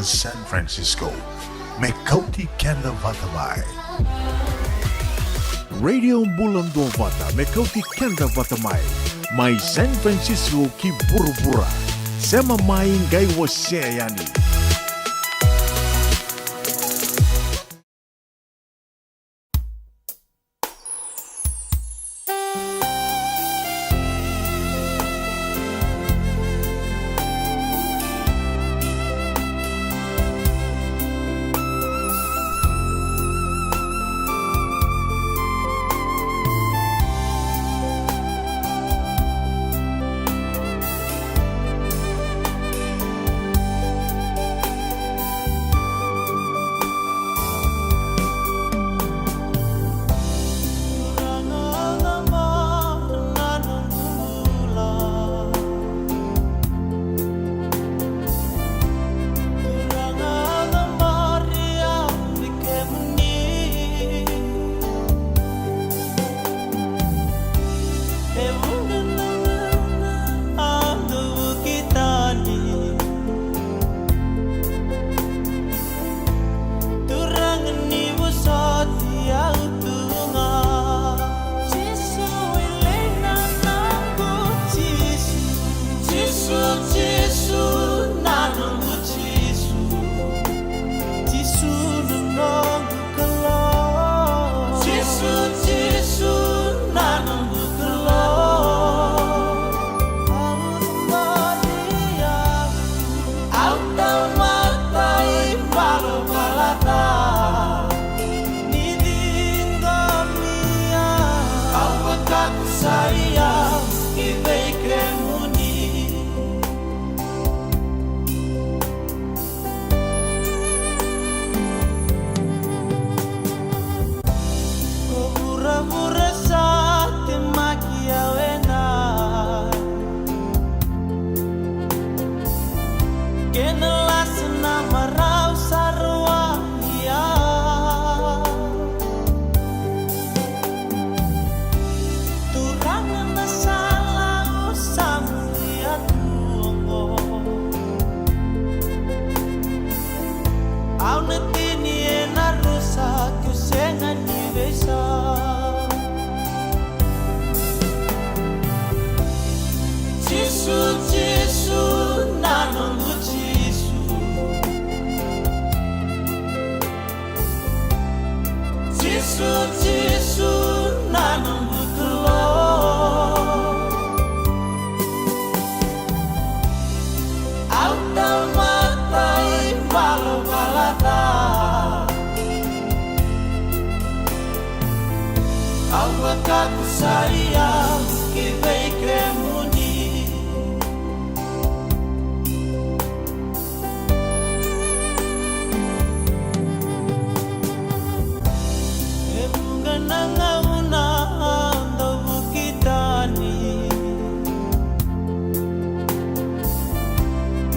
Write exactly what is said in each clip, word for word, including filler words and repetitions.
San Francisco, me kauti keda vata mai. Radio Bula Duavata, me kauti keda vata mai. Mai San Francisco ki vuravura. Sema mai, qai wasea yani. Turaga ni vosoti au tu ga. Jisu e lei na noqu Jisu. Jisu, Jisu na noqu Jisu. Jisu na noqu Kalou. Jisu, Jisu na noqu Kalou. Au na mani au Au tamata ivalavala ca, ni ciqomi au. Au vakatusai au ki vei kemuni. Ko vuravura sa temaki au ena kena lasa na marau sa rawa ia. Turaga na sala au sa muria tu oqo. Au na tini ena rusa keu sega ni veisau. Jisu, Jisu na noqu Jisu. Jisu, Jisu na noqu Kalou. Au tamata ivalavala ca. Au vakatusai au ki vei kemuni. E vuqa na gauna au dau vuki tani.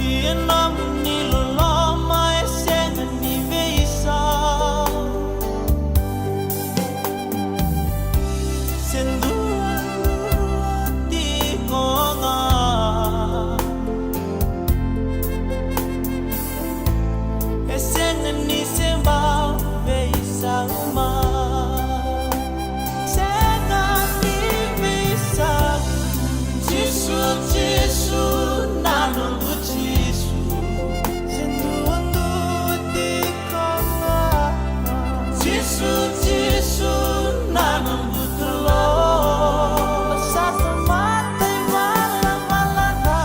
Ia nomuni loloma e sega ni veisau. Se dua, dua tiko ga. E sega ni se bau veisau mai. Sega ni veisau. Jisu, Jisu na noqu Jisu. Se dua, dua tiko ga. Jisu, Jisu na noqu Kalou. Sa tamata ivalavala ca.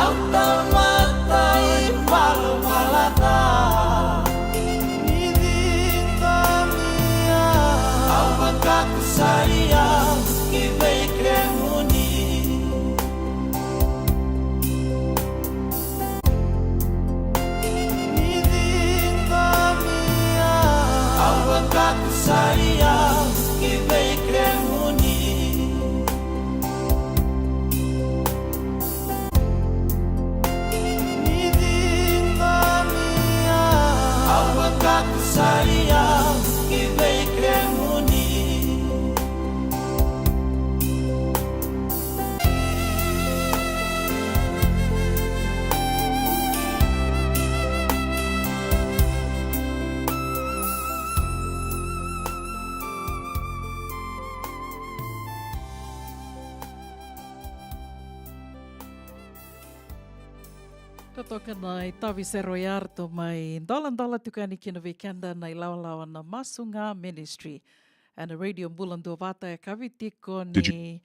Au tamata ivalavala ca. Ni ciqomi au. Au vakatusai au ki vei kemuni. Ni ciqomi au. Au vakatusai au ki vei kemuni. Ni ciqomi au. Au vakatusai au ki vei kemuni. Toka na itavi sero yarto mai doladola tiko yani kina vei keda na ilawalawa na Masu Ga Ministry. Ena Radio Bula Duavata e kavi tiko ni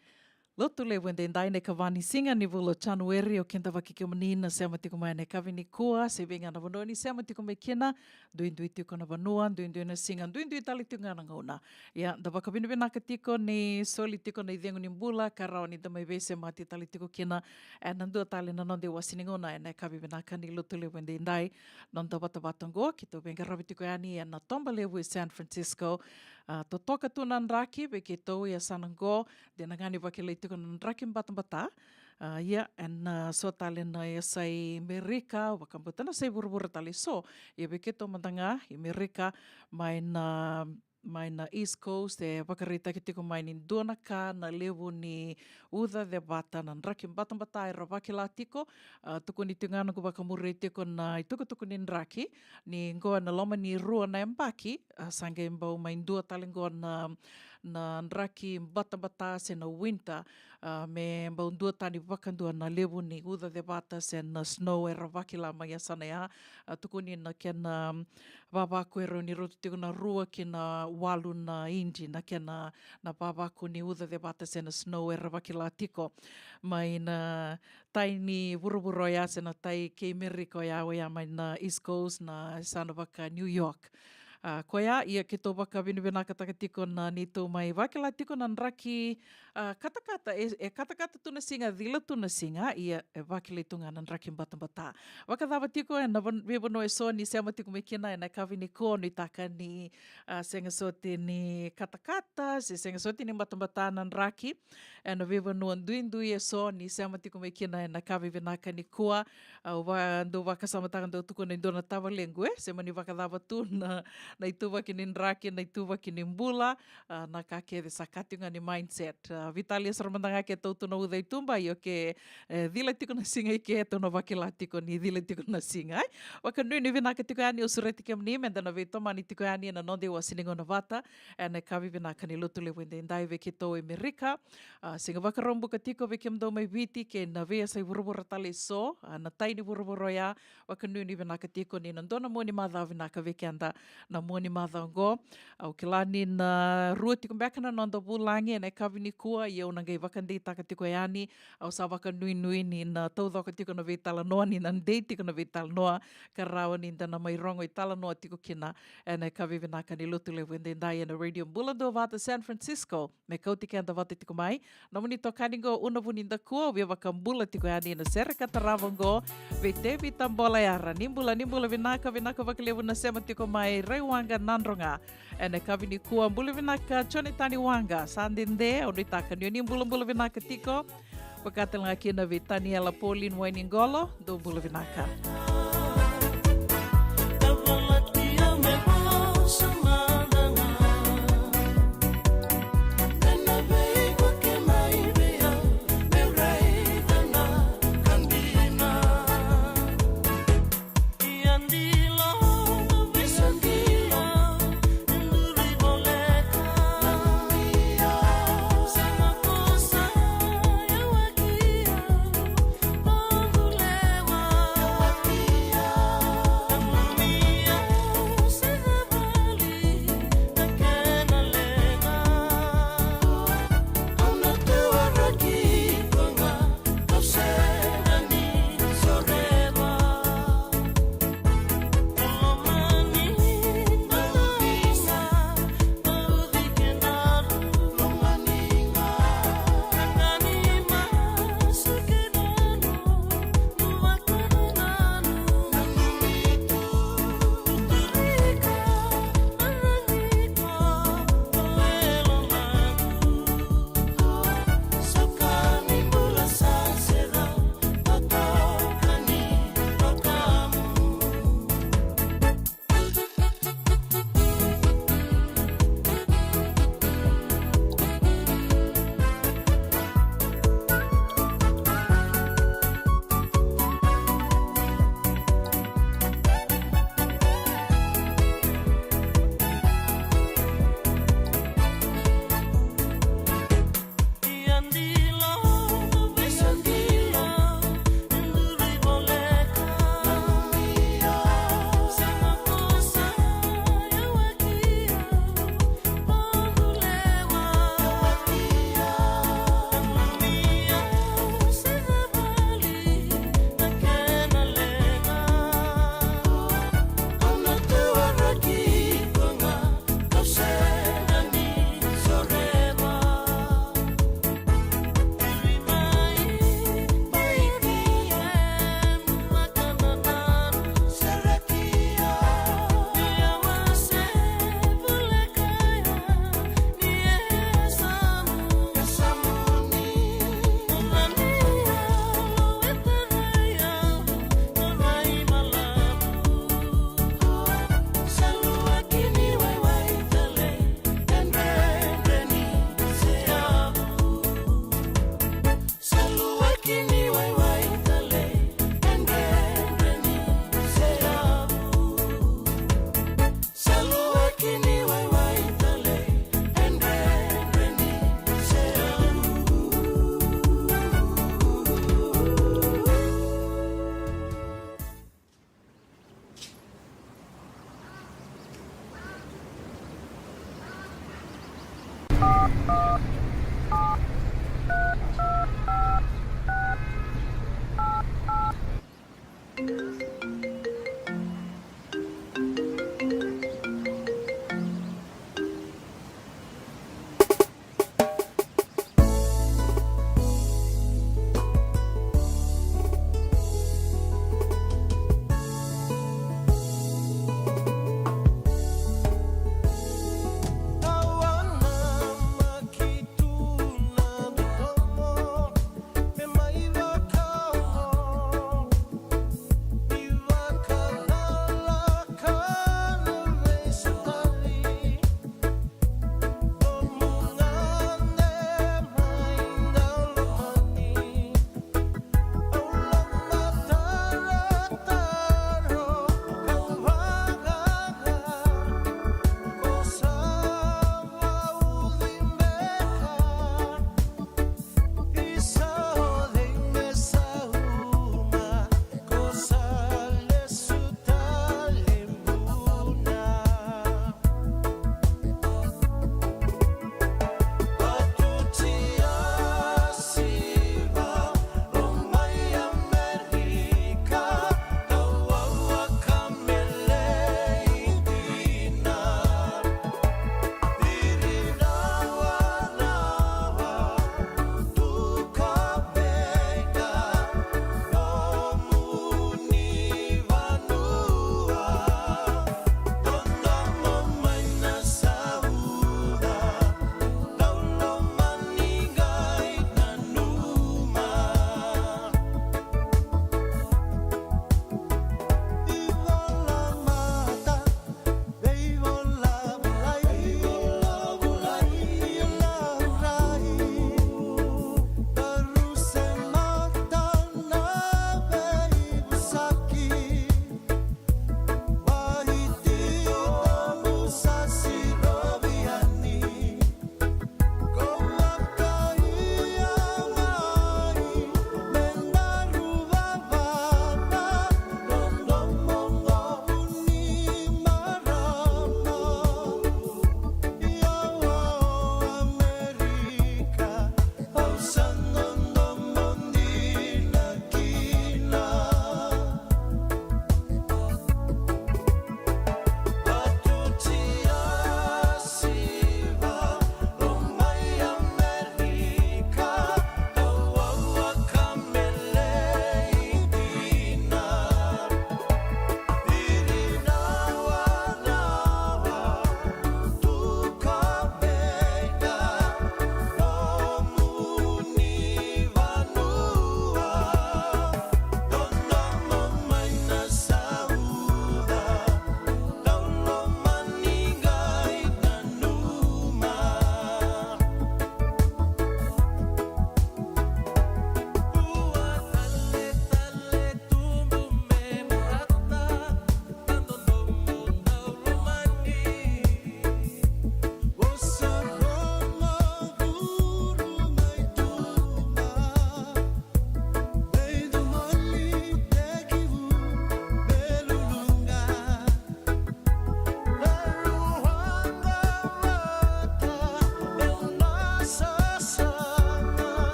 Lotu Levu edaidai na ikava ni siga ni vula o Janueri, o keda vaki kemuni na sema tiko mai ena kavi nikua, se vei ga na vanua ni sema tiko mai kina, duidui tiko na vanua, duidui na siga, duidui tale tiko ga na gauna. Ia, da vakavinavinaka tiko ni soli tiko na icegu ni bula, ka rawa ni da mai veisemati tale tiko kina, ena dua tale na noda iwasi ni gauna, ena kavi vinaka ni Lotu Levu edaidai, noda vatavata oqo, keitou veiqaravi tiko yani, ena toba levu e San Francisco, a, totoka tu na draki, vei keitou e yasana oqo, dina ga ni vakilai tiko na draki batabata. A, ia, ena, a, so tale na yasai Merika, vakabauta na yasai vuravura tale so. Ia vei keitou mada ga, i Merika, mai na, mai na East Coast, e vakaraitaki tiko mai ni dua na ka na levu ni uca cevata na draki batabata era vakila tiko. A, tukuni tiko ga noqu vakamuria tiko na itukutuku ni draki, ni qo ena loma ni rua na yabaki, a, sa qai bau mai dua tale qo na, na draki batabata se na winter, a, me bau duatani vakadua na levu ni uca cevata se na snow era vakila mai yasana ya. A, tukuni na kena, um, vavaku e rawa ni rauta tiko na rua ki na walu na idi na kena, na vavaku ni uca cevata se na snow era vakila tiko mai na tai ni vuravura oya se na tai kei Merika oya, oya mai na East Coast, na yasana vaka New York. A, koya, ia keitou vakavinavinakataka tiko na neitou mai vakila tiko na draki, a, katakata, e, e katakata tu na siga, cila tu na siga, ia e vakilai tu ga na draki batabata. Vakacava tiko ena van-, veivanua eso ni sema tiko mai kina ena kavi nikua, nuitaka ni, a, sega soti ni katakata, se sega soti ni batabata na draki. Ena veivanua duidui eso ni sema tiko mai kina ena kavi vinaka nikua. Au va-, dau vakasamataka, dau tukuna e dua na tavalequ, e, se mani vakacava tu na, na ituvaki ni draki, na ituvaki ni bula, a, na ka kece sa ka tiko ga ni mindset. A, veitalia sara mada ga ke tau tu na uca i tuba, io ke, e, cila tiko na siga i ke, tou na vakila tiko ni cila tiko na siga, e. Vakanuinui vinaka tiko yani, au sureti kemuni meda na veitomani tiko yani ena noda iwasi ni gauna vata ena kavi vinaka ni Lotu Levu edaidai vei keitou e Merika. A, siga Vakaraubuka tiko vei kemudou mai Viti kei na veiyasai vuravura tale eso, a, na tai ni vuravura oya, vakanuinui vinaka tiko ni na dua na mua ni macawa vinaka vei keda na mua ni macawa oqo. Au kila ni na rua tiko beka na noda vulagi ena kavi nikua, ia au na qai vakadeitaka tiko yani, au sa vakanuinui ni na taucoko tiko na veitalanoa, ni na dei tiko na veitalanoa, ka rawa ni da na mai rogo italanoa tiko kina ena kavi vinaka ni Lotu Levu edaidai ena Radio Bula Duavata San Francisco. Me kauti keda vata tiko mai nomuni tokani qo, Una Vunidakua, au via vakabula tiko yani na sere ka tarava qo vei Tevita Bolayara. Ni bula, ni bula vinaka, vinaka vakalevu na sema tiko mai Raiwaqa Nadroga ena kavi nikua. Bula vinaka Jonathan Waqa, sa dede, au nuitaka ni o ni bulabula vinaka tiko. Vaka tale ga kina vei Taniela Pauline Wainiqolo, dou bula vinaka.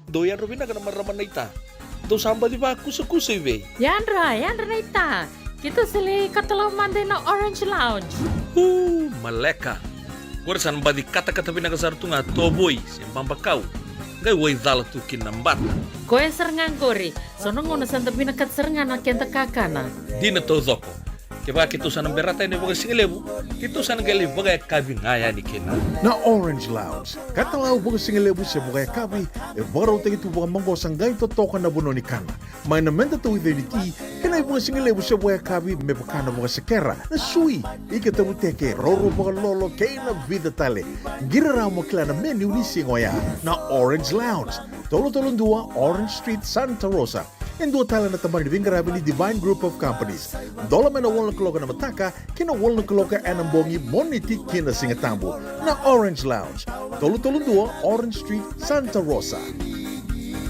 Dou yadra vinaka na marama naita. Dou sa baci vakusakusa i vei? Yadra, yadra naita. Keitou sa lai katalau mada ina Orange Lounge. Uu, maleka. Qori sa na baci katakata vinaka sara tu ga tovoi se babakau. Qai waicala tu kina na bata. Koya sara ga qori. So na gauna sa da vinakata sara ga na keda kakana. Dina taucoko. Kevaka keitou sa na berata yani vakasigalevu, keitou sa na qai lai vakayakavi ga yani kina. Na Orange Lounge, katalau vakasigalevu se vakayakavi, e vakarautaki tu vakamaqosa qai totoka na vanua ni kana. Mai na meda tauica ni ti, kei na ivakasigalevu se vakayakavi me vaka na vakasekera, na sui, ika tavuteke, roro vakalolo, kei na vica tale. Qiri rawa mo kila na menu ni siga oya. Na Orange Lounge, tolu tolu dua Orange Street, Santa Rosa. E dua tale na tabana ni veiqaravi ni Divine Group of Companies. Dola mai na walu na kaloko ena mataka ki na walu na kaloko ena bogi, Moniti ki na Sigatabu. Na Orange Lounge, tolu tolu dua Orange Street, Santa Rosa.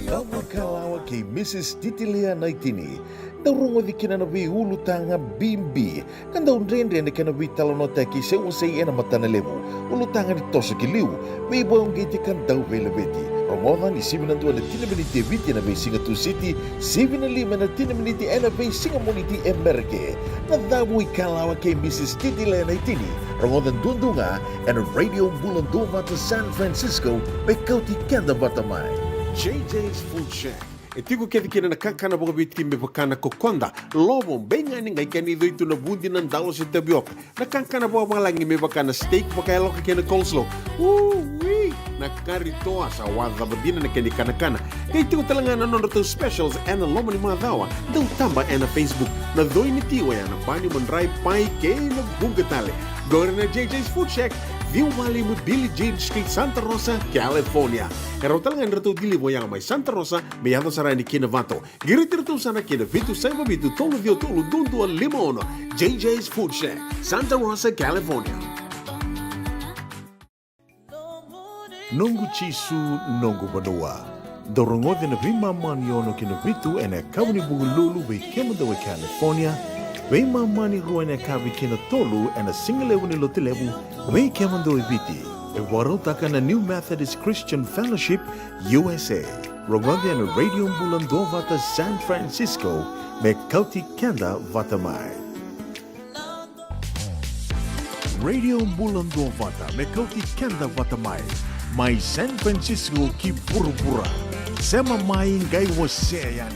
Dau vakalawa kei Mrs Titilia Naitini. Dau rogoci kina na veiulutaga bibi. Ka dau dredre na kena veitalanoataki se wasei ena matana levu. Ulutaga ni toso ki liu, veivakauqeti ka dau veilaveti. Rogoca ni sivi na dua ena tini na miniti e Viti ena veisiga Tusiti, sivi na lima ena tini na miniti ena veisiga Moniti e Mereke. Na Cavu i Kalawa kei Mrs Titilia Naitini. Rogoca duadua ga ena Radio Bula Duavata San Francisco, me kauti keda vata mai. J J's Food Shack. E tiko kece kina na kakana vakaviti me vaka na kokoda, lovo, beigani, qai kena icoi tu na vudi, na dalo se tavioka. Na kakana vakavalagi me vaka na steak vakayaloka kei na coleslaw. Ui! Na kari toa sa wacava dina na kena ikanakana. Qai tiko tale ga na nodratou specials ena loma ni macawa. Dau taba ena Facebook. Na coi ni ti oya na bani, madrai, pai kei na vuqa tale. Qori na J J's Food Shack, ciwa walu lima Billie Jean Street, Santa Rosa, California. E rawa tale ga ni ratou deliver oya mai Santa Rosa me yaco sara yani ki Novato. Qiriti iratou sara ki na vitu saiva vitu tolu ciwa tolu dua dua lima ono. J J's Food Shack, Santa Rosa, California. Noqu Jisu, noqu vanua. Dou rogoci ena veimama ni ono ki na vitu ena yakavi ni Vukelulu vei kemudou e California, veimama ni rua ena yakavi ki na tolu ena sigalevu ni Lotulevu vei kemudou e Viti. E vakarautaka na New Methodist Christian Fellowship U S A. Rogoci ena Radio Bula Duavata San Francisco, me kauti keda vata mai. Radio Bula Duavata, me kauti keda vata mai. Mai San Francisco ki vuravura. Sema mai, qai wasea yani.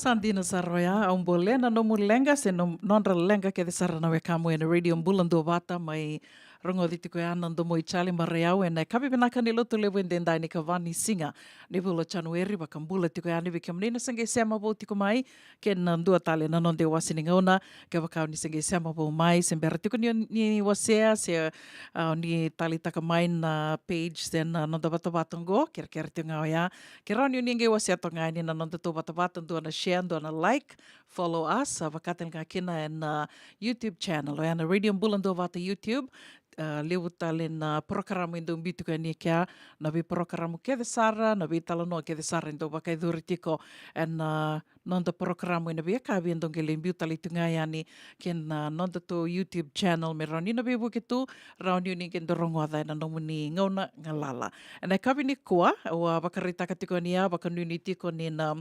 Sa dina sara oya, au bolea na nomu leqa se nom-, nodra leqa kece sara na wekamu ena Radio Bula Duavata, mai rogoci tiko ya na domo i Charlie Marayau ena yakavi vinaka ni Lotulevu edaidai, ni kava ni siga ni vula o Janueri. Vakabula tiko yani vei kemuni na se qai sema vou tiko mai, kei na dua tale na noda iwase ni gauna. Kevaka o ni se qai sema vou mai, se bera tiko ni, ni wasea, se, ah, ni taleitaka mai na page se na noda vatavata oqo, kerekere tiko ga oya. Ke rawa ni o ni qai wasea toka ga yani na noda tou vatavata, dua na share, dua na like, follow us, ah, vaka tale ga kina ena, ah, YouTube channel, oya na Radio Bula Duavata YouTube. Ah, levu tale na porokaramu e dau biu tiko yani kea, na veiporokaramu kece sara, na veitalanoa kece sara e dau vakayacori tiko ena, ah, noda porokaramu ena veiyakavi, e dau qai lai biu tale tu ga yani kei na noda tou YouTube channel, me rawa ni na veivuke tu, rawa ni o ni qai dau rogoca ena nomuni gauna galala. Ena yakavi nikua, au a vakaraitaka tiko yani ya, vakanuinui tiko ni na,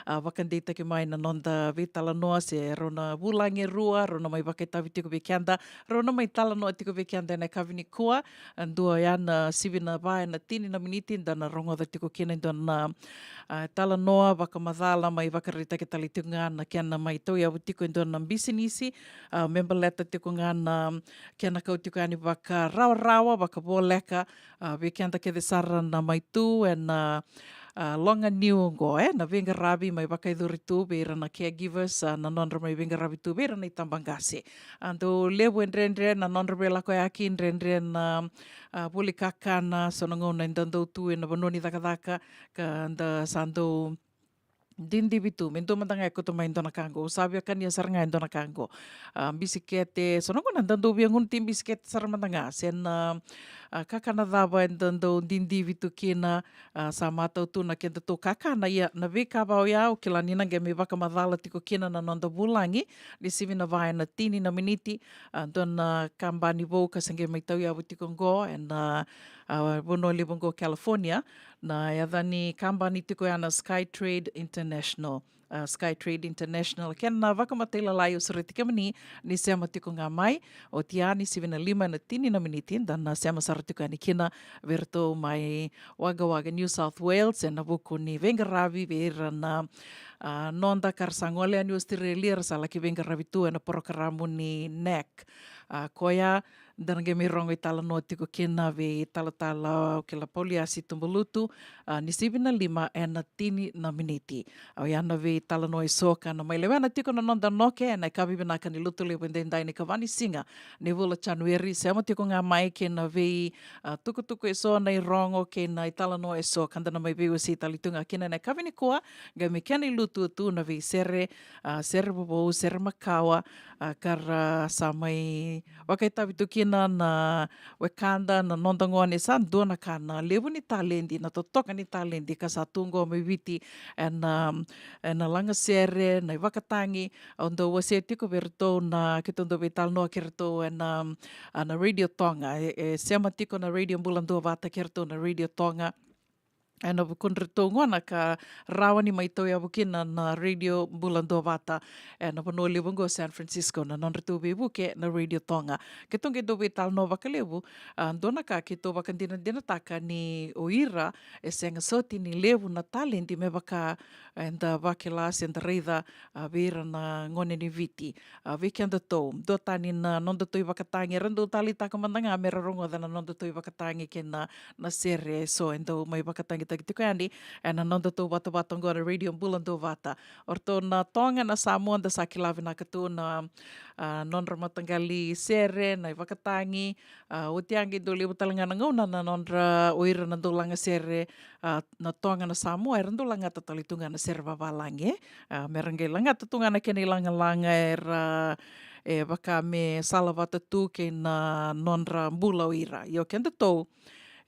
ah, vakadeitaki mai na noda veitalanoa, se rau na vulagi e rua, rau na mai vakaitavi tiko vei keda, rau na mai talanoa tiko vei keda ena yakavi nikua. Ah, dua oya na sivi na va ena tini na miniti, da na rogoca tiko kina e dua na, ah, talanoa vakamacala, mai vakaraitaki tale tiko ga na kena mai tauyavu tiko e dua na bisinisi, ah, me baleta tiko ga na kena kau tiko yani vakarawarawa, vakavoleka, ah, vei keda kece sara na mai tu ena, ah, loga niu oqo, e, na veiqaravi mai vakayacori tu vei ira na caregivers, ah, na nodra mai veiqaravi tu vei ira na itabaqase. Ah, dau levu e dredre na nodra veilakoyaki, dredre na, ah, voli kakana, so na gauna eda dau tu ena vanua ni cakacaka, ka da sa dau didivi tu me dua mada ga e kauta mai e dua na ka qo. Au sa via kania sara ga e dua na ka qo. Ah, bisikete, so na gauna da dau via gunu ti bisikete sara mada ga, se na, ah, kakana cava eda dau didivi tu kina. Ah, sa matau tu na kedatou kakana, ia na veika vau ya, au kila ni na qai mai vakamacala tiko kina na noda vulagi ni sivi na va ena tini na miniti. Ah, dua na kabani vou ka se qai mai tauyavu tiko qo ena, ah, vanua levu qo California. Na yaca ni kabani tiko ya na Skytrade International. Ah, Skytrade International. Kena vakamatailalai, au sureti kemuni ni sema tiko ga mai. Oti ya ni sivi na lima ena tini na miniti, da na sema sara tiko yani kina vei iratou mai Wagga Wagga, New South Wales, ena vuku ni veiqaravi vei ira na, ah, noda ka ra sa gole yani Australia, ra sa laki veiqaravi tu ena porokaramu ni NAC. Ah, koya da na qai mai rogo italanoa tiko kina vei Talatala, au kila, Pauliasi Tubalutu, ah, ni sivi na lima ena tini na miniti. Oya na veitalanoa eso ka na mai lewena tiko na noda noke ena yakavi vinaka ni Lotulevu edaidai, ni kava ni siga ni vula o Janueri. Sema tiko ga mai kei na vei, ah, tukutuku eso, na irogo kei na italanoa eso ka da na mai veiwasei tale tu ga kina ena yakavi nikua. Qai mai kena ilutu tu na veisere, ah, sere vovou, sere makawa, ah, ka ra sa mai vakaitavi tu kina na wekada, na noda gone. Sa dua na ka na levu ni taledi, na totoka ni taledi ka sa tu qo mai Viti ena, ena lagasere, na ivakatagi. Au dau wasea tiko vei iratou na keitou dau veitalanoa kei iratou ena, ah, na Radio Tonga. E, e sema tiko na Radio Bula Duavata kei iratou na Radio Tonga ena vukudratou gona ka rawa ni mai tauyavu kina na Radio Bula Duavata ena vanua levu oqo San Francisco, na nodratou veivuke na Radio Tonga. Keitou qai dau veitalanoa vakalevu, ah, dua na ka keitou vakadinadinataka ni o ira e sega soti ni levu na taledi me vaka eda vakila se da raica, ah, vei ira na gone ni Viti. Ah, vei kedatou, duatani na nodatou ivakatagi, era dau taleitaka mada ga me ra rogoca na nodatou ivakatagi kei na, na sere eso e dau mai vakatagitaki tiko yani ena nodatou vatavata oqo na Radio Bula Duavata. O ratou na Toga, na Samoa, da sa kila vinaka tu na, ah, nodra mataqali sere, na ivakatagi. Ah, oti ya qai dau levu tale ga na gauna na nodra, o ira na dau lagasere, ah, na Toga, na Samoa, era dau lagata tale tu ga na sere vavalagi, e. Ah, me ra qai lagata tu ga na kena ilagalaga era, e vaka me salavata tu kei na nodra bula o ira. Ia o kedatou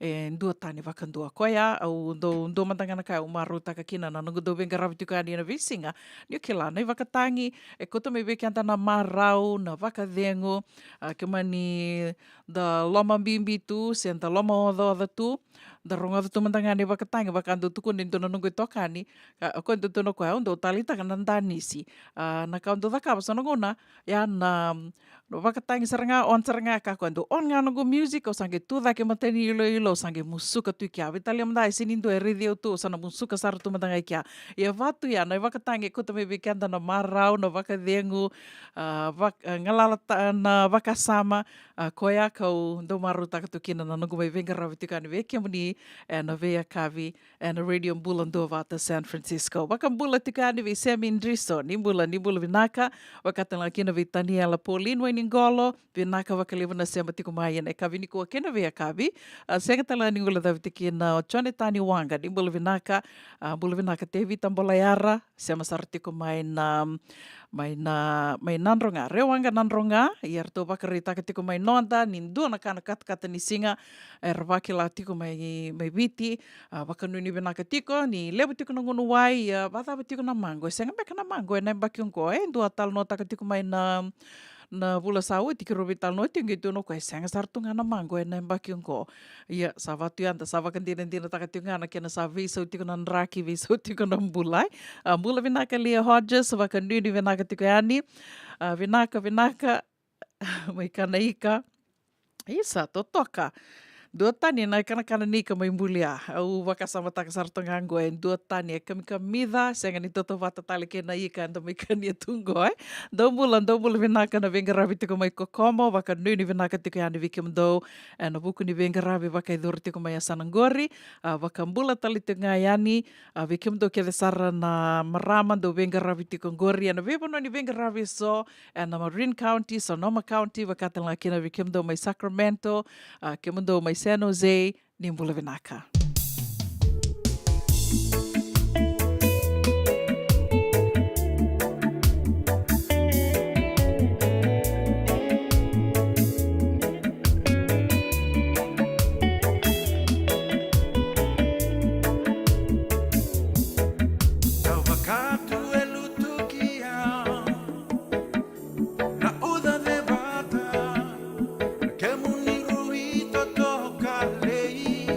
e duatani vakadua. Koya au dau, dua mada ga na ka au marautaka kina na noqu dau veiqaravi tiko yani ena veisiga, ni o kila na ivakatagi e kauta mai vei keda na marau, na vakacegu. Ah, ke mani da lomabibi tu se da lomaocaoca tu, Da rogoca tu mada ga na ivakatagi, vaka dau tukuna e dua na noqu itokani, ka, o koya dau tukuna o koya, au dau taleitaka na danisi. A, na ka au dau cakava so na gauna, ia na, mm, vakatagi sara ga, on sara ga, ka koya dau on ga noqu music, au sa qai tu cake mata ni iloilo, au sa qai musuka tu i kea. Veitalia mada e sega ni dua e raici au tu, au sa na musuka sara tu mada ga i kea. Ia vatu ia na ivakatagi e kauta mai vei keda na marau, na vakacegu, a, vak-, a, galala ta-, na vakasama, a, koya kau dau marautaka tu kina na noqu mai veiqaravi tiko yani vei kemuni ena veiyakavi ena Radio Bula Duavata San Francisco. Vakabula tiko yani vei Semi Driso, ni bula, ni bula vinaka. Vakatalega kina vei Taniela Pauline Wainiqolo, vinaka vakalevu na sema tiko mai ena yakavi nikua kei na veiyakavi. A, sega tale ga ni guilecavi tiko kina o Jonathan Waqa, ni bula vinaka. A, bula vinaka Tevita Bolayara, sema sara tiko mai na, mai na, mai Nadroga, Rewaqa Nadroga, ia ratou vakaraitaka tiko mai noda ni dua na ka na katakata ni siga era vakila tiko mai, mai Viti. A, vakanuinui vinaka tiko ni levu tiko na gunu wai, ia vacava tiko na maqo, e sega beka na maqo ena yabaki oqo, e dua talanoataka tiko mai na, na vula sa oti, keirau veitalanoa tiko qai tukuna o koya e sega sara tu ga na maqo ena yabaki oqo. Ia, sa vatu yada, sa vakadinadinataka tiko ga na kena sa veisau tiko na draki, veisau tiko na bula, e. A, bula vinaka Lia Hodges, vakanuinui vinaka tiko yani. A, vinaka, vinaka, mai kana ika. Isa, totoka. Duatani na ikanakana ni ika mai bulia. Au vakasamataka sara toka ga qo e duatani e kamikamica, sega ni tautauvata tale kei na ika eda mai kania tu qo, e. Dou bula, dou bula vinaka na veiqaravi tiko mai Kokomo, vakanuinui vinaka tiko yani vei kemudou ena vuku ni veiqaravi vakayacori tiko mai yasana qori. A, vakabula tale tiko ga yani, a, vei kemudou kece sara na marama dou veiqaravi tiko qori ena veivanua ni veiqaravi eso, ena Marin County, Sonoma County, vakatalega kina vei kemudou mai Sacramento, a, kemudou mai San Jose, ni bula vinaka. Tavakatu e lutukia na uca cevata, na kemuni rui totoka lei.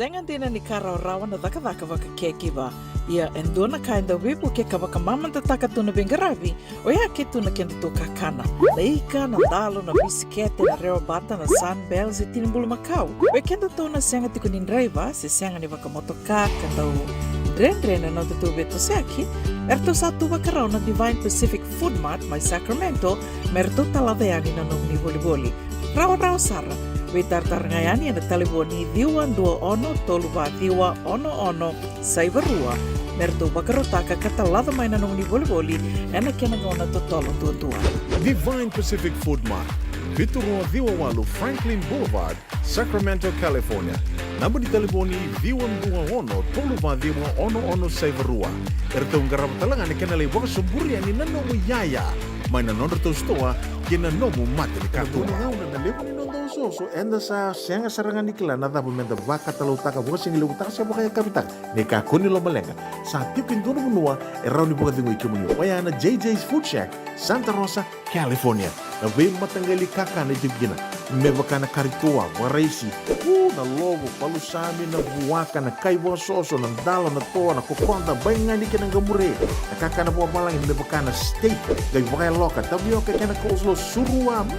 Sega dina ni ka rawarawa na cakacaka vakacaregiver. Ia e dua na ka e dau veivuke ka vakamamadataka tu na veiqaravi, oya ke tu na kedatou kakana. Na ika, na dalo, na bisikete, na rewa bata, na Sunbell se tini bulumakau. Oi kedatou na sega tiko ni draiva se sega ni vakamotoka ka dau dredre na nodatou veitosoyaki, eratou sa tu vakarau na Divine Pacific Food Mart mai Sacramento me ratou talaca yani na nomuni volivoli. Rawarawa sara. Veitaratara ga yani ena talevoni ciwa dua ono tolu va ciwa ono ono saiva rua me ratou vakarautaka ka talaca mai na nomuni volivoli ena kena gauna totolo duadua. Divine Pacific Food Mart, vitu rua ciwa walu Franklin Boulevard, Sacramento, California. Naba ni talevoni ciwa dua ono tolu va ciwa ono ono saiva rua. Eratou qarava tale ga na kena lai vakasoburi yani na nomu iyaya mai na nodratou sitoa kei na nomu mata ni kakua. Ena gauna na levu ni noda osooso, eda sa sega sara ga ni kila na cava meda vakatalautaka, vakasigilevutaka se vakayakavitaka. Ni kakua ni lomaleqa, sa tiko e dua na vanua e rawa ni vakacegui kemuni, oya na J J's Food Shack, Santa Rosa, California. Na veimataqali kakana e tiko kina, me vaka na kari toa, vakaraisi, u, na lovo, palusami, na vuaka, na kai vakasoso, na dalo, na toa, na kokoda, baigani kei na qamure, na kakana vakavalagi me vaka na steak, qai vakayaloka, tavioka kei na coleslaw, surua, mm,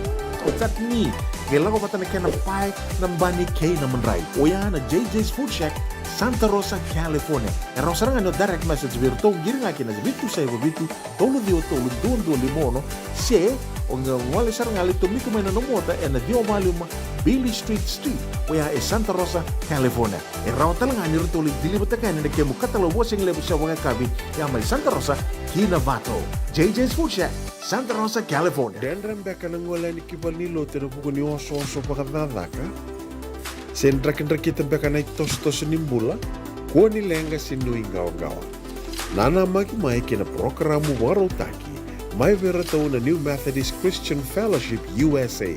o chutney, qai lako vata na kena pae, na bani kei na madrai. Oya na J J's Food Shack, Santa Rosa, California. E rawa sara ga ni o direct message vei iratou, qiri ga kina vitu saiva vitu, tolu ciwa tolu dua dua lima ono, se o qai gole sara ga lai tomika mai na nomu ota ena ciwa va lima Beale Street Suite, oya e Santa Rosa, California. E rawa tale ga ni ratou lai deliver-taka yani na kemu katalau vakasigalevu se vakayakavi, ya mai Santa Rosa ki Novato. J J's Food Shack, Santa Rosa, California. Dredre beka na gole yani ki valenilotu ena vuku ni osooso vakacakacaka? Se drakidrakita beka na itosotoso ni bula? Kua ni leqa se nuiqawaqawa. Nanamaki mai kei na parokaramu vakarautaki mai vei iratou na New Methodist Christian Fellowship U S A,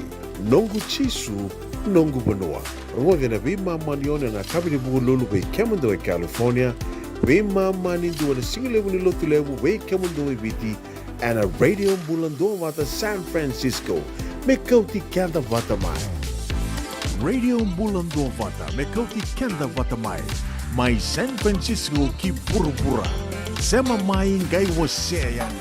Noqu Jisu, Noqu Vanua. Rogoci ena veimama ni ono ena yakavi ni Vukelulu vei kemudou e California, veimama ni dua ena sigalevu ni Lotulevu vei kemudou e Viti, ena Radio Bula Duavata San Francisco, me kauti keda vata mai. Radio Bula Duavata, me kauti keda vata mai, mai San Francisco ki vuravura. Sema mai, qai wasea yani.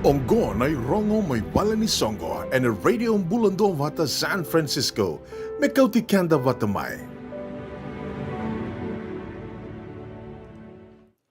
Oqo na irogo mai vale ni soqo ena Radio Bula Duavata San Francisco. Me kauti keda vata mai.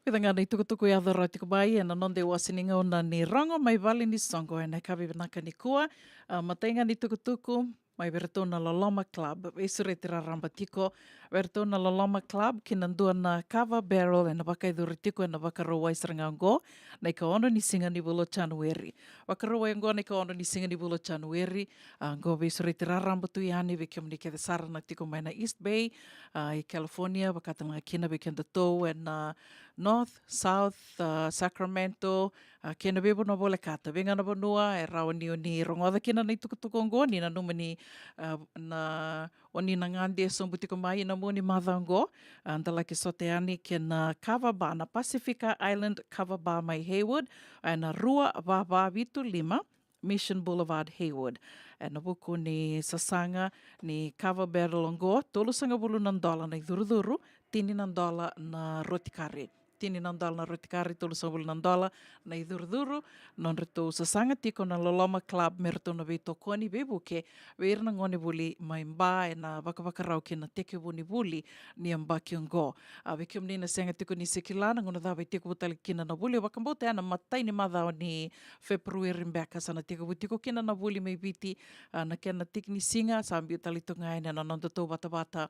Vica ga na itukutuku e yaco rawa tiko mai ena noda iwase ni gauna ni rogo mai vale ni soqo ena yakavi vinaka nikua. A, matai ga ni tukutuku mai vei iratou na Loloma Club, veisureti raraba tiko vei iratou na Loloma Club ki na dua na kava barrel ena vakayacori tiko ena Vakarauwai sara ga oqo, na ikaono ni siga ni vula o Janueri. Vakarauwai oqo na ikaono ni siga ni vula o Janueri. A, oqo veisureti raraba tu yani vei kemuni kece sara na tiko mai na East Bay, a, i California, vaka tale ga kina vei kedatou ena North, South, a, Sacramento, a, kei na veivanua volekata. Vei ga na vanua e rawa ni o ni rogoca kina na itukutuku oqo, ni nanuma ni, a, na, o ni na gade e sobu tiko mai ena mua ni macawa oqo. A, da laki sota yani kei na kava bar, na Pacifica Island Kava Bar mai Hayward, a, ena rua va va vitu lima Mission Boulevard, Hayward. Ena vuku ni sasaga ni kava barrel oqo, tolusagavulu na dola na icurucuru, tini na dola na rotikari. Tini na dola na rotikari, tolusagavulu na dola na icurucuru. Nodratou sasaga tiko na Loloma Club me ratou na veitokoni veivuke vei ira na gone vuli mai Ba ena vakavakarau ki na tekivu ni vuli ni yabaki oqo. A, vei kemuni na sega tiko ni se kila na gauna cava e tekivu tale kina na vuli, au vakabauta ena matai ni macawa ni Feperueri beka sa na tekivu tiko kina na vuli mai Viti. A, na kena tiki ni siga sa biu tale tu ga yani ena nodatou vatavata,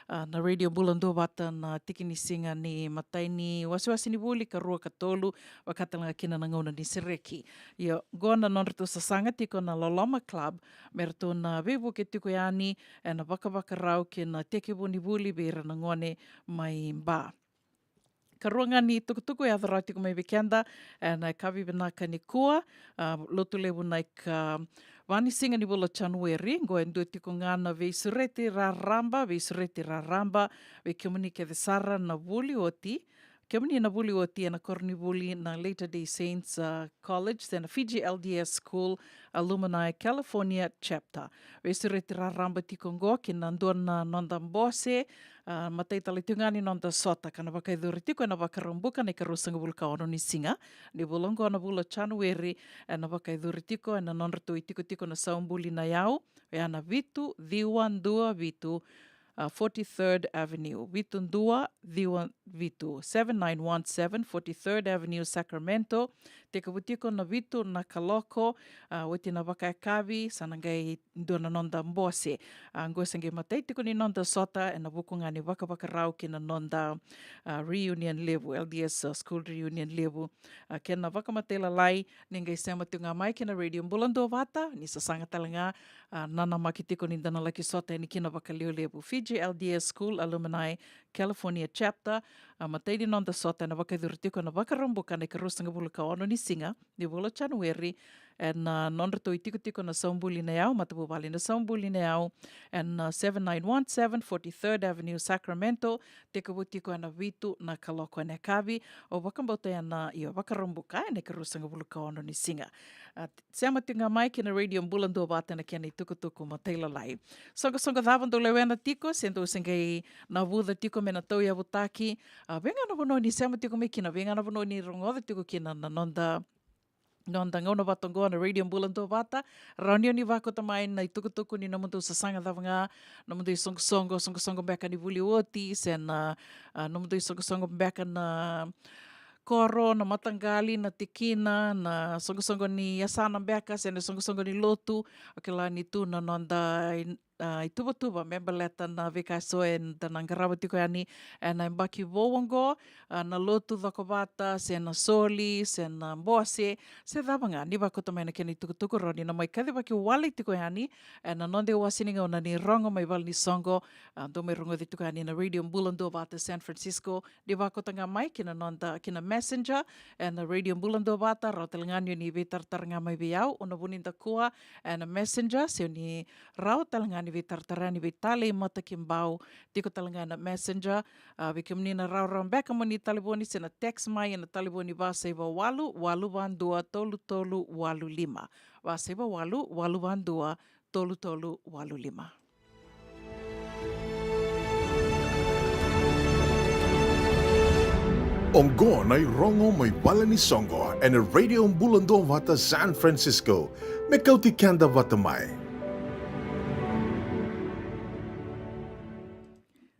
a, na Radio Bula Duavata na tiki ni siga ni matai ni wasewase ni vuli, karua, katolu, vaka tale ga kina na gauna ni sereki. Io, oqo na nodratou sasaga tiko na Loloma Club me ratou na veivuke tiko yani ena vakavakarau ki na tekivu ni vuli vei ira na gone mai Ba. Karua ga ni tukutuku e yaco rawa tiko mai vei keda ena yakavi vinaka nikua, a, Lotulevu na ika va ni siga ni vula o Janueri. Oqo e dua tiko ga na veisureti raraba, veisureti raraba vei kemuni kece sara na vuli oti, kemuni na vuli oti ena koronivuli na Latter Day Saints, a, College se na Fiji L D S School Alumni California Chapter. Veisureti raraba tiko oqo ki na dua na noda bose, a, matai tale tiko ga ni noda sota ka na vakayacori tiko ena Vakaraubuka na ikaruasagavulu ka ono ni siga ni vula oqo na vula o Janueri. Ena vakayacori tiko ena nodratou itikotiko na saubuli na yau, oya na vitu ciwa dua vitu, a, forty-third Avenue, vitu dua ciwa vitu, seven nine one seven, forty-third Avenue, Sacramento. Tekivu tiko na vitu na kaloko, a, oti na vakayakavi sa na qai dua na noda bose. A, oqo se qai matai tiko ni noda sota ena vuku ga ni vakavakarau ki na noda, a, reunion levu, L D S, a, school reunion levu. A, kena vakamatailalai, ni qai sema tiko ga mai ki na Radio Bula Duavata, ni sasaga tale ga, a, nanamaki tiko ni da na laki sota yani kina vakalevulevu. Fiji L D S School Alumni California Chapter, a, matai ni noda sota ena vakayacori tiko ena Vakaraubuka na ikaruasagavulu ka ono ni siga ni vula o Janueri, ena, a, nodratou itikotiko na saubuli na yau, matavuvale na saubuli na yau, ena, a, seven nine one seven forty-third Avenue, Sacramento. Tekivu tiko ena vitu na kaloko ena yakavi. Au vakabauta ena, io, Vakaraubuka ena ikaruasagavulu ka ono ni siga. A, sema tiko ga mai ki na Radio Bula Duavata na kena itukutuku matailalai. Soqosoqo cava dou lewena tiko, se dou se qai navuca tiko me na tauyavutaki? A, vei ga na vanua ni sema tiko mai kina, vei ga na vanua ni rogoca tiko kina na noda, noda gauna vata oqo na Radio Bula Duavata. Rawa ni o ni vakauta mai na itukutuku ni nomudou sasaga cava ga, nomudou isoqosoqo, soqosoqo beka ni vuli oti, se na, a, nomudou isoqosoqo beka na koro, na mataqali, na tikina, na soqosoqo ni yasana beka, se na soqosoqo ni lotu. O kila ni tu na noda i-, a, ituvatuva me baleta na veika eso eda na qarava tiko yani ena yabaki vou oqo, a, na lotu cokovata, se na soli, se na bose, se cava ga, ni vakauta mai na kena itukutuku, rawa ni na mai kacivaki wale tiko yani ena noda iwase ni gauna ni rogo mai vale ni soqo, a, dou mai rogoci tiko yani na Radio Bula Duavata San Francisco, ni vakauta ga mai ki na noda, ki na Messenger, ena Radio Bula Duavata, rawa tale ga ni o ni veitaratara ga mai vei au, au na vu ni dakua ena Messenger, se o ni rawa tale ga ni veitaratara yani vei Talei Matakibau, tiko tale ga ena Messenger. A, vei kemuni na rawarawa beka mo ni talevoni se na text mai ena talevoni va saiva walu, walu va dua, tolu tolu walu lima. Va saiva walu, walu va dua, tolu tolu walu lima. Oqo na irogo mai vale ni soqo ena Radio Bula Duavata San Francisco. Me kauti keda vata mai.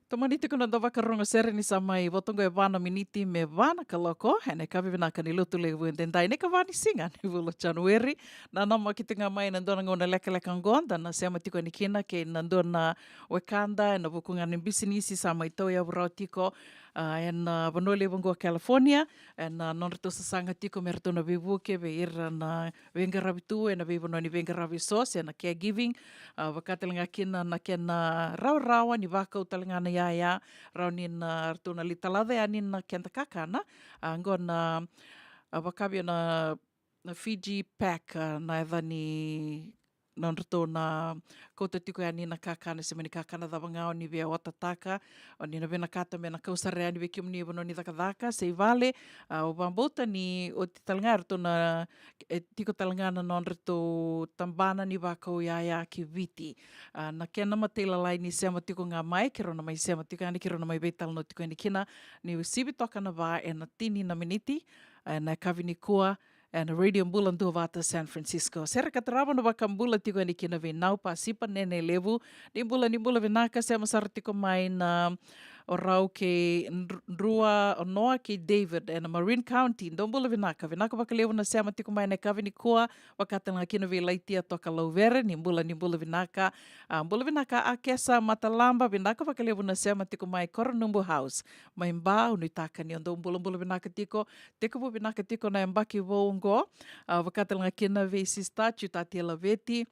Tomani tiko na noda vakarogo sere ni sa mai vo toka e va na miniti me va na kaloko ena yakavi vinaka ni Lotulevu edaidai, na ikava ni siga ni vula o Janueri. Nanamaki tiko ga mai ena dua na gauna lekaleka oqo da na sema tiko yani kina kei na dua na wekada ena vuku ga ni bisinisi sa mai tauyavu rawa tiko, a, ena vanua levu oqo o California, ena nodratou sasaga tiko me ratou na veivuke vei ira na veiqaravi tu ena veivanua ni veiqaravi so se na caregiving, a, vaka tale ga kina na kena rawarawa ni vakau tale ga na iyaya, rawa ni na ratou na lai talaca yani na keda kakana, a, oqo na, a, vakavia na, na Fiji Pack, a, na yaca ni nodratou na kauta tiko yani na kakana, se mani kakana cava ga o ni via otataka, o ni na vinakata me na kau sara yani vei kemuni e vanua ni cakacaka se i vale. A, au vakabauta ni oti tale ga eratou na, e tiko tale ga na nodratou tabana ni vakau iyaya ki Viti. A, na kena matailalai ni sema tiko ga mai, keirau na mai sema tiko yani, keirau na mai veitalanoa tiko yani kina, ni sivi toka na va ena tini na miniti, a, ena yakavi nikua, ena Radio Bula Duavata San Francisco. Sere ka tarava na vakabula tiko yani kina vei Nau Pasipa Nene Levu. Ni bula, ni bula vinaka, sema sara tiko mai na o rau kei Dr-, Drua, o Noa kei David ena Marin County. Dou bula vinaka, vinaka vakalevu na sema tiko mai ena yakavi nikua, vaka tale ga kina vei Laitia Toka Lauvere, ni bula, ni bula vinaka. A, bula vinaka Akesa Matalaba, vinaka vakalevu na sema tiko mai Koronubu House, mai Ba, au nuitaka ni o dou bulabula vinaka tiko, tekivu vinaka tiko na yabaki vou oqo. A, vaka tale ga kina vei Sister Jutati Laveti.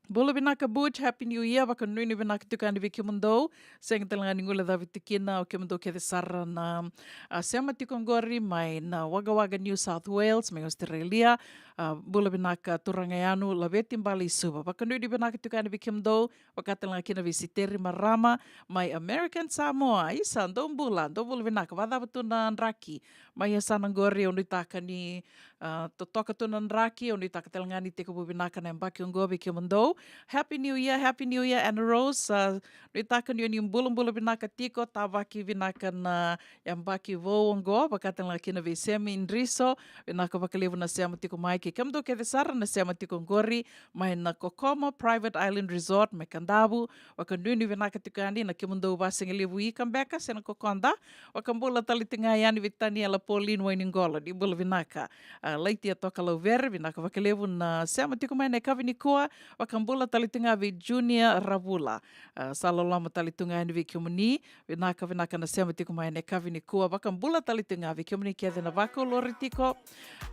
Bula vinaka Butch, Happy New Year, vakanuinui vinaka tiko yani vei kemudou. Sega tale ga ni guilecavi tiko kina o kemudou kece sara na, a, sema tiko oqori mai na Wagga Wagga New South Wales, mai Australia. A, bula vinaka turaga yanu Laveti Baleisuva. Vakanuinui vinaka tiko yani vei kemudou, vaka tale ga kina vei Siteri Marama mai American Samoa. Isa, dou bula, dou bula vinaka. Vacava tu na draki mai yasana oqori, au nuitaka ni, a, totoka tu na draki, au nuitaka tale ga ni tekivu vinaka na yabaki oqo vei kemudou. Happy New Year, Happy New Year, Anna Rose. A, nuitaka ni o ni bulabula vinaka tiko, tavaki vinaka na yabaki vou oqo, vaka tale ga kina vei Semi Driso, vinaka vakalevu na sema tiko mai, kei kemudou kece sara na sema tiko oqori mai na Kokomo Private Island Resort mai Kadavu. Vakanuinui vinaka tiko yani na kemudou vasigalevu ika beka se na kokoda. Vakabula tale tiko ga yani vei Taniela Pauline Wainiqolo, ni bula vinaka. A, Laitia Toka Lauvere, vinaka vakalevu na sema tiko mai na yakavi nikua. Vakabula tale tiko ga vei Junior Ravula. A, sa loloma tale tu ga yani vei kemuni. Vinaka, vinaka na sema tiko mai na yakavi nikua. Vakabula tale tiko ga vei kemuni kece na vakaulori tiko.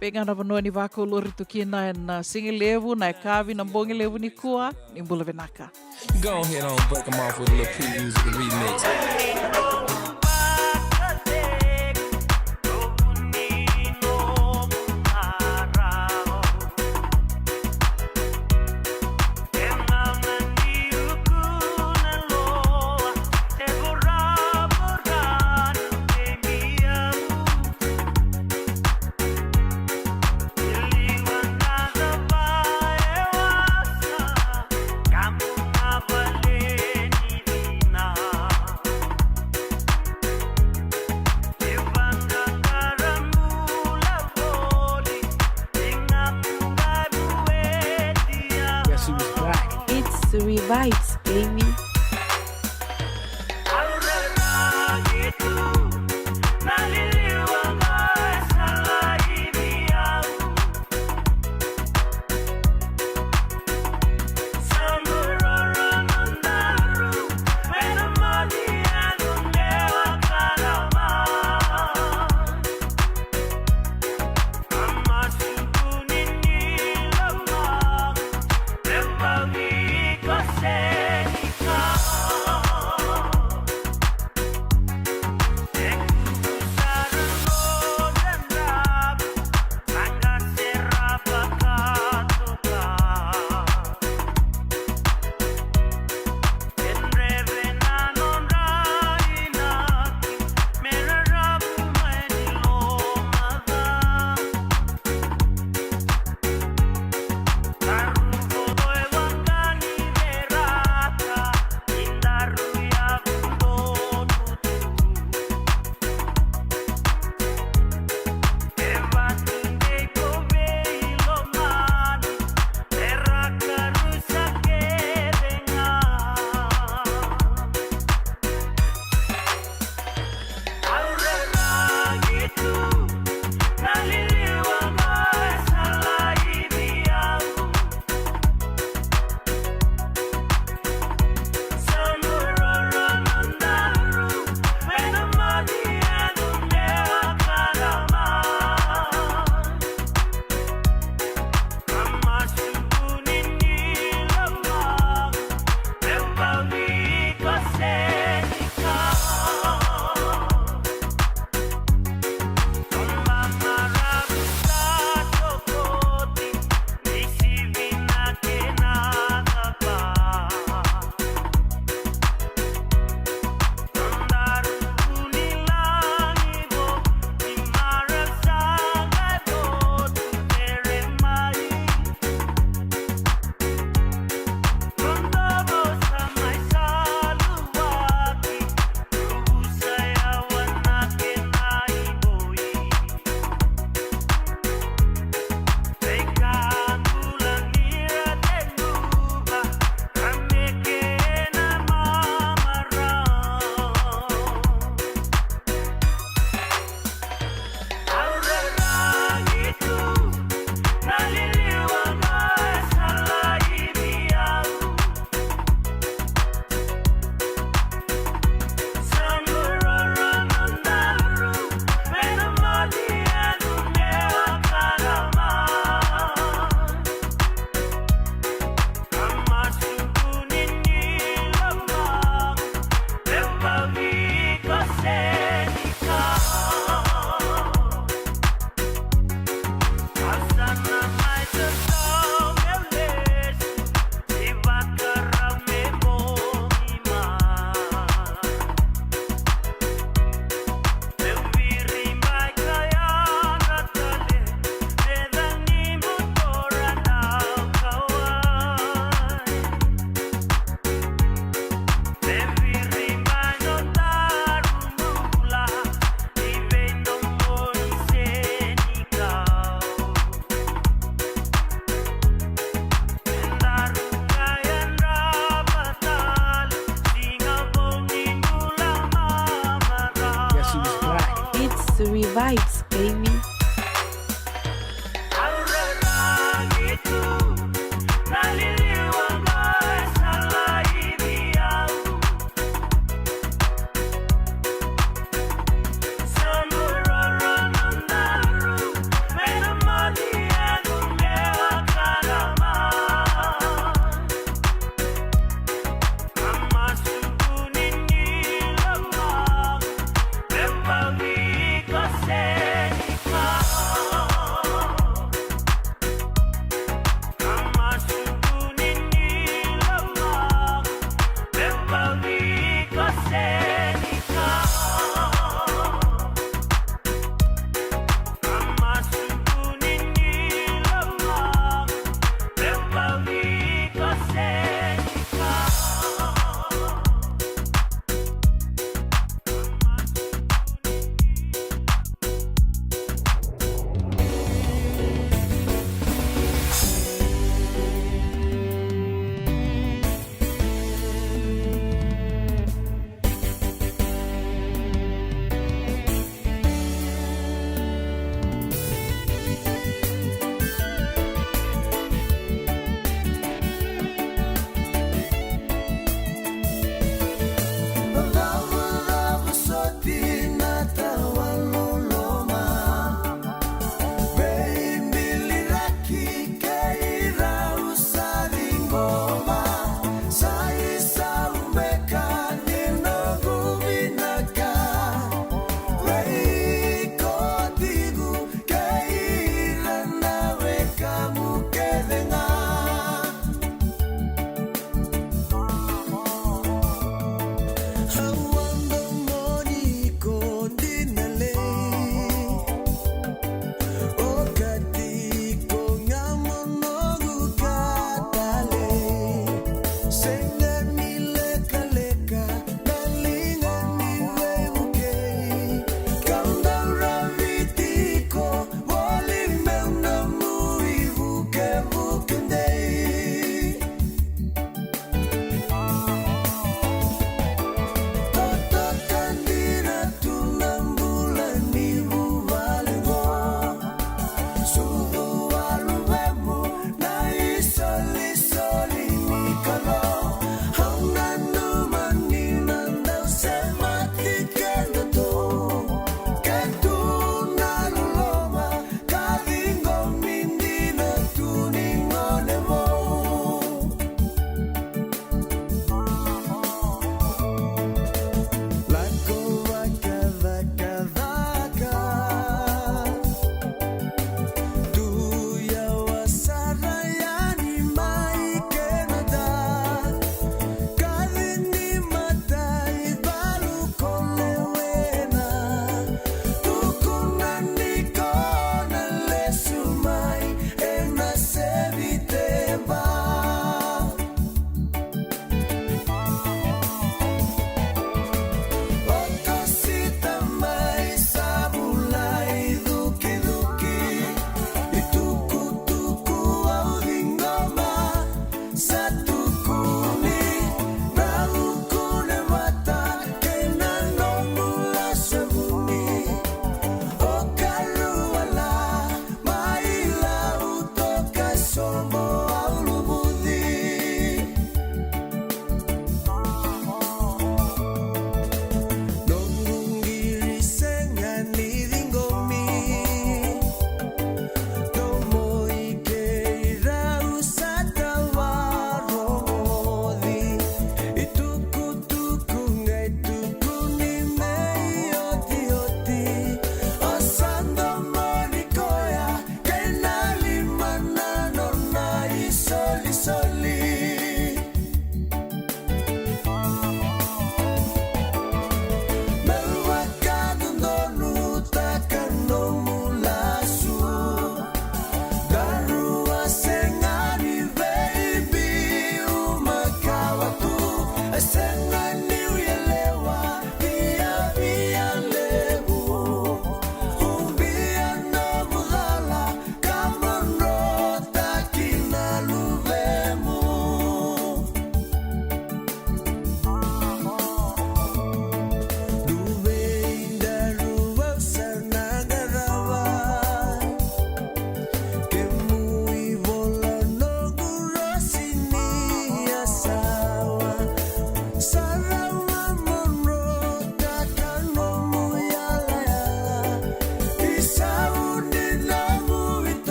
Vei ga na vanua ni vakaulori tu kina ena, a, sigalevu, na yakavi, na bogi levu nikua. Ni bula vinaka. Go ahead on, break 'em off with a little pre-music and remix. Guess who's back? It's Revives, baby. Ice Baby.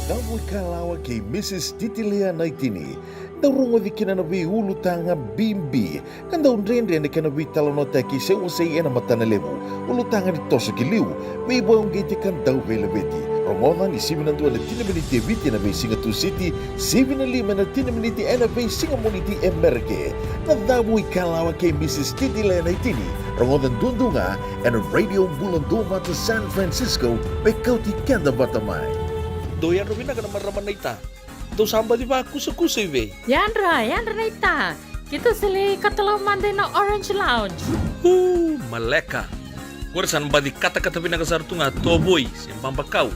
Davo ikalawa kei Mrs Titilea Naitini. Dau rogoci kina na veiulutaga bibi ka dau dredre na kena veitalanoataki se wasei ena matana levu. Ulutaga ni toso ki liu, veivakauqeti ka dau veilaveti. Rogoca ni sivi na dua ena tini na miniti e Viti ena veisiga Tusiti, sivi na lima ena tini na miniti ena veisiga Moniti e Merika. Na Davo ikalawa kei Mrs Titilea Naitini. Rogoca duadua ga ena Radio Bula Duavata San Francisco, me kauti keda vata mai. Dou yadra vinaka na marama naita. Dou sa baci vakusakusa i vei? Yadra, yadra naita. Keitou sa lai katalau mada ina Orange Lounge. Uu, maleka. Qori sa na baci katakata vinaka sara tu ga tovoi se babakau.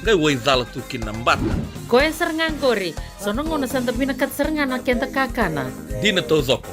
Qai waicala tu kina na bata. Koya sara ga qori. So na gauna sa da vinakata sara ga na keda kakana. Dina taucoko.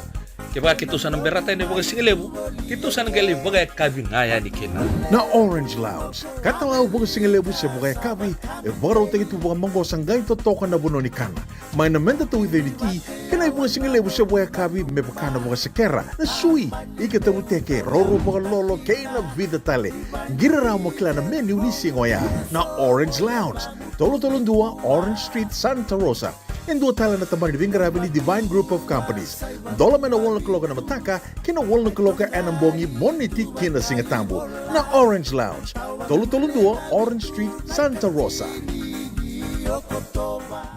Kevaka keitou sa na berata yani vakasigalevu, keitou sa na qai lai vakayakavi ga yani kina. Na Orange Lounge, katalau vakasigalevu se vakayakavi, e vakarautaki tu vakamaqosa qai totoka na vanua ni kana. Mai na meda tauica ni ti, kei na ivakasigalevu se vakayakavi me vaka na vakasekera, na sui, ika tavuteke, roro vakalolo, kei na vica tale. Qiri rawa mo kila na menu ni siga oya. Na Orange Lounge, tolu tolu dua Orange Street, Santa Rosa. E dua tale na tabana ni veiqaravi ni Divine Group of Companies. Dola mai na walu na kaloko ena mataka ki na walu na kaloko ena bogi, Moniti ki na Sigatabu. Na Orange Lounge, tolu tolu dua Orange Street, Santa Rosa.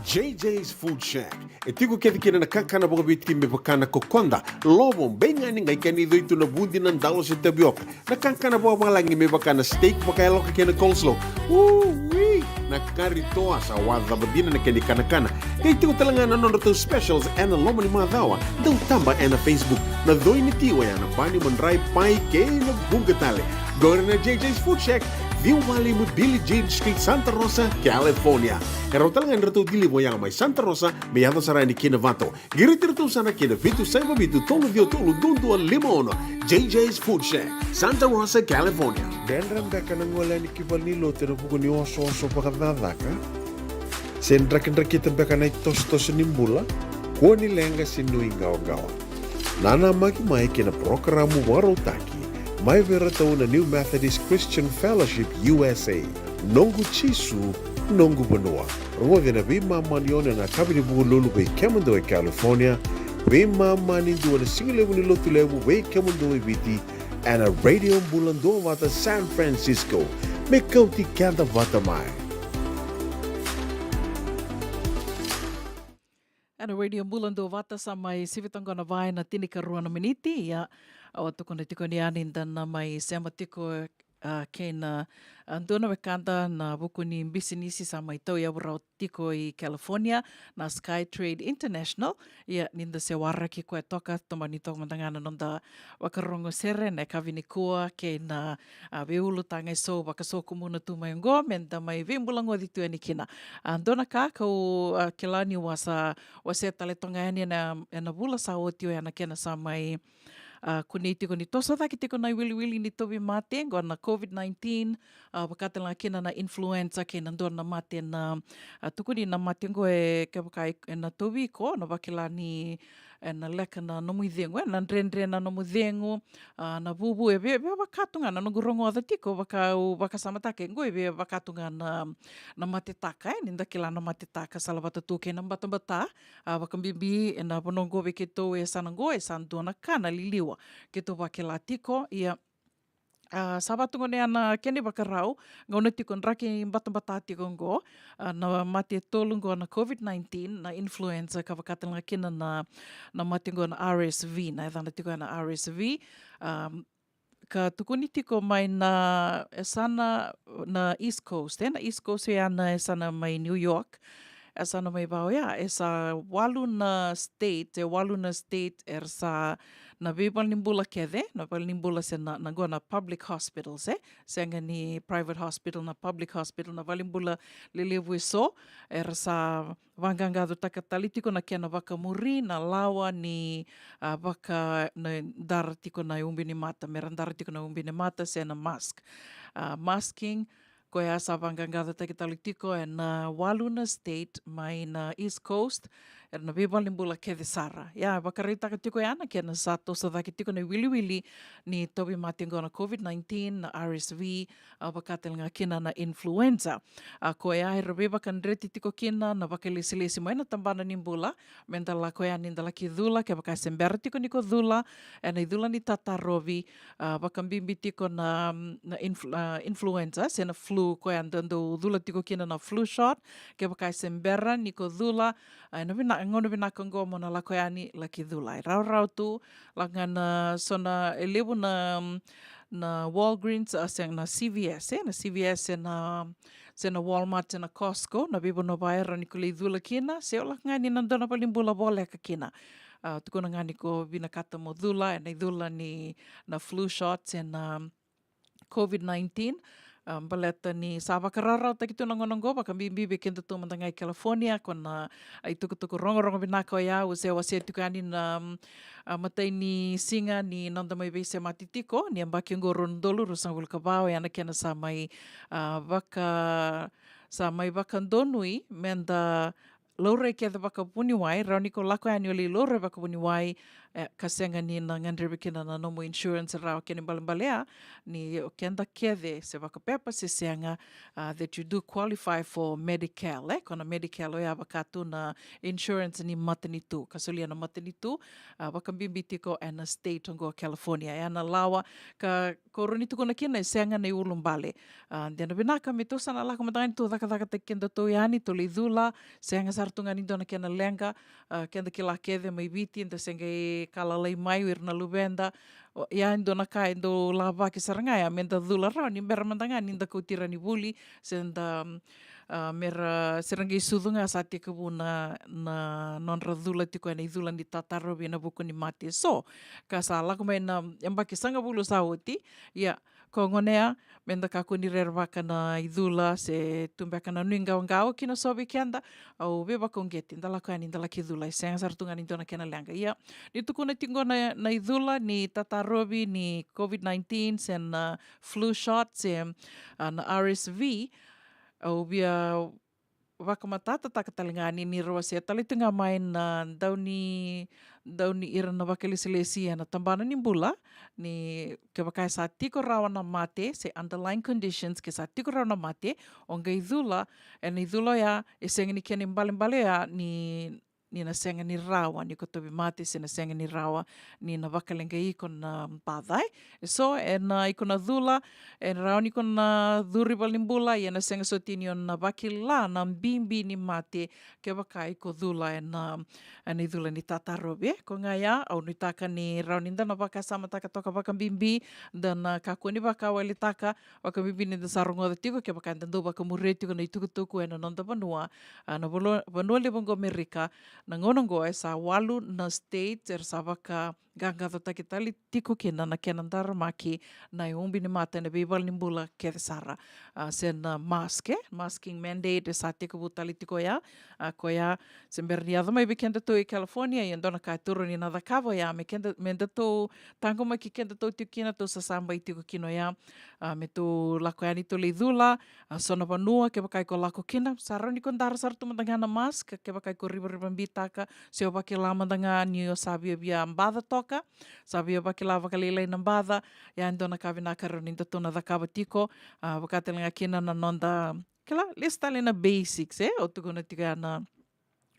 J J's Food Shack. E tiko kece kina na kakana vakaviti me vaka na kokoda, lovo, beigani, qai kena icoi tu na vudi, na dalo se tavioka. Na kakana vakavalagi me vaka na steak vakayaloka kei na coleslaw. Ui! Na kari toa, sa wacava dina na kena ikanakana. Qai tiko tale ga na nodratou specials ena loma ni macawa. Dau taba ena Facebook. Na coi ni ti oya na bani, madrai, pai kei na vuqa tale. Qori na J J's Food Shack, ciwa walu lima Billie Jean Street, Santa Rosa, California. E rawa tale ga ni ratou deliver oya mai Santa Rosa me yaco sara yani ki Novato. Qiriti iratou sara ki na vitu saiva vitu tolu ciwa tolu dua dua lima ono. J J's Food Shack, Santa Rosa, California. Dredre beka na gole yani ki valenilotu ena vuku ni osooso vakacakacaka? Se drakidrakita beka na itosotoso ni bula? Kua ni leqa se nuiqawaqawa. Nanamaki mai ki na parokaramu vakarautaki mai vei iratou na New Methodist Christian Fellowship U S A. Noqu Jisu, noqu vanua. Rogoci ena veimama ni ono ena yakavi ni Vukelulu vei kemudou e California, veimama ni dua ena sigalevu ni Lotulevu vei kemudou e Viti, ena Radio Bula Duavata San Francisco. Me kauti keda vata mai. Ena Radio Bula Duavata sa mai sivi toka qo na va ena tinikarua na miniti, ia au a tukuna tiko ni yani da na mai sema tiko, a, kei na, a, dua na wekada ena vuku ni bisinisi sa mai tauyavu rawa tiko i California, na Sky Trade International. Ia ni da se waraki koya toka, tomani toka mada ga na noda vakarogo sere ena yakavi nikua kei na, a, veiulutaga eso vakasokumuna tu mai oqo me da mai veibulagoci tu yani kina. A, dua na ka kau, a, kila niu a sa wasea tale toka ga yani ena, ena vula sa oti oya na kena sa mai, a, kunei tiko ni toso cake tiko na iwiliwili ni tauvimate, qo na COVID nineteen, a, vakatalega kina na influenza kei na dua na mate na, a, tukuni na mate qo e kevaka e, ena tauvi iko, na vakila ni, ena leka na nomu icegu, ena dredre na nomu cegu, a, na vuvu, e via, via vaka tu ga na noqu rogoca tiko, vaka au vakasamataka e qo e via vaka tu ga na, na matetaka, e, ni da kila na matetaka, salavata tu kei na batabata, a, vakabibi ena vanua qo vei keitou e sa na qo, e sa dua na ka na liliwa keitou vakila tiko, ia, a, sa vatu gone ya na kena ivakarau, gauna tiko draki batabata tiko qo, a, na mate e tolu qo na COVID nineteen, na influenza ka vakatalega kina na, na mate qo na R S V, na yacana tiko ya na R S V, a, ka tukuni tiko mai na yasana na East Coast, e, na East Coast, e, ya na yasana mai New York, e, yasana mai va oya, e sa walu na state, e walu na state era sa na veivalenibula kece, na valenibula se na, na qo na public hospitals, e, sega ni private hospital, na public hospital, na valenibula lelevu eso era sa vaqaqacotaka tale tiko na kena vakamuri na lawa ni, a, vaka na dara tiko na ubi ni mata, mera dara tiko na ubi ni mata se na mask. A, masking, koya sa vaqaqacotaki tale tiko ena walu na state mai na East Coast, era na veivalenibula kece sara. Ia, vakaraitaka tiko ya na kena sa toso cake tiko na iwiliwili ni tauvimate qo na COVID nineteen, na R S V, a, vaka tale ga kina na influenza. A, koya era veivakadreti tiko kina na vakalesilesi mai na tabana ni bula, me da lako yani da laki cula, kevaka se bera tiko ni ko cula ena icula ni tatarovi, a, vakabibi tiko na, na influ-, a, influenza se na flu, koya da dau cula tiko kina na flu shot, kevaka se bera ni ko cula, a, ena vina-, gauna vinaka oqo mo na lako yani laki cula. E rawarawa tu, lako ga na so na, e levu na, na Walgreens, a, se na C V S, e, na C V S, se na, se na Walmart, se na Costco, na veivanua va era ni ko lai cula kina, se o lako ga ni na dua na valenibula voleka kina. A, tukuna ga ni ko vinakata mo cula ena icula ni na flu shot, se na COVID nineteen, a, baleta ni sa vakarawarawataki tu na gauna oqo, vakabibi vei kedatou mada ga i California, ko na, a, itukutuku rogorogo vinaka oya, au se wasea tiko yani na, mm, a, matai ni siga ni noda mai veisemati tiko, ni yabaki oqo rua na udolu ruasagavulu ka va, oya na kena sa mai, a, vaka, sa mai vakadonui me da laurai kece vakavuniwai, rawa ni ko lako yani o lai laurai vakavuniwai, e, ka sega ni na gadrevi kina na nomu insurance rawa. Kena ibalebale ya ni o keda kece, se vakapepa se sega, a, that you do qualify for Medi-Cal, e, ko na Medi-Cal oya vaka tu na insurance ni matanitu, ka solia na matanitu, a, vakabibi tiko ena state oqo California, ya na lawa ka ko rawa ni tukuna kina e sega na iulubale. A, de na vinaka me tou sa na lako mada ga ni tou cakacakataki kedatou yani, tou lai cula, sega sara tu ga ni dua na kena leqa, a, keda kila kece mai Viti, da se qai ka lalai mai o ira na luveda. O, ia e dua na ka e dau lavaki sara ga ya, me da cula rawa ni bera mada ga ni da kauti ira ni vuli, se da, mm, a, me ra, se ra qai sucu ga sa tekivu na, na nodra cula tiko ena icula ni tatarovi ena vuku ni mate. So, ka sa lako mai na yabaki sagavulu sa oti, ia, ko gone ya, me da kakua ni rerevaka na icula, se tu beka na nuiqawaqawa ki na so vei keda, au veivakauqeti, da lako yani, da laki cula, e sega sara tu ga ni dua na kena leqa. Ia, ni tukuna tiko na, na icula ni tatarovi ni COVID nineteen, se na flu shot, se, a, na R S V, au via vakamatatataka tale ga ni, ni ra wasea tale tu ga mai na dau ni, dau ni ira na vakalesilesi ena tabana ni bula, ni kevaka e sa tiko rawa na mate, se underlying conditions, ke sa tiko rawa na mate, o qai cula, ena icula oya, e sega ni kena ibalebale ya ni, ni na sega ni rawa ni ko tauvimate, se na sega ni rawa ni na vakaleqai iko na baca, e. So, ena iko na cula, e rawa ni ko na curu i valenibula, ia na sega soti ni o na vakila na bibi ni mate, kevaka iko cula ena, ena icula ni tatarovi, e. Ko ga ya, au nuitaka ni rawa ni da na vakasamataka toka vakabibi, da na kakua ni vakawaletaka, vakabibi ni da sa rogoca tiko, kevaka eda dau vakamuria tiko na itukutuku ena noda vanua, a, na vanua, vanua levu oqo Amerika, na gauna oqo e sa walu na state era sa vakaqaqacotaki tale tiko kina na kena daramaki na iubi ni mate ena veivalenibula kece sara. A, se na mask, e, masking mandate e sa tekivu tale tiko ya, a, koya se bera ni yaco mai vei kedatou i California, ia dua na ka e taura ni na cakava oya me keda, me datou taqomaki kedatou tiko kina, tou sasabai tiko kina oya, a, me tou lako yani tou lai cula, a, so na vanua, kevaka iko lako kina, sa rawa ni ko dara sara tu mada ga na mask, kevaka iko rivarivabitaka, se o vakila mada ga ni o sa viavia baca toka, sa via vakila vakalailai na baca, ia e dua na ka vinaka rawa ni datou na cakava tiko, a, vaka tale ga kina na noda, kila, lesu tale na basics, e, au tukuna tiko ya na,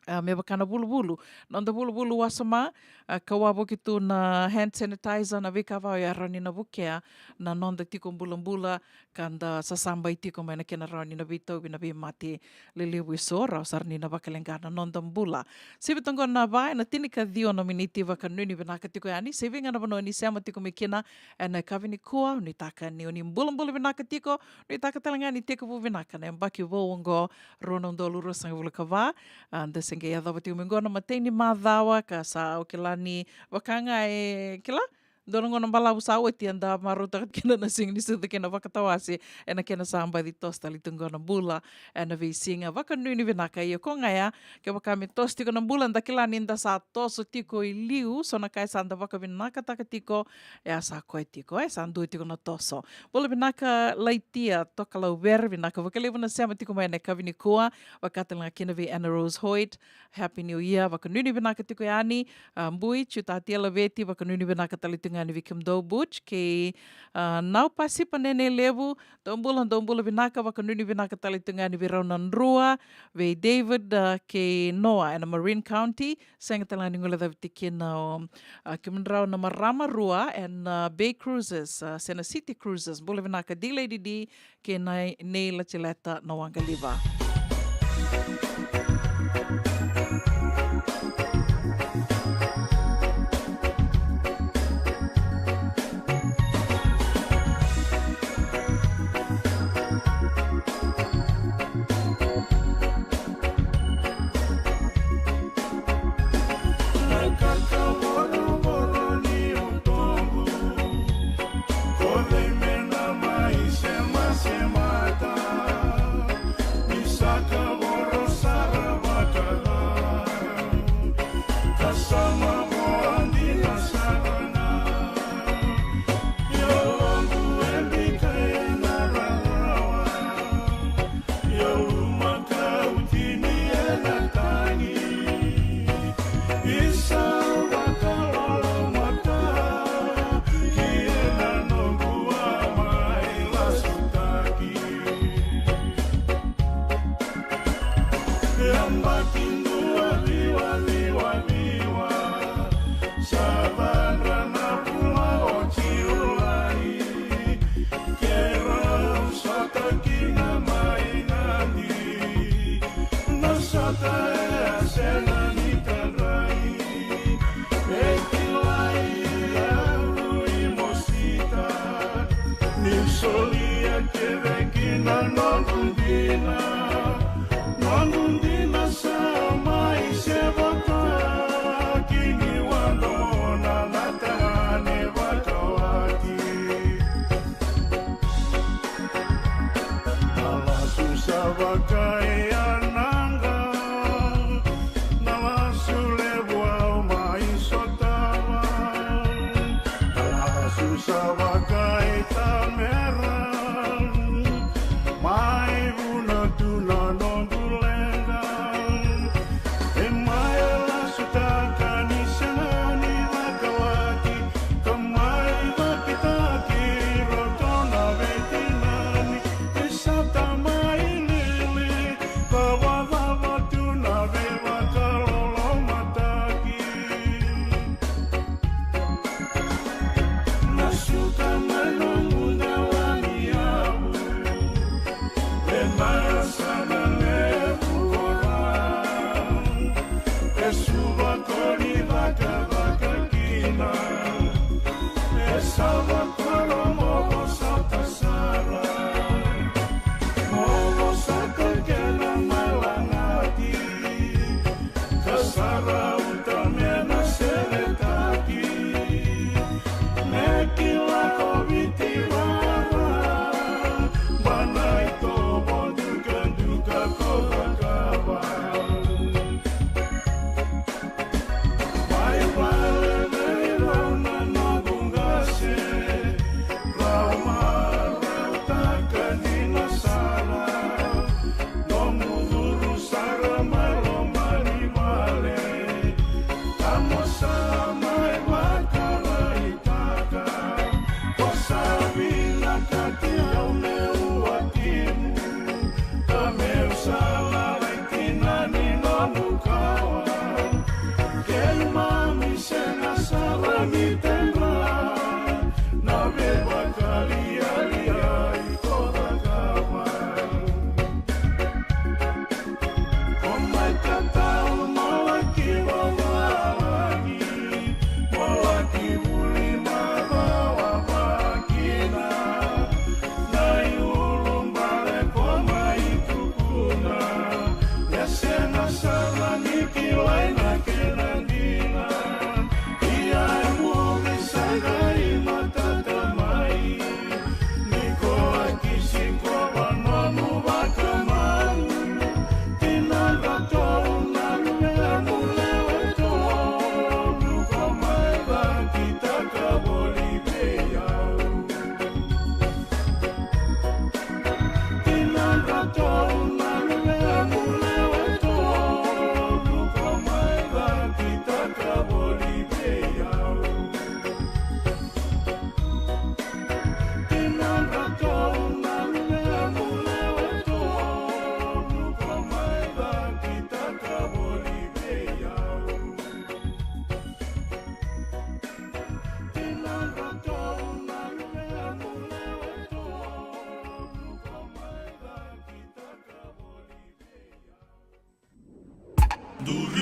a, me vaka na vuluvulu. Noda vuluvulu wasoma, a, ka wavoki tu na hand sanitizer, na veika va oya rawa ni na vukea na noda tiko bulabula, ka da sasabai tiko mai na kena rawa ni na veitauvi na veimate lelevu eso, rawa sara ni na vakaleqa na noda bula. Sivi toqo na va ena tinikaciwa na miniti, vakanuinui vinaka tiko yani, se vei ga na vanua ni sema tiko mai kina ena yakavi nikua, nuitaka ni o ni bulabula vinaka tiko, nuitaka tale ga ni tekivu vinaka na yabaki vou oqo, rua na udolu ruasagavulu ka va, a, da se qai yacova tiko mai oqo na matai ni macawa, ka sa au kila ni vaka ga e, kila, Dua na gauna balavu sa oti eda marautaka kina na siga ni sucu kei na vakatawase ena kena sa baci toso tale tu qo na bula ena veisiga. Vakanuinui vinaka. Ia ko ga ya, kevaka me toso tiko na bula, da kila ni da sa toso tiko i liu, so na ka e sa da vakavinakataka tiko, e a sa koya tiko, e sa dua tiko na toso. Bula vinaka Laitia Tokalauvere, vinaka vakalevu na sema tiko mai ena yakavi nikua, vaka tale ga kina vei Anna Rose Hoyt, Happy New Year, vakanuinui vinaka tiko yani, a, Bui, Jutati Alaveti, vakanuinui vinaka tale tu ga yani vei kemudou Butch, kei, a, Nau Pasipa Nene Levu, dou bula, dou bula vinaka, vakanuinui vinaka tale tu ga yani vei rau na drua, vei David, a, kei Noah, ena Marin County, sega tale ga ni guilecavi tiko kina o, a, kemudrau na marama rua, ena, a, Bay Cruises, a, se na City Cruises, bula vinaka, D Lady D, kei na nei Latileta na waqaliva. Ni solia kece kina noqu dina, noqu dina sa mai sevata, kini wadomona na tagane vakawati. Na lasu sa vakaiyanaqa, na lasu levu au mai sotava. Na lasu sa vakaitamera, mai vuna tu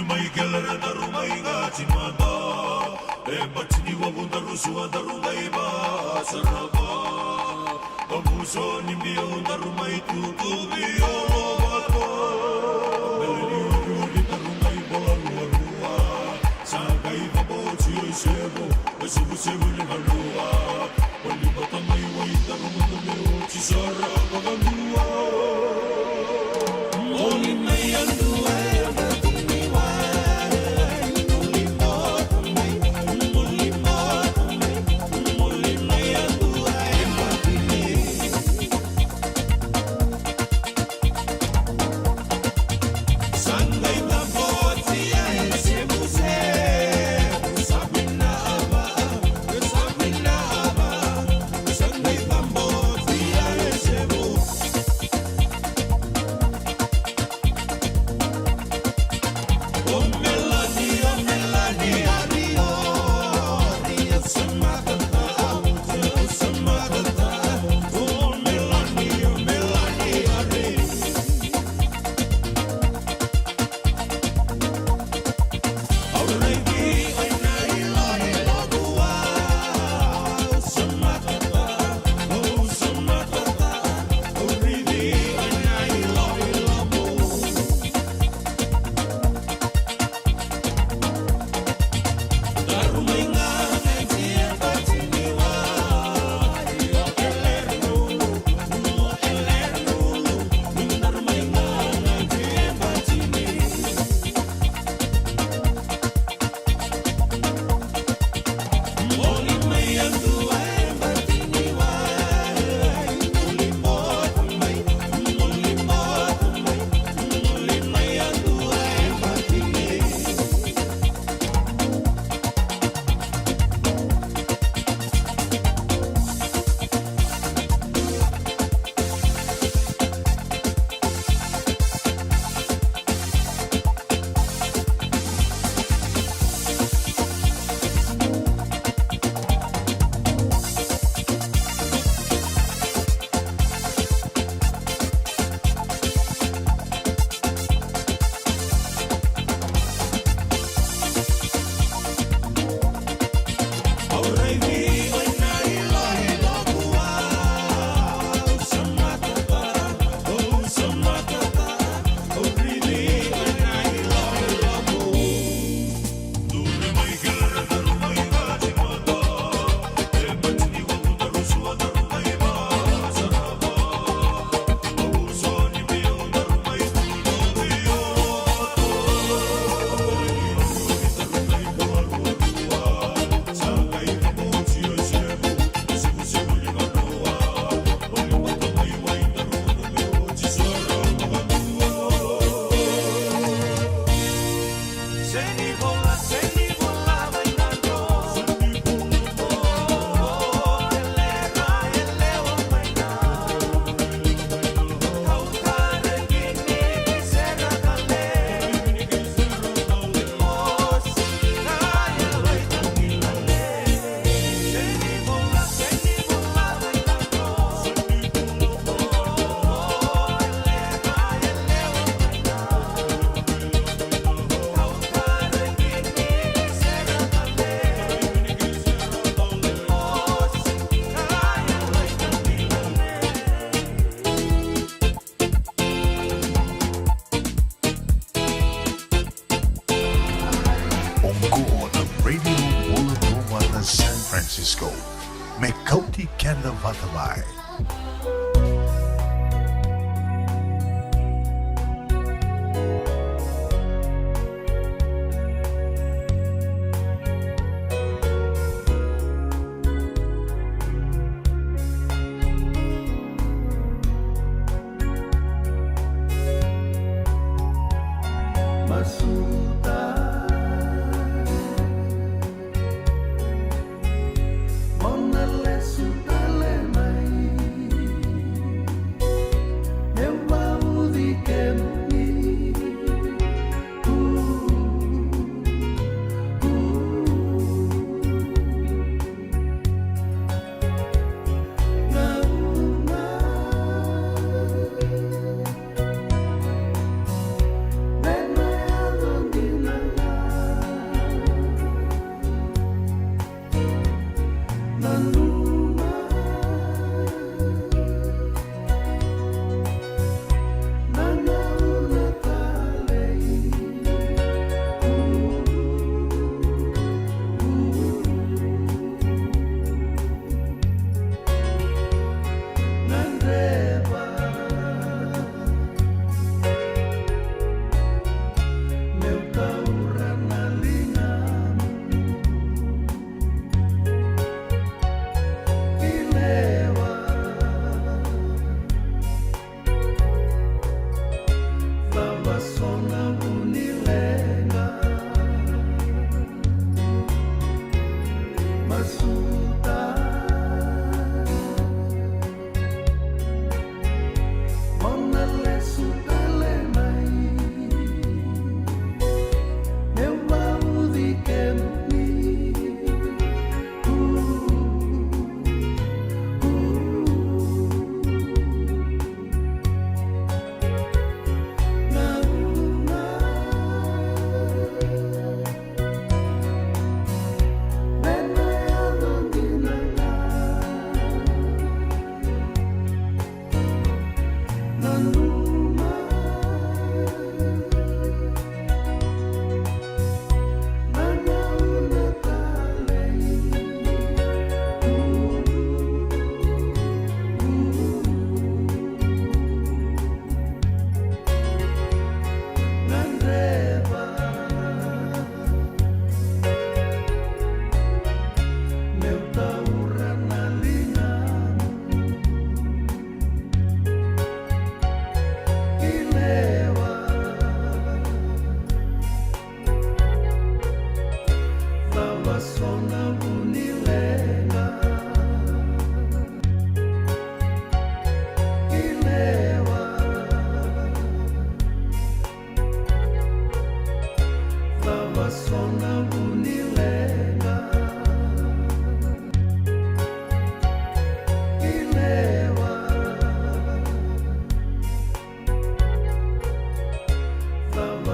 Mai kelere daru mai qati mada. E bati ni wavu daru sua daru qai vasarava. Vavuso ni biau daru mai tutuvi o lovaka. Mele ni uliuli daru mai vola lualua. Sa qai vaboti o isevu. E sevusevu ni vanua. Oli vata mai wai daru mata me oti sara vakadua. Oli mai yadua e vatini wai. Oli vata mai, oli vata mai, oli mai yadua e vatini. Oqo na Radio Bula Vata San Francisco. Me kauti keda vata mai. E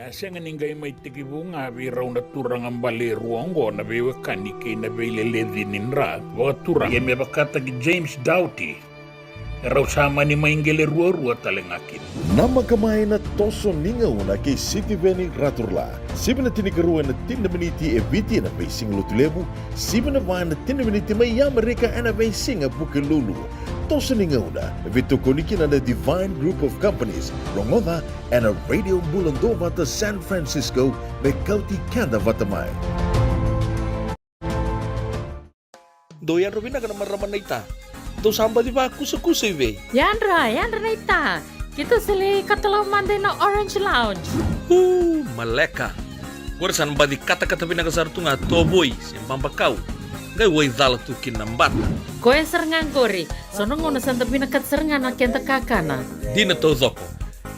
a sega ni qai mai tekivu ga vei rau na turaga bale e rua oqo na veiwekani kei na veileleci ni dra vakaturaga, ia me vakataki James Doughty, e rau sa mani mai qele ruarua tale ga kina. Namaka mai na toso ni gauna kei Sitiveni Raturla. Sivi na tinikarua ena tini na miniti e Viti ena veisiga Lotulevu, sivi na va ena tini na miniti mai Amerika ena veisiga Vukelulu. Toso ni gauna e veitokoni kina na Divine Group of Companies. Rogoca ena Radio Bula Duavata San Francisco, me kauti keda vata mai. Dou yadra vinaka na marama naita. Dou sa baci vakusakusa i vei? Yadra, yadra naita. Keitou sa lai katalau mada ina Orange Lounge. Uu, maleka. Qori sa na baci katakata vinaka sara tu ga tovoi se babakau. Qai wai cala tu kina na bata. Koya sara ga qori. So na gauna sa da vinakata sara ga na keda kakana. Dina taucoko.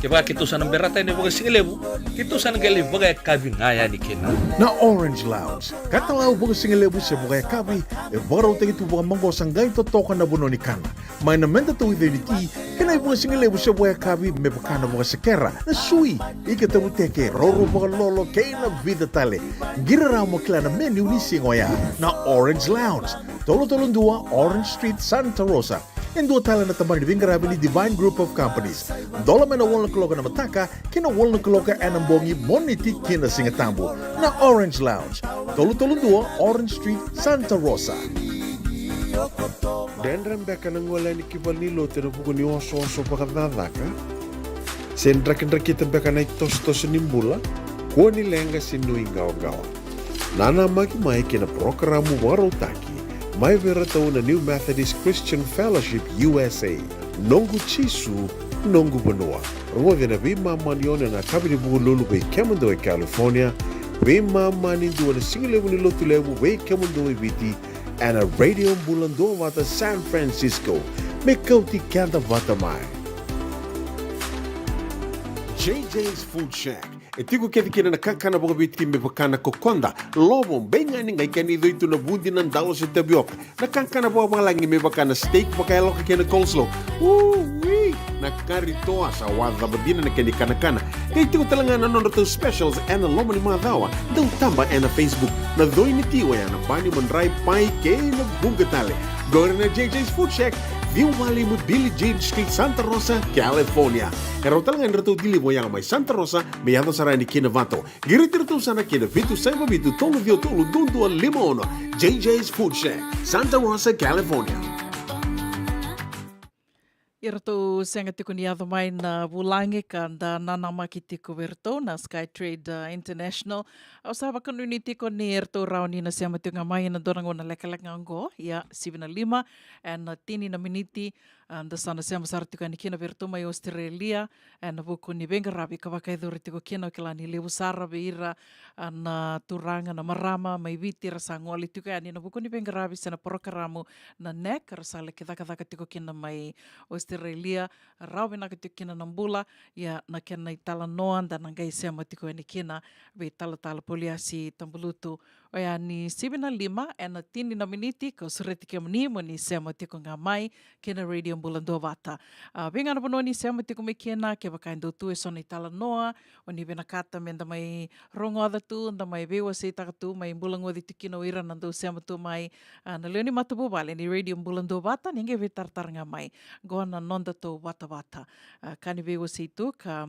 Kevaka keitou sa na berata yani vakasigalevu, keitou sa na qai lai vakayakavi ga yani kina. Na Orange Lounge, katalau vakasigalevu se vakayakavi, e vakarautaki tu vakamaqosa qai totoka na vanua ni kana. Mai na meda tauica ni ti, kei na ivakasigalevu se vakayakavi me vaka na vakasekera, na sui, ika tavuteke, roro vakalolo, kei na vica tale. Qiri rawa mo kila na menu ni siga oya. Na Orange Lounge, tolu tolu dua Orange Street, Santa Rosa. E dua tale na tabana ni veiqaravi ni Divine Group of Companies. Dola mai na walu na kaloko ena mataka ki na walu na kaloko ena bogi, Moniti ki na Sigatabu. Na Orange Lounge, tolu tolu dua Orange Street, Santa Rosa. Dredre beka na gole yani ki valenilotu ena vuku ni osooso vakacakacaka? Se drakidrakita beka na itosotoso ni bula? Kua ni leqa se nuiqawaqawa. Nanamaki mai kei na parokaramu vakarautaki mai vei iratou na New Methodist Christian Fellowship U S A, Noqu Jisu, Noqu Vanua. Rogoci ena veimama ni ono ena yakavi ni Vukelulu vei kemudou e California, veimama ni dua ena sigalevu ni Lotulevu vei kemudou e Viti, ena Radio Bula Duavata San Francisco, me kauti keda vata mai. J J's Food Shack. E tiko kece kina na kakana vakaviti me vaka na kokoda, lovo, beigani, qai kena icoi tu na vudi, na dalo se tavioka. Na kakana vakavalagi me vaka na steak vakayaloka kei na coleslaw. Ui! Na kari toa, sa wacava dina na kena ikanakana. Qai tiko tale ga na nodratou specials ena loma ni macawa. Dau taba ena Facebook. Na coi ni ti oya na bani, madrai, pai kei na vuqa tale. Qori na J J's Food Shack, ciwa walu lima Billie Jean Street, Santa Rosa, California. E rau tale ga ni ratou deliver yaga mai Santa Rosa me yaco sara yani ki Novato. Qiriti iratou sara ki na vitu saiva vitu tolu ciwa tolu dua dua lima ono. J J's Food Shack, Santa Rosa, California. Iratou sega tiko ni yaco mai na vulagi ka da nanamaki tiko vei iratou na Sky Trade, uh, International. Au sa vakanuinui tiko ni ratou rawa ni na sema tiko ga mai ena dua na gauna lekaleka ga oqo. Ia, sivi na lima ena tini na miniti, a, da sa na sema sara tiko yani kina vei iratou mai Australia, ena vuku ni veiqaravi ka vakayacori tiko kina. Au kila ni levu sara vei ira, a, na turaga, na marama mai Viti era sa gole tiko yani ena vuku ni veiqaravi se na parokaramu na NEC, era sa laki cakacaka tiko kina mai Australia. Rawa vinaka tiko kina na bula. Ia, na kena italanoa da na qai sema tiko yani kina vei Talatala Poliasi Tabalutu. Oya ni sivi na lima ena tini na miniti, kau sureti kemuni mo ni sema tiko ga mai ki na Radio Bula Duavata. A, vei ga na vanua ni sema tiko mai kina, kevaka e dau tu eso na italanoa o ni vinakata me da mai rogoca tu, da mai veiwaseitaka tu, mai bulagoci tu kina o ira na dau sema tu mai, a, na lewe ni matavuvale ni Radio Bula Duavata, ni qai veitaratara ga mai. Qo na nodatou vatavata. A, ka ni veiwasei tu ka,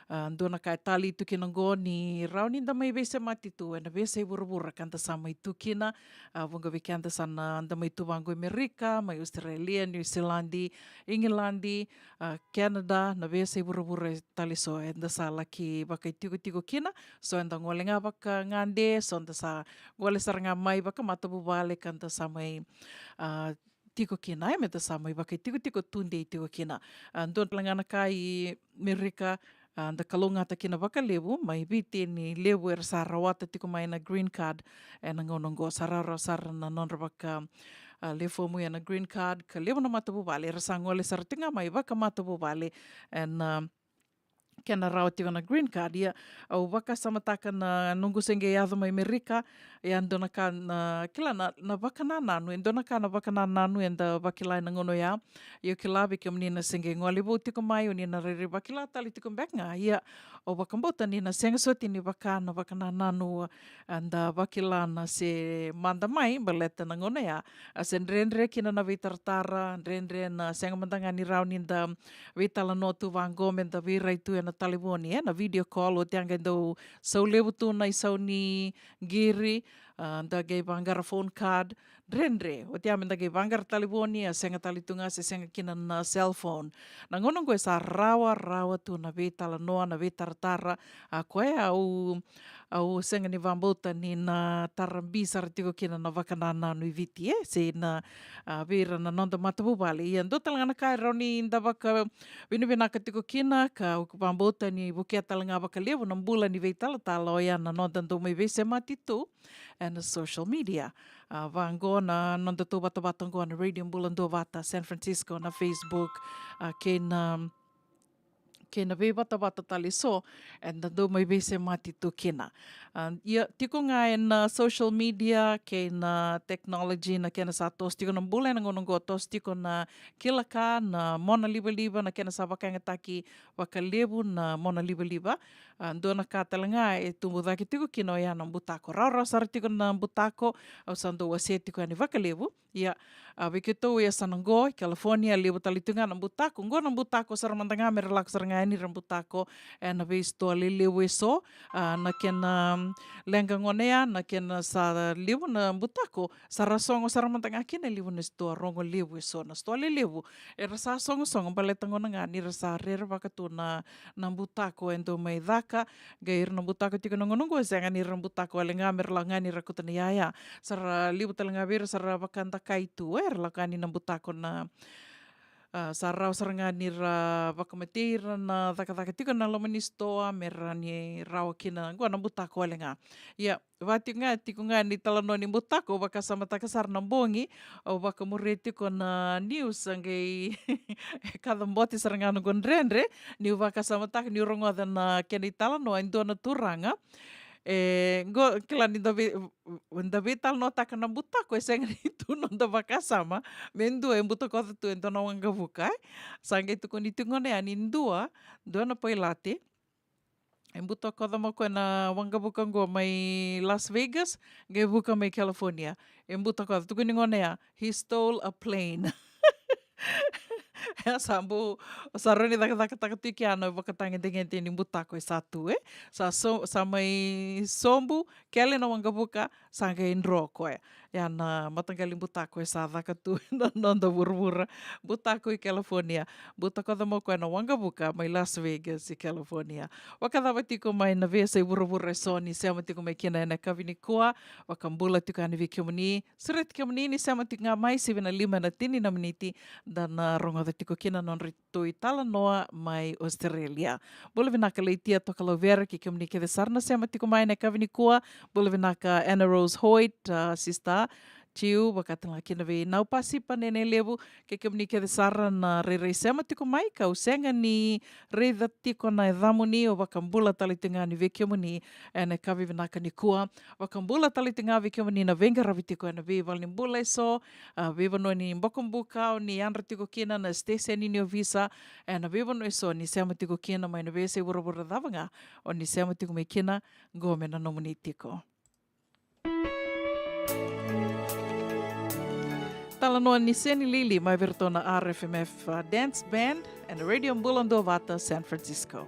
a, dua na ka e talei tu kina oqo ni rawa ni da mai veisemati tu ena veiyasai vuravura ka da sa mai tu kina. A, vuqa vei keda sa na da mai tu vaqo i Merika, mai Australia, New Zealand, Igiladi, a, Canada, na veiyasai vuravura tale so eda sa laki vakaitikotiko kina. So eda gole ga vakagade, so da sa gole sara ga mai vakamatavuvale ka da sa mai, a, tiko kina, e, me da sa mai vakaitikotiko tudei tiko kina. A, dua tale ga na ka i Merika, a, da kalougata kina vakalevu mai Viti ni levu era sa rawata tiko mai na green card ena gauna oqo. Sa rawarawa sara na nodra vaka, a, lewe fomu ena green card, ka levu na matavuvale era sa gole sara tiko ga mai vakamatavuvale ena, a, kena rawa tiko na green card. Ia, au vakasamataka na noqu se qai yaco mai Merika, ia dua na ka na, kila na, na vakanananu, e dua na ka na vakanananu eda vakila ena gauna oya. Ia au kila vei kemuni na se qai gole vou tiko mai, o ni na rairai vakila tale tiko beka ga. Ia, au vakabauta ni na sega soti ni vaka na vakanananu, a, da vakila na se mada mai, baleta na gauna oya, a, se dredre kina na veitaratara, dredre na sega mada ga ni rawa ni da veitalanoa tu vaqo me da veirai tu ena talevoni, e, na video call, oti a qai dau sau levu tu na isau ni qiri, a, da qai vaqara phone card, dredre, oti a me da qai vaqara talevoni, a sega tale tu ga se sega kina na cellphone. Na gauna oqo e sa rawarawa tu na veitalanoa, na veitaratara, a koya au, au sega ni vakabauta ni na tara bi sara tiko kina na vakanananu i Viti, e, se na, a, vei ira na noda matavuvale. Ia dua tale ga na ka e rawa ni da vakavinavinaka tiko kina, ka au vakabauta ni vukea tale ga vakalevu na bula ni veitalatala oya na noda dau mai veisemati tu ena social media. A, vaqo na noda tou vatavata oqo na Radio Bula Duavata San Francisco, na Facebook, a, kei na, kei na veivatavata tale eso eda dau mai veisemati tu kina. A, ia tiko ga ena social media kei na technology na kena sa toso tiko na bula ena gauna oqo, toso tiko na kila ka, na mona livaliva, na kena sa vakayagataki vakalevu na mona livaliva. A, dua na ka tale ga e tubu cake tiko kina oya na butako. Rawarawa sara tiko na butako, au sa dau wasea tiko yani vakalevu. Ia, a, vei keitou e yasana oqo i California, levu tale tu ga na butako. Oqo na butako sara mada ga me ra lako sara ga yani ra butako ena veisitoa lelevu eso. A, na kena, mm, leqa gona ya, na kena sa levu na butako, sa ra sogo sara mada ga kina e levu na sitoa, rogo levu eso na sitoa lelevu. Era sa sogosogo baleta gona ga ni ra sa rerevaka tu na, na butako e dau mai caka. Qai ira na butako tiko na gauna oqo e sega ni ra butako wale ga me ra lako ga ni ra kauta na iyaya. Sa ra levu tale ga vei ira sa ra vakadakai tu, e, ra lako ga ni na butako na, a, sa rawa sara ga ni ra vakamatei ira na cakacaka tiko na loma ni sitoa me ra ni rawa kina oqo na butako wale ga. Ia, va tiko ga, tiko ga ni talanoa ni butako, au vakasamataka sara na bogi, au vakamuria tiko na news, a qai kacabote sara ga noqu dredre, niu vakasamataka, niu rogoca na kena italanoa e dua na turaga. E, qo, kila ni da vei, da veitalanoataka na butako, e sega ni tu noda vakasama, me dua e butakoca tu e dua na waqavuka, e. Sa qai tukuni tiko gona ya ni dua, dua na pailate, e butakoca mai o koya na waqavuka oqo mai Las Vegas, qai vuka mai California. E butakoca, tukuni gona ya, he stole a plane. E sa bau, sa rawa ni cakacakataka tu kina na vakatagedegede ni butako e sa tu, e. Sa so-, sa mai sobu kele na waqavuka, sa qai dro o koya. Ia na mataqali butako e sa caka tu na noda vuravura. Butako i California. Butakoca mai o koya na waqavuka mai Las Vegas i California. Vakacava tiko mai na veiyasai vuravura eso ni sema tiko mai kina ena yakavi nikua. Vakabula tiko yani vei kemuni. Sureti kemuni ni sema tiko ga mai, sivi na lima ena tini na miniti, da na rogoca tiko kina na nodra tou italanoa mai Australia. Bula vinaka Laitia Tokalau Vera, kei kemuni kece sara na sema tiko mai ena yakavi nikua. Bula vinaka Anna Rose Hoyt, a, sister. Tiu, vakatale ga kina vei Nau Pasipa Nene Levu, kei kemuni kece sara na rairai sema tiko mai, kau sega ni raica tiko na yacamuni, au vakabula tale tiko ga yani vei kemuni ena yakavi vinaka nikua. Vakabula tale tiko ga vei kemuni na veiqaravi tiko ena veivalenibula eso, a, veivanua ni bokobuka o ni yadra tiko kina, na siteseni ni ovisa, ena veivanua eso ni sema tiko kina, mai na veiyasai vuravura cava ga o ni sema tiko mai kina, qo me na nomuni tiko. Talanoa ni Seni Lili mai vei iratou na R F M F, uh, Dance Band ena Radio Bula Duavata, San Francisco.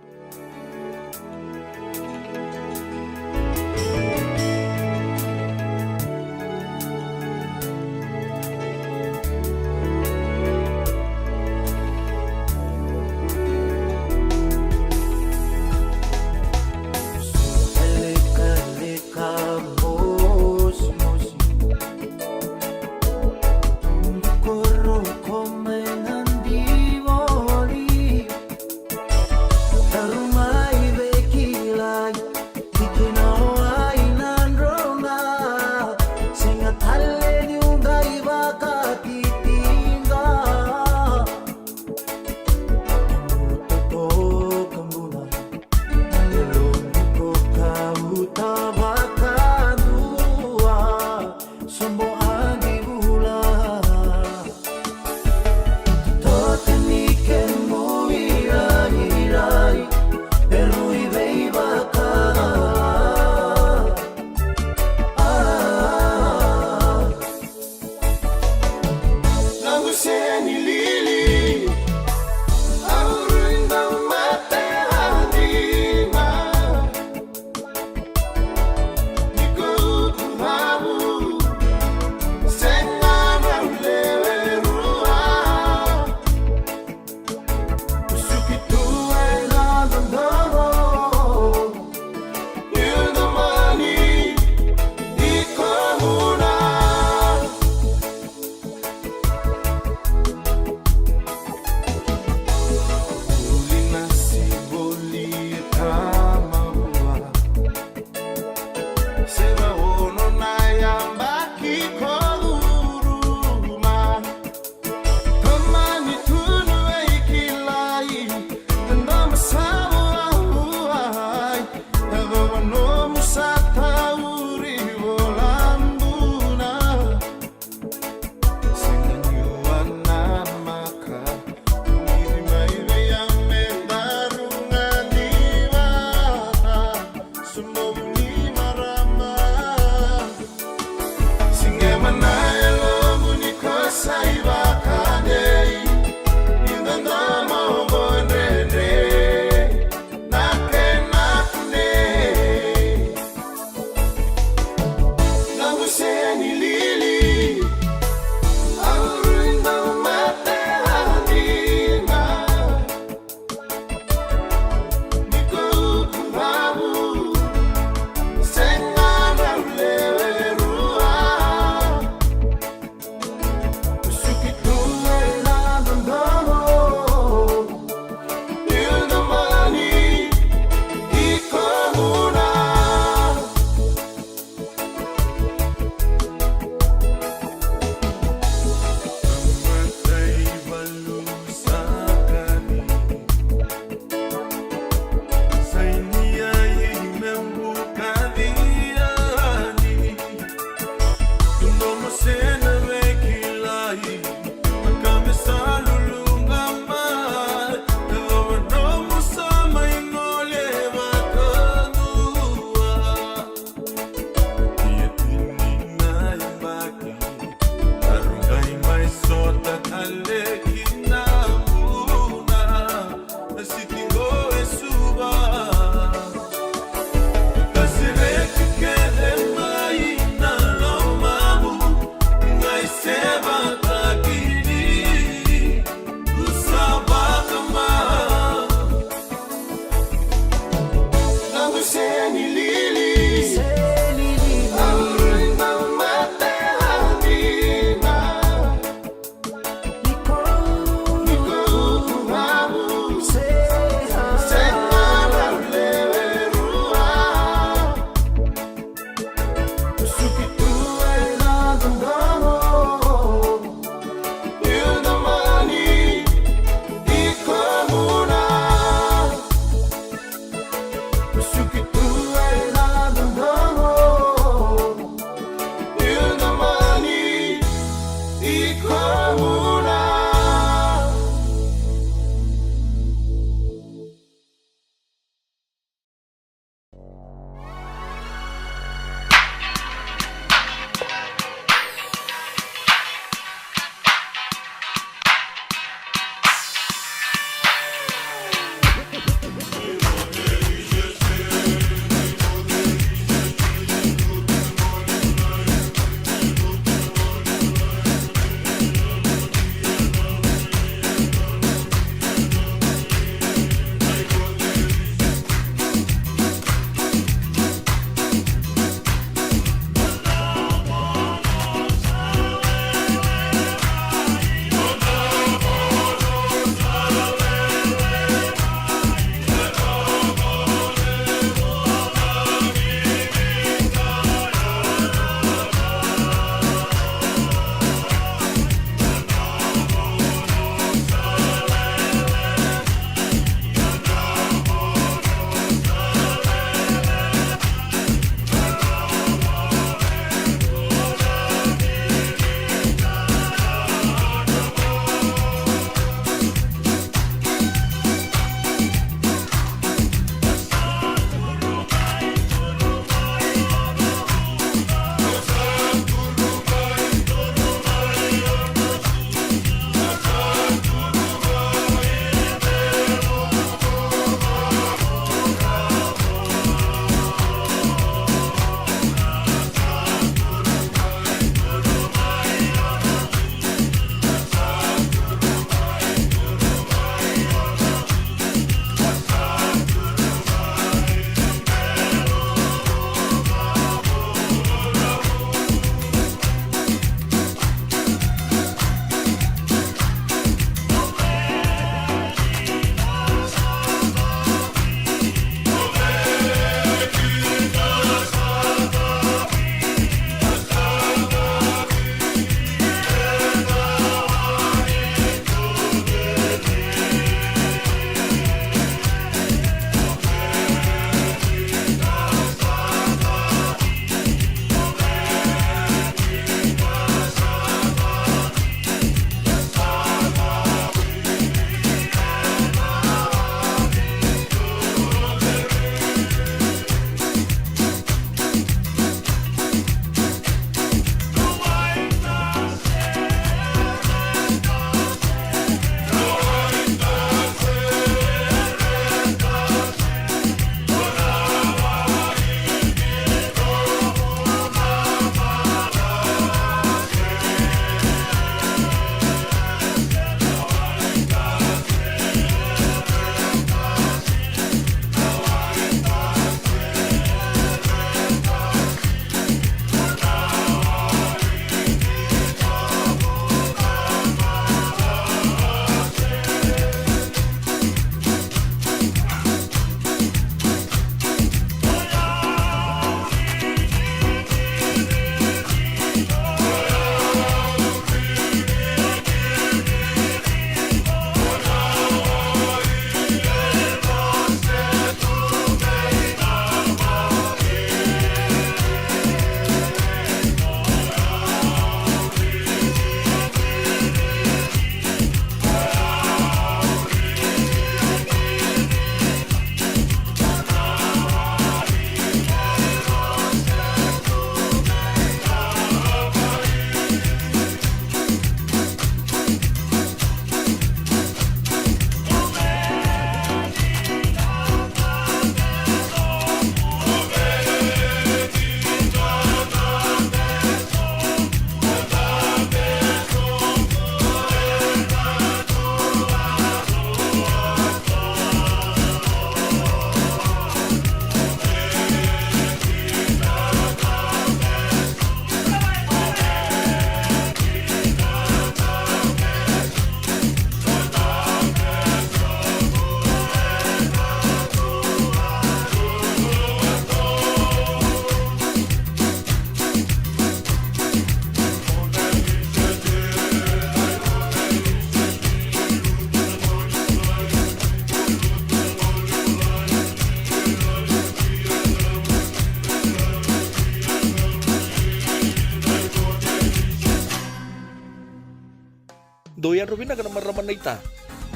Dou yadra vinaka na marama naita.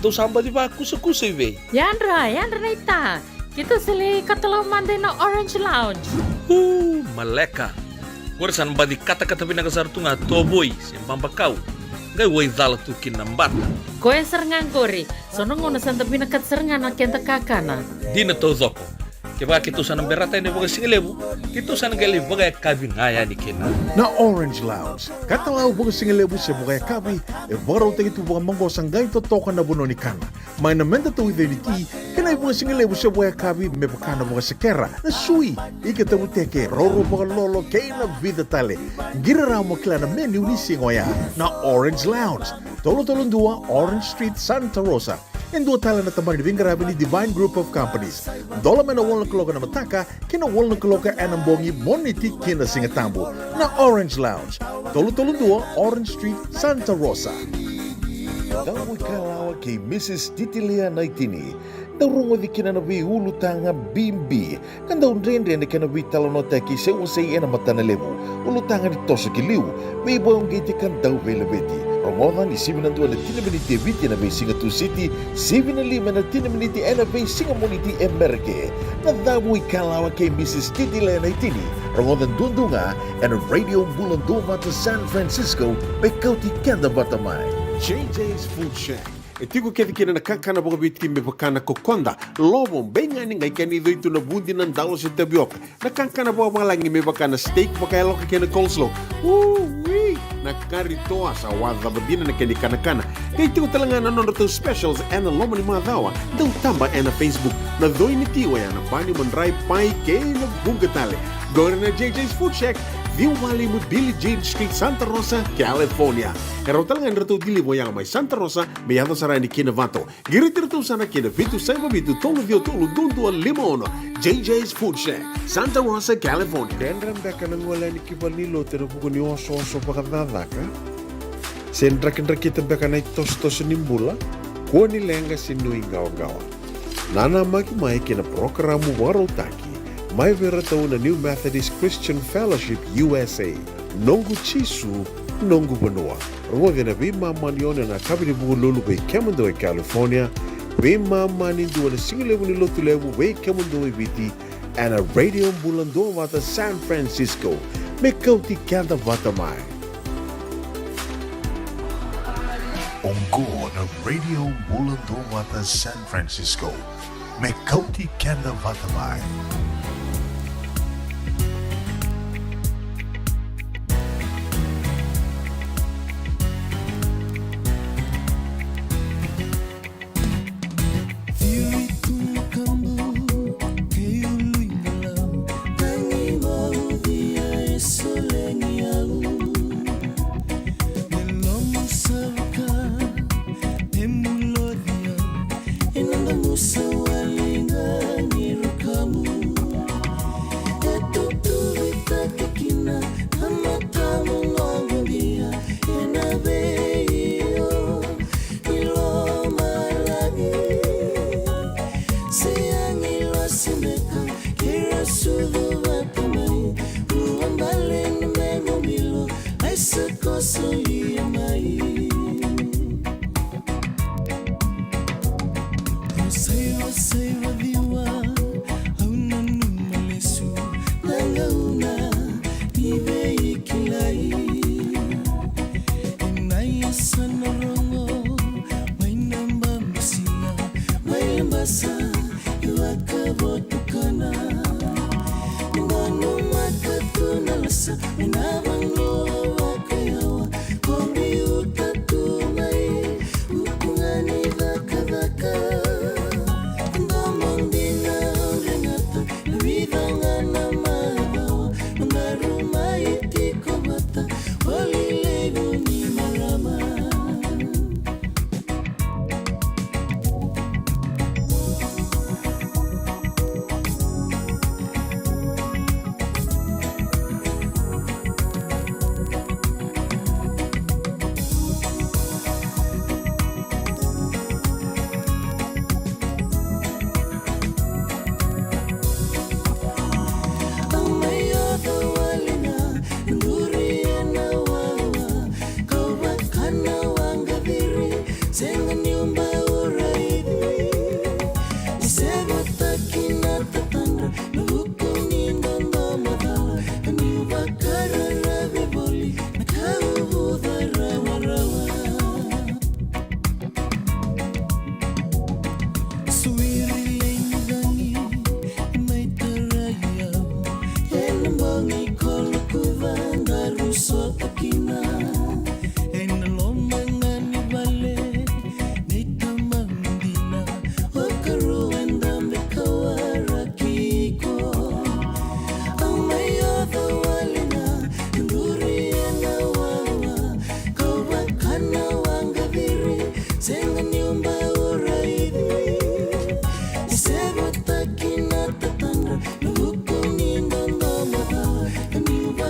Dou sa baci vakusakusa i vei? Yadra, yadra naita. Keitou sa lai katalau mada ina Orange Lounge. U, maleka. Qori sa na baci katakata vinaka sara tu ga tovoi se babakau. Qai waicala tu kina na bata. Koya sara ga qori. So na gauna sa da vinakata sara ga na keda kakana. Dina taucoko. Kevaka keitou sa na berata yani vakasigalevu, keitou sa na qai lai vakayakavi ga yani kina. Na Orange Lounge, katalau vakasigalevu se vakayakavi, e vakarautaki tu vakamaqosa qai totoka na vanua ni kana. Mai na meda tauica ni ti, kei na ivakasigalevu se vakayakavi me vaka na vakasekera, na sui, ika tavuteke, roro vakalolo, kei na vica tale. Qiri rawa mo kila na menu ni siga oya. Na Orange Lounge, tolu tolu dua Orange Street, Santa Rosa. E dua tale na tabana ni veiqaravi ni Divine Group of Companies. Dola mai na walu na kaloko ena mataka ki na walu na kaloko ena bogi, Moniti ki na Sigatabu. Na Orange Lounge, tolu tolu dua Orange Street, Santa Rosa. Dau ikalawa kei Mrs Titilea Naitini. Dau rogoci kina na veiulutaga bibi ka dau dredre na kena veitalanoataki se wasei ena matana levu. Ulutaga ni toso ki liu, veivakauqeti ka dau veilaveti. Rogoca ni sivi na dua ena tini na miniti e Viti ena veisiga Tusiti, sivi na lima ena tini na miniti ena veisiga Moniti e Merika. Na Cavu i Kalawa kei Mrs Titilea Naitini. Rogoca duadua ga ena Radio Bula Duavata San Francisco, me kauti keda vata mai. J J's Food Shack. E tiko kece kina na kakana vakaviti me vaka na kokoda, lovo, beigani, qai kena icoi tu na vudi, na dalo se tavioka. Na kakana vakavalagi me vaka na steak vakayaloka kei na coleslaw. Ui, na kari toa sa wacava dina na kena ikanakana. Qai tiko tale ga na nodratou specials ena loma ni macawa. Dau taba ena Facebook. Na coi ni ti oya na bani, madrai, pai kei na vuqa tale. Qori na J J's Food Shack, ciwa walu lima Billie Jean Street, Santa Rosa, California. E rawa tale ga ni ratou deliver oya mai Santa Rosa me yaco sara yani ki Novato. Qiriti iratou sara ki na vitu saiva vitu tolu ciwa tolu dua dua lima ono. J J's Food Shack, Santa Rosa, California. Dredre beka na gole yani ki valenilotu ena vuku ni osooso vakacakacaka? Se drakidrakita beka na itosotoso ni bula? Kua ni leqa se nuiqawaqawa. Nanamaki mai ki na parokaramu vakarautaki mai vei iratou na New Methodist Christian Fellowship U S A. Noqu Jisu, noqu vanua. Rogoci ena veimama ni ono ena yakavi ni Vukelulu vei kemudou e California, veimama ni dua ena sigalevu ni Lotulevu vei kemudou e Viti, ena Radio Bula Duavata San Francisco, me kauti keda vata mai. Oqo na Radio Bula Duavata San Francisco, me kauti keda vata mai.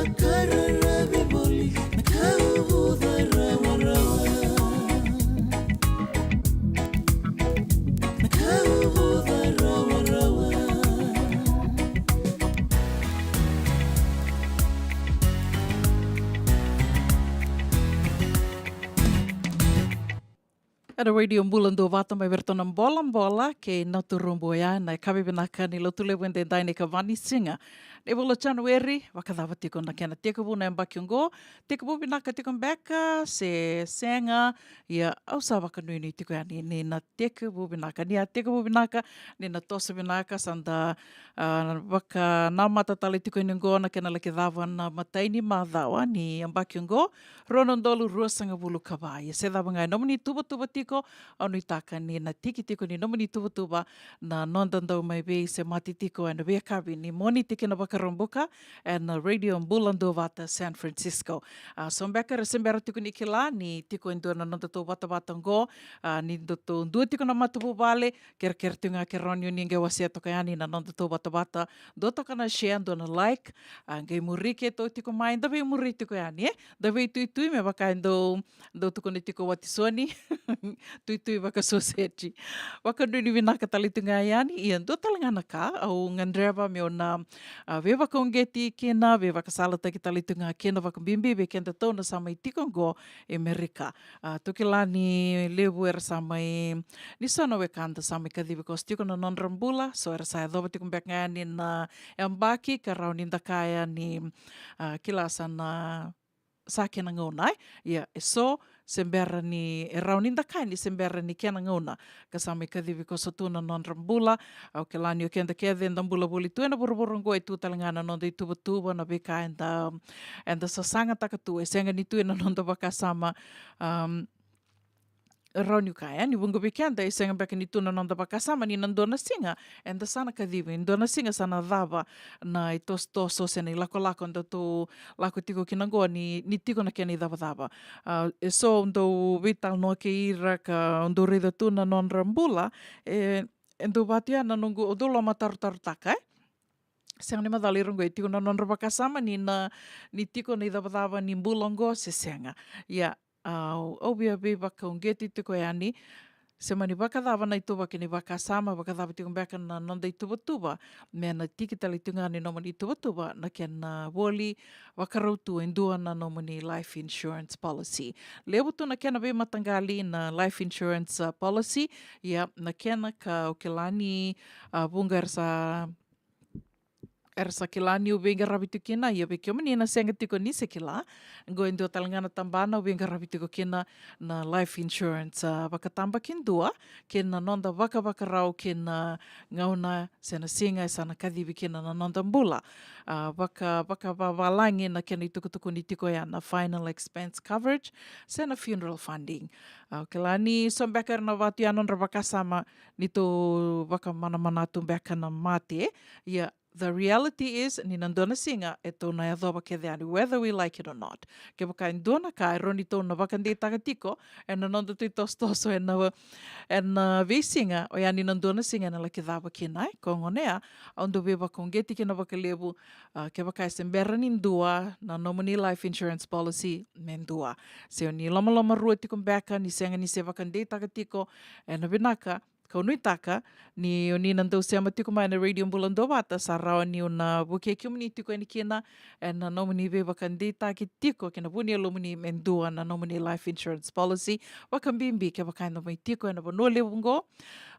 Ka raravi voli na ka uvuca rawarawa. Na ka uvuca rawarawa. Era Radio Bula Duavata mai vei iratou na Bola Bola kei na Turubu. Oya na yakavi vinaka ni Lotulevu edaidai, na ikava ni siga ni vula o Janueri. Vakacava tiko na kena tekivu na yabaki oqo? Tekivu vinaka tiko beka se sega? Ia, au sa vakanuinui tiko yani ni na tekivu vinaka. Ni a tekivu vinaka, ni na toso vinaka. Sa da, a, vakanamata tale tiko yani oqo na kena laki cava na imatai ni macawa ni yabaki oqo, rua na udolu ruasagavulu ka va. Ia, se cava ga e nomuni tuvatuva tiko, au nuitaka ni na tiki tiko ni nomuni tuvatuva na noda dau mai veisemati tiko ena veiyakavi ni Moniti kei na Vakaraubuka ena Radio Bula Duavata San Francisco. A, so beka era se bera tiko ni kila ni tiko e dua na nodatou vatavata oqo, a, ni datou dua tiko na matavuvale, kerekere tiko ga ke rawa ni o ni qai wasea toka yani na nodatou vatavata, dua toka na share, dua na like, a, qai muri keitou tiko mai, da veimuri tiko yani, e? Da veituitui me vaka e dau, dau tukuna tiko o Watisoni, tuitui vakasoseti. Vakanuinui vinaka tale tu ga yani. Ia, dua tale ga na ka au gadreva meu na, a, veivakauqeti kina, veivakasalataki tale tu ga kina vakabibi vei kedatou na sa mai tiko oqo e Merika. A, tou kila ni levu era sa mai, ni so na wekada sa mai kacivi koso tiko na nodra bula, so era sa yacova tiko beka ga yani na yabaki ka rawa ni da kaya ni, a, kila sa na, sa kena gauna, e? Ia, e so se bera ni, e rawa ni da kaya ni se bera ni kena gauna ka sa mai kacivi koso tu na nodra bula. Au kila ni o keda kece eda bula voli tu ena vuravura oqo, e tu tale ga na noda ituvatuva, na veika eda, eda sasagataka tu, e sega ni tu ena noda vakasama. Am, rawa niu kaya ni vuqa vei keda e sega beka ni tu na noda vakasama ni na dua na siga eda sa na kacivi, dua na siga sa na cava na itosotoso se na ilakolako datou lako tiko kina oqo ni, ni tiko na kena icavacava. A, e so au dau veitalanoa kei ira ka au dau raica tu na nodra bula, e, e dau vatu ya na noqu, au dau lomatarotarotaka, e? Sega ni macala ira oqo e tiko na nodra vakasama ni na, ni tiko na icavacava ni bula oqo se sega. Ia, a, au, au via veivakauqeti tiko yani, se mani vakacava na ituvaki ni vakasama, vakacava tiko beka na noda ituvatuva, me na tiki tale tiko ga ni nomuni ituvatuva na kena voli vakarau tu e dua na nomuni life insurance policy. Levu tu na kena veimataqali na life insurance, a, policy. Ia, na kena ka au kila ni, a, vuqa era sa era sa kila niu veiqaravi tu kina, ia vei kemuni na sega tiko ni se kila, qo e dua tale ga na tabana au veiqaravi tiko kina na life insurance, a, vakatabakidua kei na noda vakavakarau kei na gauna se na siga e sa na kacivi kina na noda bula. A, vaka, vakavavalagi na kena itukutukuni tiko ya na final expense coverage se na funeral funding. A, au kila ni so beka era na vatu ya nodra vakasama ni tou vakamanamanatu beka na mate. Ia, the reality is, ni na dua na siga e tou na yacova kece yani, whether we like it or not. Kevaka e dua na ka e rawa ni tou na vakadeitaka tiko ena noda tou itosotoso ena, ena veisiga, oya ni na dua na siga ena laki cava kina, e? Ko gona ya, au dau veivakauqeti kina vakalevu, a, kevaka e se bera ni dua na nomuni life insurance policy, me dua. Se o ni lomalomarua tiko beka, ni sega ni se vakadeitaka tiko, ena vinaka, kau nuitaka ni o ni na dau sema tiko mai na Radio Bula Duavata, sa rawa niu na vukei kemuni tiko yani kina ena nomuni veivakadeitaki tiko ki na vu ni yalomuni me dua na nomuni life insurance policy, vakabibi kevaka eda mai tiko ena vanua levu oqo.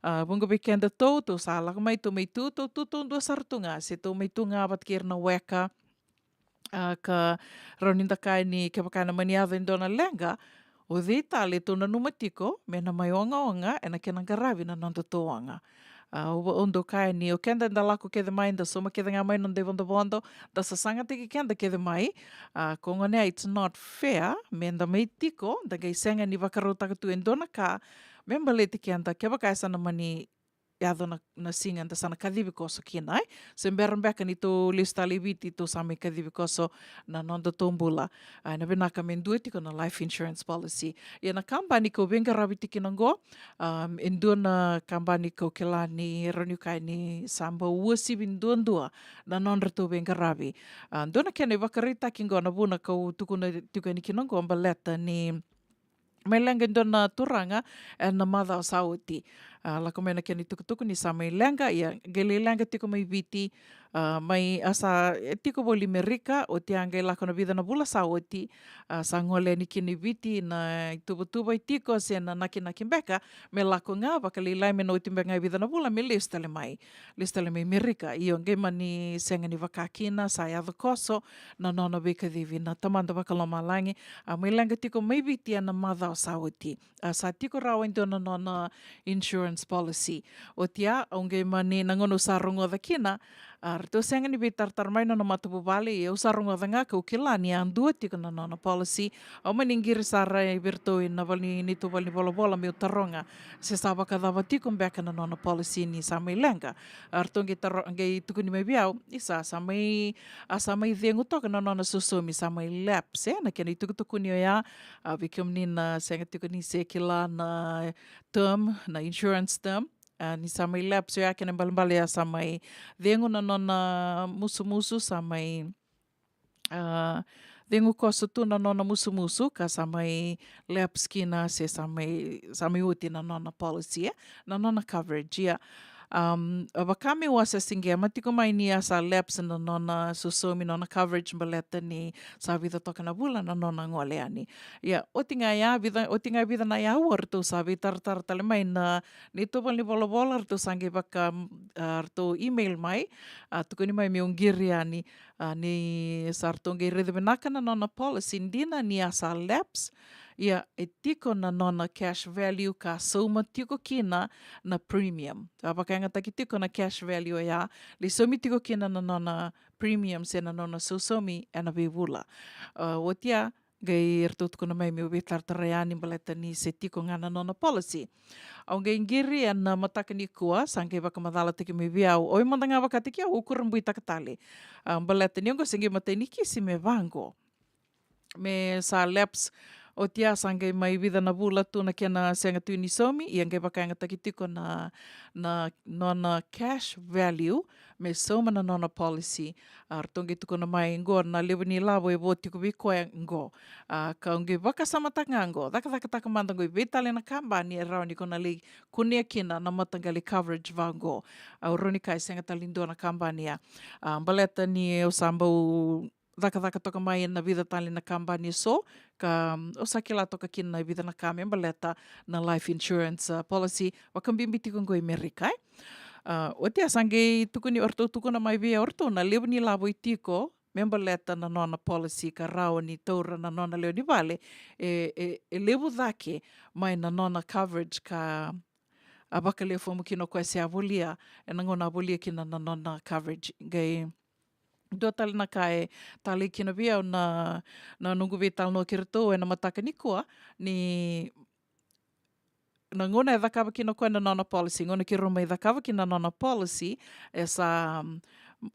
A, vuqa vei kedatou, tou sa lako mai, tou mai tu, tou tu, tou dua sara tu ga, se tou mai tu ga vata kei ira na weka, a, ka rawa ni da kaya ni kevaka ena mani yaco e dua na leqa, o cei tale tou nanuma tiko me na mai ogaoga ena kena qaravi na nodatou oga. A, au, au dau kaya ni o keda eda lako kece mai, da sauma kece ga mai na noda ivodovodo, da sasagataki keda kece mai. A, ko gona ya, it's not fair me da mai tiko, da qai sega ni vakarautaka tu e dua na ka me baleti keda, kevaka e sa na mani yaco na, na siga eda sa na kacivi koso kina, e. Se bera beka ni tou lesu tale i Viti, tou sa mai kacivi koso na noda tou bula. A, na vinaka me dua tiko na life insurance policy. Ia na kabani kau veiqaravi tiko kina oqo, um, e dua na kabani kau kila ni rawa ni kaya ni sa bau uasivi duadua na nodratou veiqaravi. A, dua na kena ivakaraitaki oqo na vuna kau tukuna tiko yani kina oqo baleta ni mai leqa e dua na turaga ena macawa sa oti. A, lako mai na kena itukutuku ni sa mai leqa, ia qai lai leqa tiko mai Viti, a, mai a sa, e, tiko voli Merika, oti a qai lako na vica na vula sa oti, a, sa gole yani kina i Viti na ituvatuva e tiko se na nakinaki beka, me lako ga vakalailai me na oti beka ga e vica na vula me lesu tale mai. Lesu tale mai Merika, io qai mani sega ni vaka kina, sa yaco koso na nona veikacivi na Tamada Vakalomalagi, a, mai leqa tiko mai Viti ena macawa sa oti. A, sa tiko rawa e dua na nona insurance policy. Oti a, au qai mani na gauna au sa rogoca kina, a, ratou sega ni veitaratara mai na nona matavuvale, ia au sa rogoca ga kau kila ni a dua tiko na nona policy. Au mani qiri sara vei iratou ena vale ni, neitou valenivolavola meu taroga se sa vakacava tiko beka na nona policy ni sa mai leqa. A, ratou qai taro, qai tukuni mai vei au, isa, sa mai, a, sa mai cegu toka na nona sosomi, sa mai lapse, e, na kena itukutukuni oya. A, vei kemuni na sega tiko ni se kila na term, na insurance term, a, ni sa mai lapse oya, kena ibalebale ya sa mai cegu na nona musumusu, sa mai, a, cegu koso tu na nona musumusu ka sa mai lapse kina se sa mai, sa mai oti na nona policy, e, na nona coverage, ia. Um, a, vaka meu a sa siqema tiko mai ni a sa lapse na nona sosomi, nona coverage, baleta ni sa vica toka na vula na nona gole yani. Ia, oti ga ya, vica, oti ga e vica na aua ratou sa veitaratara tale mai na neitou valenivolavola, ratou sa qai vaka, a, ratou email mai, a, tukuni mai meu qiri yani, a, ni sa ratou qai raica vinaka na nona policy, dina ni a sa lapse, ia e tiko na nona cash value ka sauma tiko kina na premium. A, vakayagataki tiko na cash value oya, lai saumi tiko kina na nona premium se na nona sausaumi ena veivula. A, oti a, qai ratou tukuna mai meu veitaratara yani baleta ni se tiko ga na nona policy. Au qai qiri ena mataka nikua, sa qai vakamacalataki mai vei au. Oi mada ga vakataki au, au kurabuitaka tale. A, baleta ni oqo se qai matai ni kisi me vaqo. Me sa lapse, oti a sa qai mai vica na vula tu na kena sega tu ni saumi, ia qai vakayagataki tiko na, na nona cash value me sauma na nona policy. A, ratou qai tukuna mai qo na levu ni lavo e vo tiko vei koya qo. A, kau qai vakasamataka ga qo, cakacakataka mada qo i vei tale na kabani e rawa ni ko na lai kunea kina na mataqali coverage vaqo. Au rawa ni kaya e sega tale ni dua na kabani ya. A, baleta ni au sa bau cakacaka toka mai ena vica tale na kabani eso, ka, mm, au sa kila toka kina na vica na ka me baleta na life insurance, a, policy, vakabibi tiko qo i Merika, e. A, oti a sa qai tukuni, o ratou tukuna mai vei au, o ratou na levu ni lavo e tiko me baleta na nona policy ka rawa ni taura na nona lewe ni vale, e, e, e levu cake mai na nona coverage ka a vakalewe fomu kina o koya se a volia, ena gauna a volia kina na nona coverage. Qai dua tale na ka e talei kina vei au na, na noqu veitalanoa kei ratou ena mataka nikua, ni na gauna e cakava kina o koya na nona policy, gauna keirau mai cakava kina na nona policy, e sa, mm,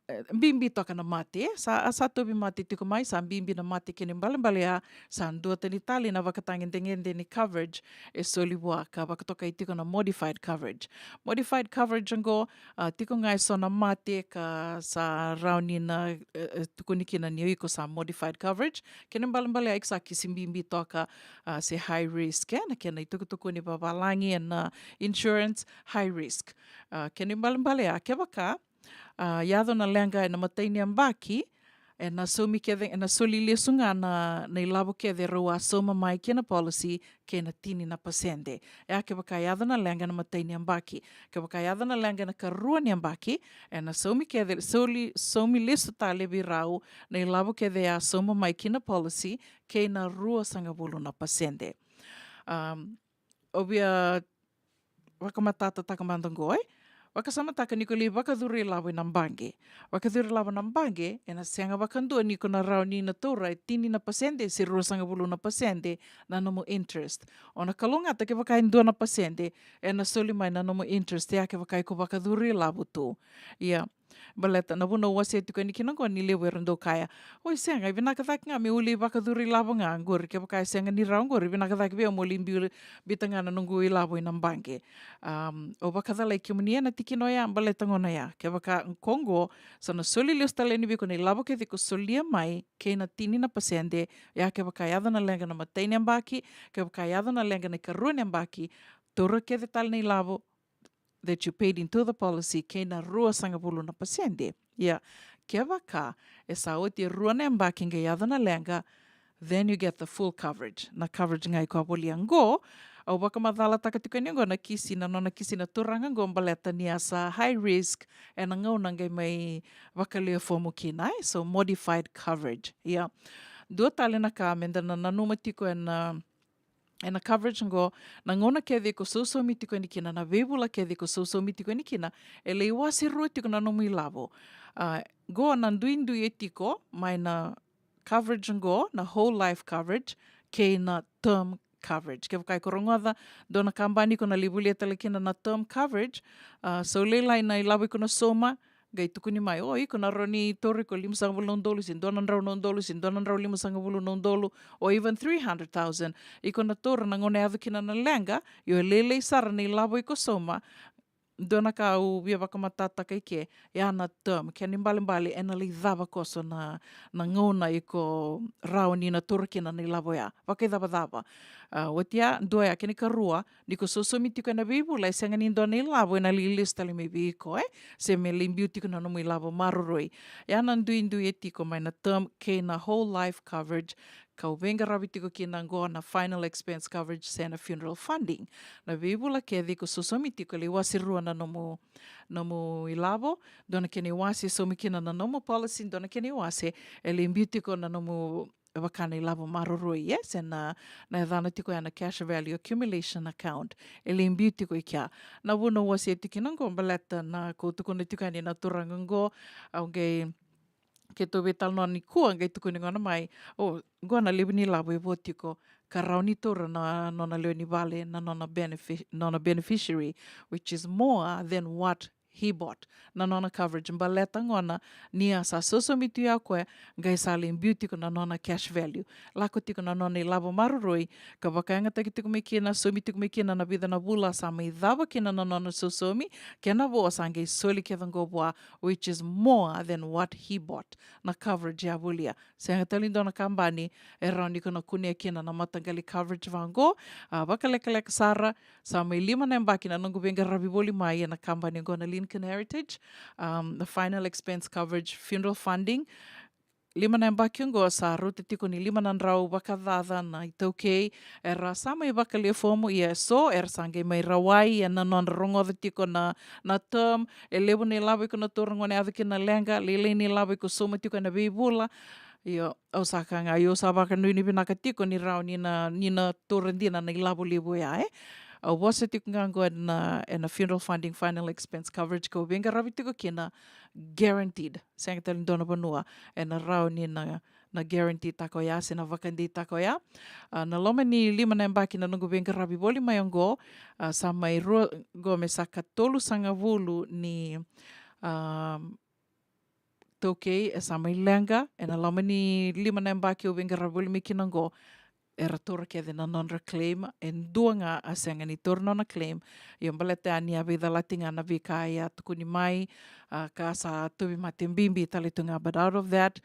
e, bibi toka na mate, sa, a sa tauvi mate tiko mai, sa bibi na mate, kena ibalebale ya sa duatani tale na vakatagedegede ni coverage e soli vua ka vakatokai tiko na modified coverage. Modified coverage oqo, a, tiko ga eso na mate ka sa rawa ni na, e, e, tukuni kina ni o iko sa modified coverage. Kena ibalebale ya iko sa kisi bibi toka, a, se high risk, e, na kena itukutukuni vavalagi ena insurance, high risk. A, kena ibalebale ya kevaka, a, yaco na leqa ena matai ni yabaki, ena saumi kece, ena soli lesu ga na, na ilavo kece rau a sauma mai kei na policy, kei na tini na pasede. Ya kevaka yaco na leqa ena matai ni yabaki. Kevaka yaco na leqa ena karua ni yabaki, ena saumi kece, soli, saumi lesu tale vei rau na ilavo kece a sauma mai kei na policy, kei na ruasagavulu na pasede. Um, au via vakamatatataka mada oqo, e? Vakasamataka ni ko lai vakacuru ilavo ena baqe. Vakacuru ilavo na baqe, ena sega vakadua ni ko na rawa ni na taura e tini na pasede se ruasagavulu na pasede na nomu interest. O na kalougata kevaka e dua na pasede ena soli mai na nomu interest, ya kevaka iko vakacuru ilavo tu. Ia, baleta na vuna au wasea tiko yani kina oqo ni levu era dau kaya, oi, sega, e vinaka cake ga meu lai vakacuru ilavo ga oqori, kevaka e sega ni rawa oqori, vinaka cake vei au meu lai biu, biuta ga na noqu ilavo ena baqe. Um, au vakacalai kemuni ena tikina oya, baleta gona ya, kevaka ko oqo, sa na soli lesu tale yani vei iko na ilavo kece ko solia mai kei na tini na pasede, ya kevaka e yaco na leqa na imatai ni yabaki, kevaka e yaco na leqa na ikarua ni yabaki, taura kece tale na ilavo that you paid into the policy kei na ruasagavulu na pasede. Ia, kevaka e sa oti e rua na yabaki qai yaco na leqa, then you get the full coverage. Na coverage ga iko a volia oqo, au vakamacalataka tiko yani oqo na kisi, na nona kisi na turaga oqo baleta ni a sa high risk ena gauna qai mai vakalewe fomu kina, e? So modified coverage. Ia, dua tale na ka meda na nanuma tiko ena, ena coverage oqo, na gauna kece iko sausaumi tiko yani kina, na veivula kece iko sausaumi tiko yani kina, e lai wase rua tiko na nomu ilavo. A, oqo na duidui e tiko mai na coverage oqo, na whole life coverage kei na term coverage. Kevaka iko rogoca dua na kabani iko na lai volia tale kina na term coverage, a, sa lailai na ilavo iko na sauma, qai tukuni mai, o, iko na rawa ni taura iko limasagavulu na udolu se dua na drau na udolu se dua na drau limasagavulu na udolu, or even three hundred thousand. Iko na taura na gauna e yaco kina na leqa, io, e lailai sara na ilavo iko sauma. Dua na ka au via vakamatatataka i ke, ya na term, kena ibalebale ena lai cava koso na, na gauna iko rawa ni na taura kina na ilavo ya. Vakaicavacava. A, oti ya, dua ya, kena ikarua, ni ko sausaumi tiko ena veivula, e sega ni dua na ilavo ena lai lesu tale mai vei iko, e? Se me lai biu tiko na nomu ilavo maroroi. Ya na duidui e tiko mai na term kei na whole life coverage, kau veiqaravi tiko kina oqo na final expense coverage se na funeral funding. Na veivula kece iko sausaumi tiko, e lai wase rua na nomu, nomu ilavo, dua na kena iwase e saumi kina na nomu policy, dua na kena iwase e lai biu tiko na nomu, vaka na ilavo maroroi, e? Se na, na yacana tiko ya na cash value accumulation account, e lai biu tiko i kea. Na vuna au wasea tiko kina oqo baleta na, kau tukuna tiko yani na turaga oqo, au qai, keitou veitalanoa nikua, qai tukuni gona mai, o, oqo na levu ni ilavo e vo tiko, ka rawa ni taura na nona lewe ni vale, na nona benefi-, nona beneficiary, which is more than what he bought. Na nona coverage, baleta gona ni a sa sausaumi tu ya o koya, qai sa lai biu tiko na nona cash value. Lako tiko na nona ilavo maroroi, ka vakayagataki tiko mai kina, saumi tiko mai kina na vica na vula sa mai cava kina na nona sausaumi, kena vo sa qai soli kece oqo vua, which is more than what he bought. Na coverage ya volia. Sega tale ni dua na kabani e rawa ni ko na kunea kina na mataqali coverage vaqo. A, vakalekaleka sara, sa mai lima na yabaki na noqu veiqaravi voli mai ena kabani oqo na Lincoln Heritage, um, na final expense coverage funeral funding. Lima na yabaki oqo sa rauta tiko ni lima na drau vakacaca na iTaukei era sa mai vakalewe fomu, ia e so era sa qai mai rawai ena nodra rogoca tiko na, na term, e levu na ilavo iko na taura gauna e yaco kina na leqa, lailai na ilavo iko sauma tiko ena veivula. Io, au sa ka ga, io, au sa vakanuinui vinaka tiko ni rawa ni na, ni na taura dina na ilavo levu ya, e? Au vosa tiko ga oqo ena, ena funeral funding final expense coverage kau veiqaravi tiko kina, guaranteed. Sega tale ni dua na vanua ena rawa ni na, na guarantee taka oya se na vakadeitaka oya. A, na loma ni lima na yabaki na noqu veiqaravi voli mai oqo, a, sa mai rua, oqo me sa katolusagavulu ni, a, iTaukei e sa mai leqa ena loma ni lima na yabaki au veiqaravi voli mai kina oqo. Era taura kece na nodra claim, e dua ga a sega ni taura nona claim. Ia baleta ya ni a veicalati ga na veika e a tukuni mai, a, ka sa tauvimate bibi tale tu ga, but out of that,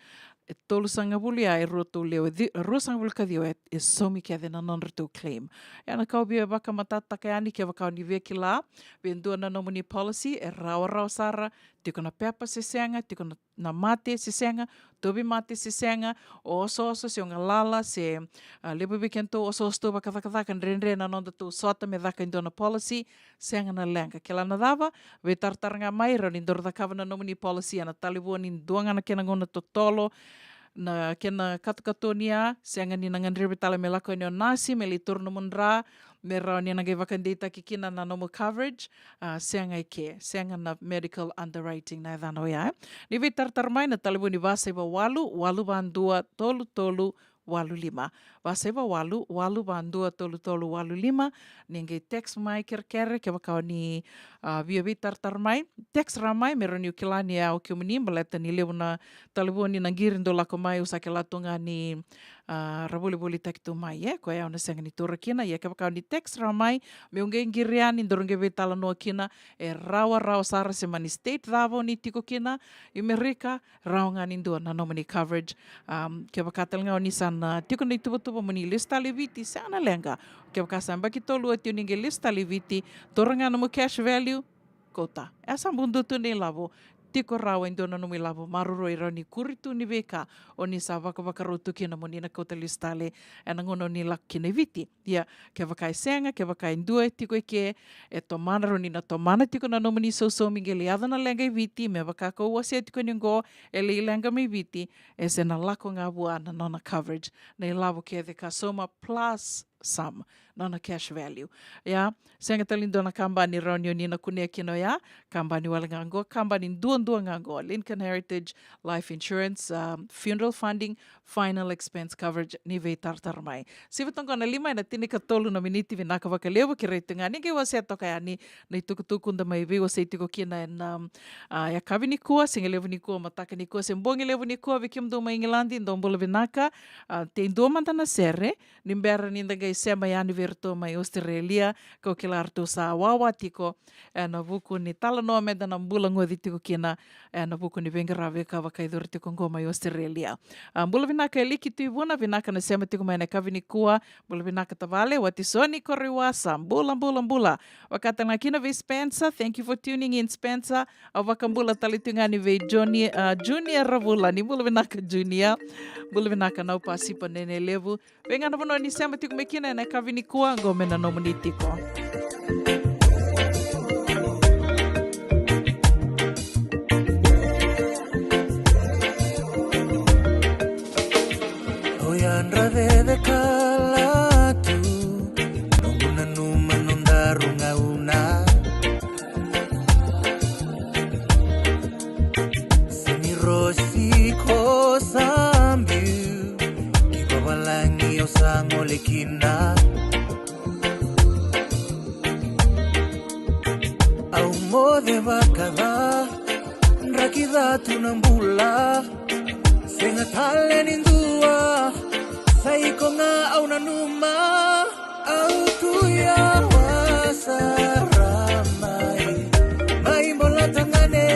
e tolusagavulu ya, e ruatou lewe, ci-, ruasagavulu ka ciwa e, e saumi kece na nodratou claim. Ia na ka au via vakamatatataka yani, kevaka o ni via kila, vei dua na nomuni policy, e rawarawa sara, tiko na pepa se sega, tiko na na mate se sega, tauvimate se sega, o osooso se o galala se, a, levu vei kedatou osooso tu vakacakacaka, dredre na nodatou sota me caka e dua na policy, sega na leqa. Kila na cava, veitaratara ga mai, rawa ni daru cakava na nomuni policy ena talevoni, dua ga na kena gauna totolo, na kena katokatoni ya, sega ni na gadrevi tale me lako yani o nasi me lai taura nomu dra, me rawa ni na qai vakadeitaki kina na nomu coverage. A, sega eke, sega na medical underwriting na yacana oya, e. Ni veitaratara mai na talevoni vasaiva walu, walu va dua, tolu tolu, walu lima. Vasaiva walu, walu va dua, tolu tolu, walu lima. Ni qai text mai kerekere kevaka o ni, a, via veitaratara mai. Text ra mai me rawa niu kila ni a o kemuni, baleta ni levu na talevoni na qiri dau lako mai, au sa kila tu ga ni, a, ra volivolitaki tu mai, e, koya au na sega ni taura kina. Ia kevaka o ni text ra mai, meu qai qiri yani, daru qai veitalanoa kina. E rawarawa sara se mani state cava o ni tiko kina i Merika, rawa ga ni dua na nomuni coverage. Am, kevaka tale ga o ni sa na tiko na ituvatuva mo ni lesu tale i Viti, sega na leqa. Kevaka sa yabaki tolu oti o ni qai lesu tale i Viti, taura ga nomu cash value, kauta. E sa bau dua tu na ilavo. Tiko rawa e dua na nomu ilavo maroroi, rawa ni kuri tu ni veika o ni sa vakavakarau tu kina mo ni na kauta lesu tale ena gauna o ni lako kina i Viti. Ia, kevaka e sega, kevaka e dua e tiko eke, e tomana, rawa ni na tomana tiko na nomuni sausaumi qai lai yaco na leqa i Viti, me vaka kau wasea tiko ni oqo, e lai leqa mai Viti, e se na lako ga vua na nona coverage. Na ilavo kece ka sauma plus some, nona cash value. Ia, sega tale ni dua na kabani rawa ni o ni na kunea kina oya, kabani wale ga oqo, kabani duadua ga oqo, Lincoln Heritage Life Insurance, um, Funeral Funding, Final Expense Coverage, ni veitaratara mai. Sivi toka na lima ena tinikatolu na miniti, vinaka vakalevu, kerei tu ga ni qai wasea toka yani na itukutuku da mai veiwasei tiko kina ena, um, a, yakavi nikua, sigalevu nikua, mataka nikua, se bogi levu nikua, vei kemudou mai Igiladi, dou bula vinaka, a, tei dua mada na sere, ni bera ni da qai sema yani vei iratou mai Australia, kau kila ratou sa wawa tiko, ena vuku ni talanoa meda na bula goci tiko kina, ena vuku ni veiqaravi ka vakayacori tiko oqo mai Australia. A, bula vinaka Eliki Tuivuna, vinaka na sema tiko mai na yakavi nikua, bula vinaka tavale, Watisoni Koroiwasa, bula, bula, bula. Vaka tale ga kina vei Spencer, thank you for tuning in Spencer, au vakabula tale tu ga yani vei Joni-, a, Junior Ravula, ni bula vinaka Junior, bula vinaka Naupasipa Nenelevu, vei ga na vanua ni sema tiko mai kina ena yakavi nikua, qo me na nomuni tiko. Au yadra cecekala tu, noqu nanuma nodaru gauna. Se ni rosi ko sa biu ki vavalagi au sa gole kina. Au moce vakaca, draki ca tu na bula. Sega tale ni dua, sa iko ga au nanuma. Au tu yawa sara mai, mai bola tagane.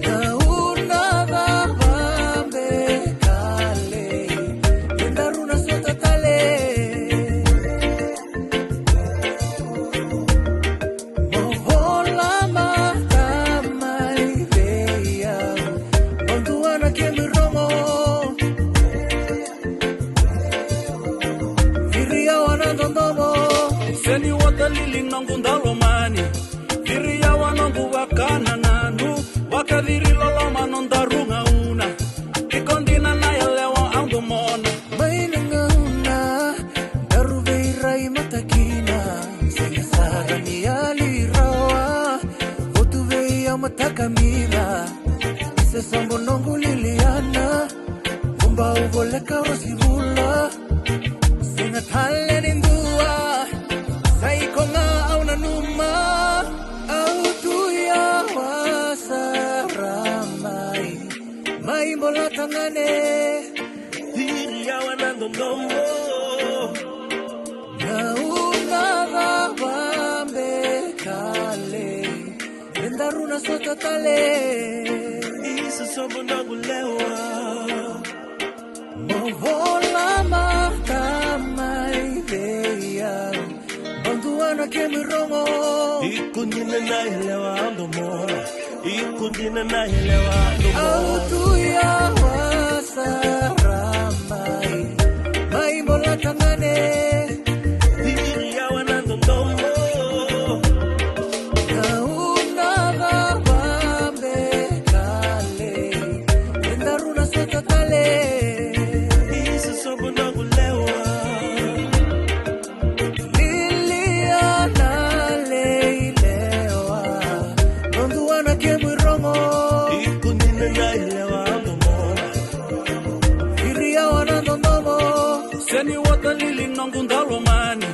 Gauna cava be kalei, e daru na sota tale. Mo vola mata mai vei au, mo dua na kemu rogo. Viri au a na dodomo. Seni wata lili noqu dalomani. Viri au a noqu vakanananu. Vakaciri loloma nodaru gauna. Iko dina na yalewa au domona. Mai na gauna daru veirai mata kina, sega sara ni yali rawa. Votu vei au mataka mica, isa sobo noqu liliana. Vubau voleka rosi vula, sega tale ni dua, sa iko ga au nanuma. Au tu yawa sara mai, mai bola tagane. Viri au a na dodomo. Gauna cava be kalei, e daru na sota tale. Isa sobo noqu lewa. Mo vola mata mai vei au, mo dua na kemu rogo. Iko dina na yalewa au domona. Iko dina na yalewa au domona. Au tu yawa sara mai, mai bola tagane. Viri au a na dodomo. Gauna cava be Viria wana dodomo. Seni wata lili noqu dalomani.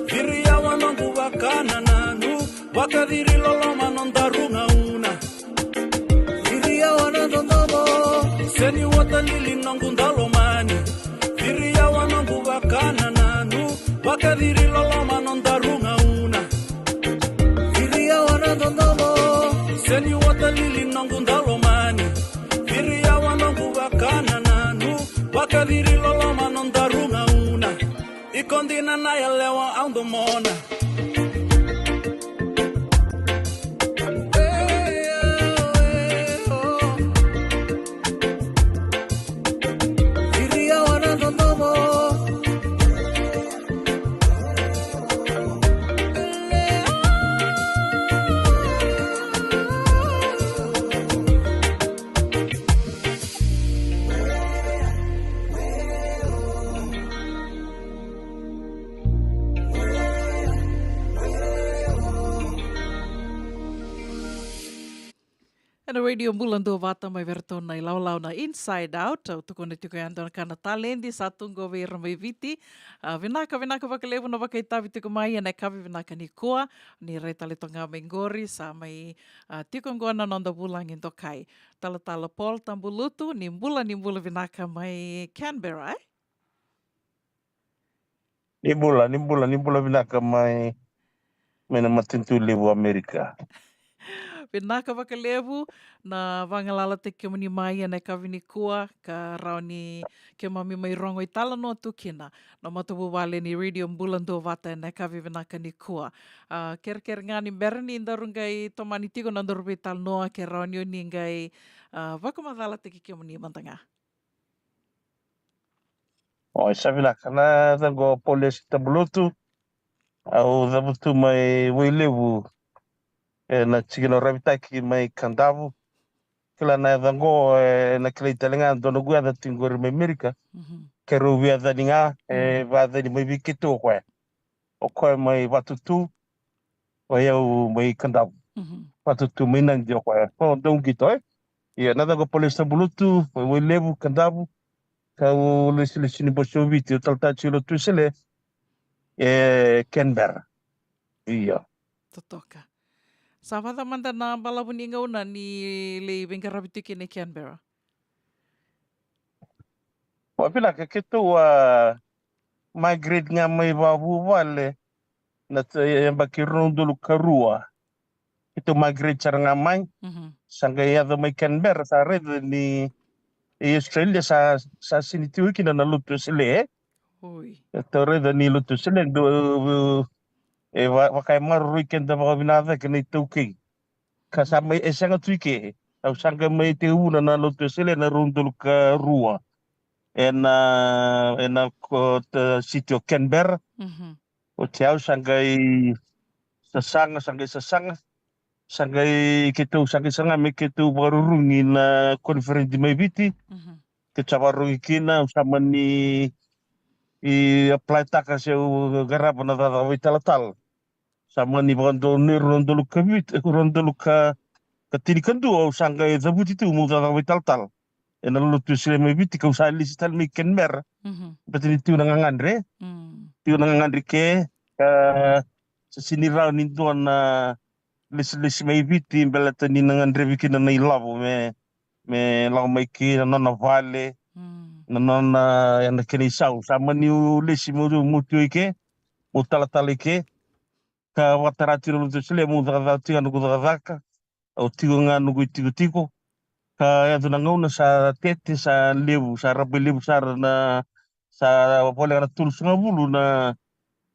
Viria wana noqu vakanananu. Vakaciri loloma noda rugauna. Viria wana dodomo. Seni wata lili noqu dalomani. Viria wana noqu vakanananu. Vakaciri loloma noda rugauna. Viria wana dodomo. Seni wata lili noqu dalomani. Viria wana noqu vakanananu. Vakaciri loloma noda rugauna. Iko dina na yalewa au domona. Viria wana dodomo. Ena Radio Bula Duavata mai vei iratou na ilawalawa na Inside Out. Au tukuna tiko ya dua na ka na taledi sa tu qo vei ira mai Viti. A, vinaka, vinaka vakalevu na vakaitavi tiko mai ena yakavi vinaka nikua. Ni rai tale toka ga mai qori, sa mai, a, tiko qo na noda vulagi dokai. Talatala Paul Tabulutu, ni bula, ni bula vinaka mai Canberra, e? Ni bula, ni bula, ni bula vinaka mai, mai na matanitu levu Amerika. Vinaka vakalevu na vagalalataki kemuni mai ena yakavi nikua, ka rawa ni keimami mai rogo italanoa tu kina na matavuvale ni Radio Bula Duavata ena yakavi vinaka nikua. A, kerekere ga ni bera ni daru qai tomani tiko na nodaru veitalanoa, ke rawa ni o ni qai, a, vakamacalataki kemuni mada ga. Oi, sa vinaka. Na yacaqu o Paul Tabulutu. Au cavutu mai Wailevu, ena tikina o Ravitaki mai Kadavu. Kila na yacaqu, e, na kilai tale ga dua na noqu yaca tiko qori mai Amerika. Mhm. Keirau veiyacani ga, e, mhm, veiyacani mai vei keitou o koya. O koya mai Vatutu, o yau mai Kadavu. Mhm. Vatutu mai Nadi o koya. O dau qito, e? Ia, na yacaqu o Paul Tabulutu, mai Wailevu, Kadavu. Kau lesilesi ni Bose o Viti, au talatala tiko Lotu Wesele e Canberra. Io. Totoka. Sa vacava mada na balavu ni gauna ni lai veiqaravi tiko kina e Canberra? Vavinaka, keitou a migrate ga mai vavuvale na yabaki rua na udolu ka rua. Keitou migrate sara ga mai. Mhm. Sa qai yaco mai Canberra, sa raica ni e Australia sa, sa sini tiko kina na Lotu Wesele. Oi. Keitou raica ni Lotu Wesele, e, va-, vaka e maroroi keda vakavinaka cake na iTaukei. Ka sa mai, e sega tu i ke. Au sa qai mai tekivuna na Lotu Wesele na rua na udolu ka rua. Ena, ena ko, ta, city o Canberra. Mhm. Oti au sa qai sasaga, sa qai sasaga. Sa qai keitou, sa qai saga me keitou vakarurugi na conference mai Viti. Mhm. Keitou sa vakarurugi kina, au sa mani, i, apply taka se au qarava na cakacaka vakaitalatala. Sa mani vakadonui rua na udolu ka vitu, e, rua na udolu ka, ka tinikadua, au sa qai cavuti tu meu cakacaka vakaitalatala ena Lotu Wesele mai Viti, kau sa lesi tale mai Canberra. Mhm. Baleta ni tiko na gagadre. Mm. Tiko na gagadre ke, ka sa sini rawa ni dua na lesilesi mai Viti, baleta ni na gadrevi kina na ilavo me, me lako mai ke, na nona vale, mm, na nona, e, na kena isau. Sa mani lesi meu, meu tiko i ke, meu talatala i ke. Ka vakatara tiko na Lotu Wesele, meu cakacaka tiko ga noqu cakacaka. Au tiko ga noqu itikotiko. Ka yaco na gauna sa tete, sa levu, sa rabailevu sara na, sa voleka na tolusagavulu na,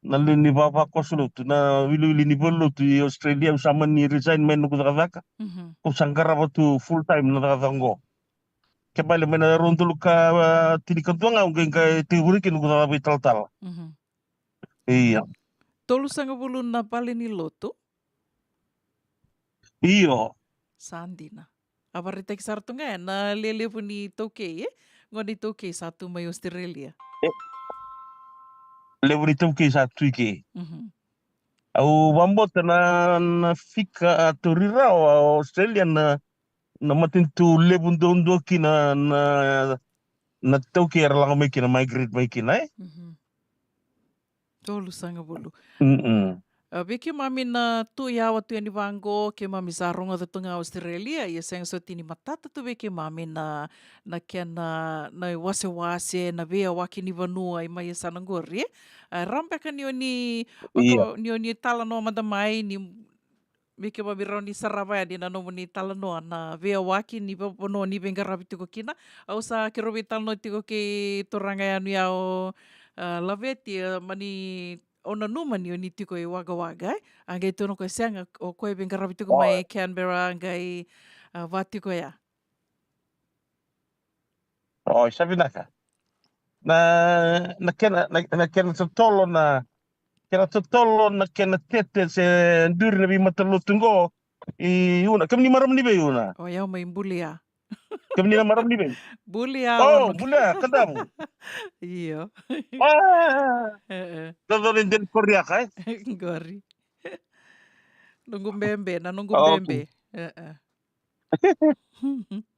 na lewe ni va-, vakaso lotu, na wiliwili ni valenilotu i Australia, au sa mani resign mai noqu cakacaka. Mhm. Kau sa qarava tu full time na cakacaka oqo. Ke bale mai na rua na udolu ka, a, tinikadua ga au qai, qai tekivuna kina noqu cakacaka vakaitalatala. Mhm. Ia. Tolusagavulu na valenilotu? Io. Sa dina. A vakaraitaki sara tu ga ena lelevu ni iTaukei, e? Gone iTaukei sa tu mai Australia. E, levu ni iTaukei sa tu i ke. Mhm. Au vakabauta na, na fika a tauri rawa o Australia na, na matanitu levu duadua kina na, na taukei era lako mai kina, migrate mai kina, e? Mhm. Tolusagavulu. Mm-mm. A, vei keimami na tu yawa tu yani vaqo, keimami sa rogoca tu ga Australia, ia sega soti ni matata tu vei keimami na, na kena, na wasewase, na veiyawaki ni vanua, i mai e sa na qori. A, rawa beka ni o ni, Ia. Ni o ni talanoa mada mai, ni vei keimami rawa ni sarava yani na nomuni talanoa na veiyawaki ni va-, vanua ni veiqaravi tiko kina. Au sa keirau veitalanoa tiko kei turaga yanuyau, a, Laveti, a, mani o nanuma ni o ni tiko i Wagga Wagga, e? A qai tukuna o koya sega, o koya e veiqaravi tiko mai Canberra, qai, a, va tiko ya. Oi, sa vinaka. Na, na kena, na, na kena totolo na, kena totolo na kena tete se duri na veimatalotu qo i Una. Kemuni marama ni vei Una? O yau mai Bulia. Kemuni na marama ni vei? Bulia. Oh, Bulia, Kadavu. Io. Ah. E, e. Dodonu e deni Koriaka, e? Qori. Noqu bebe, na noqu bebe. E, e.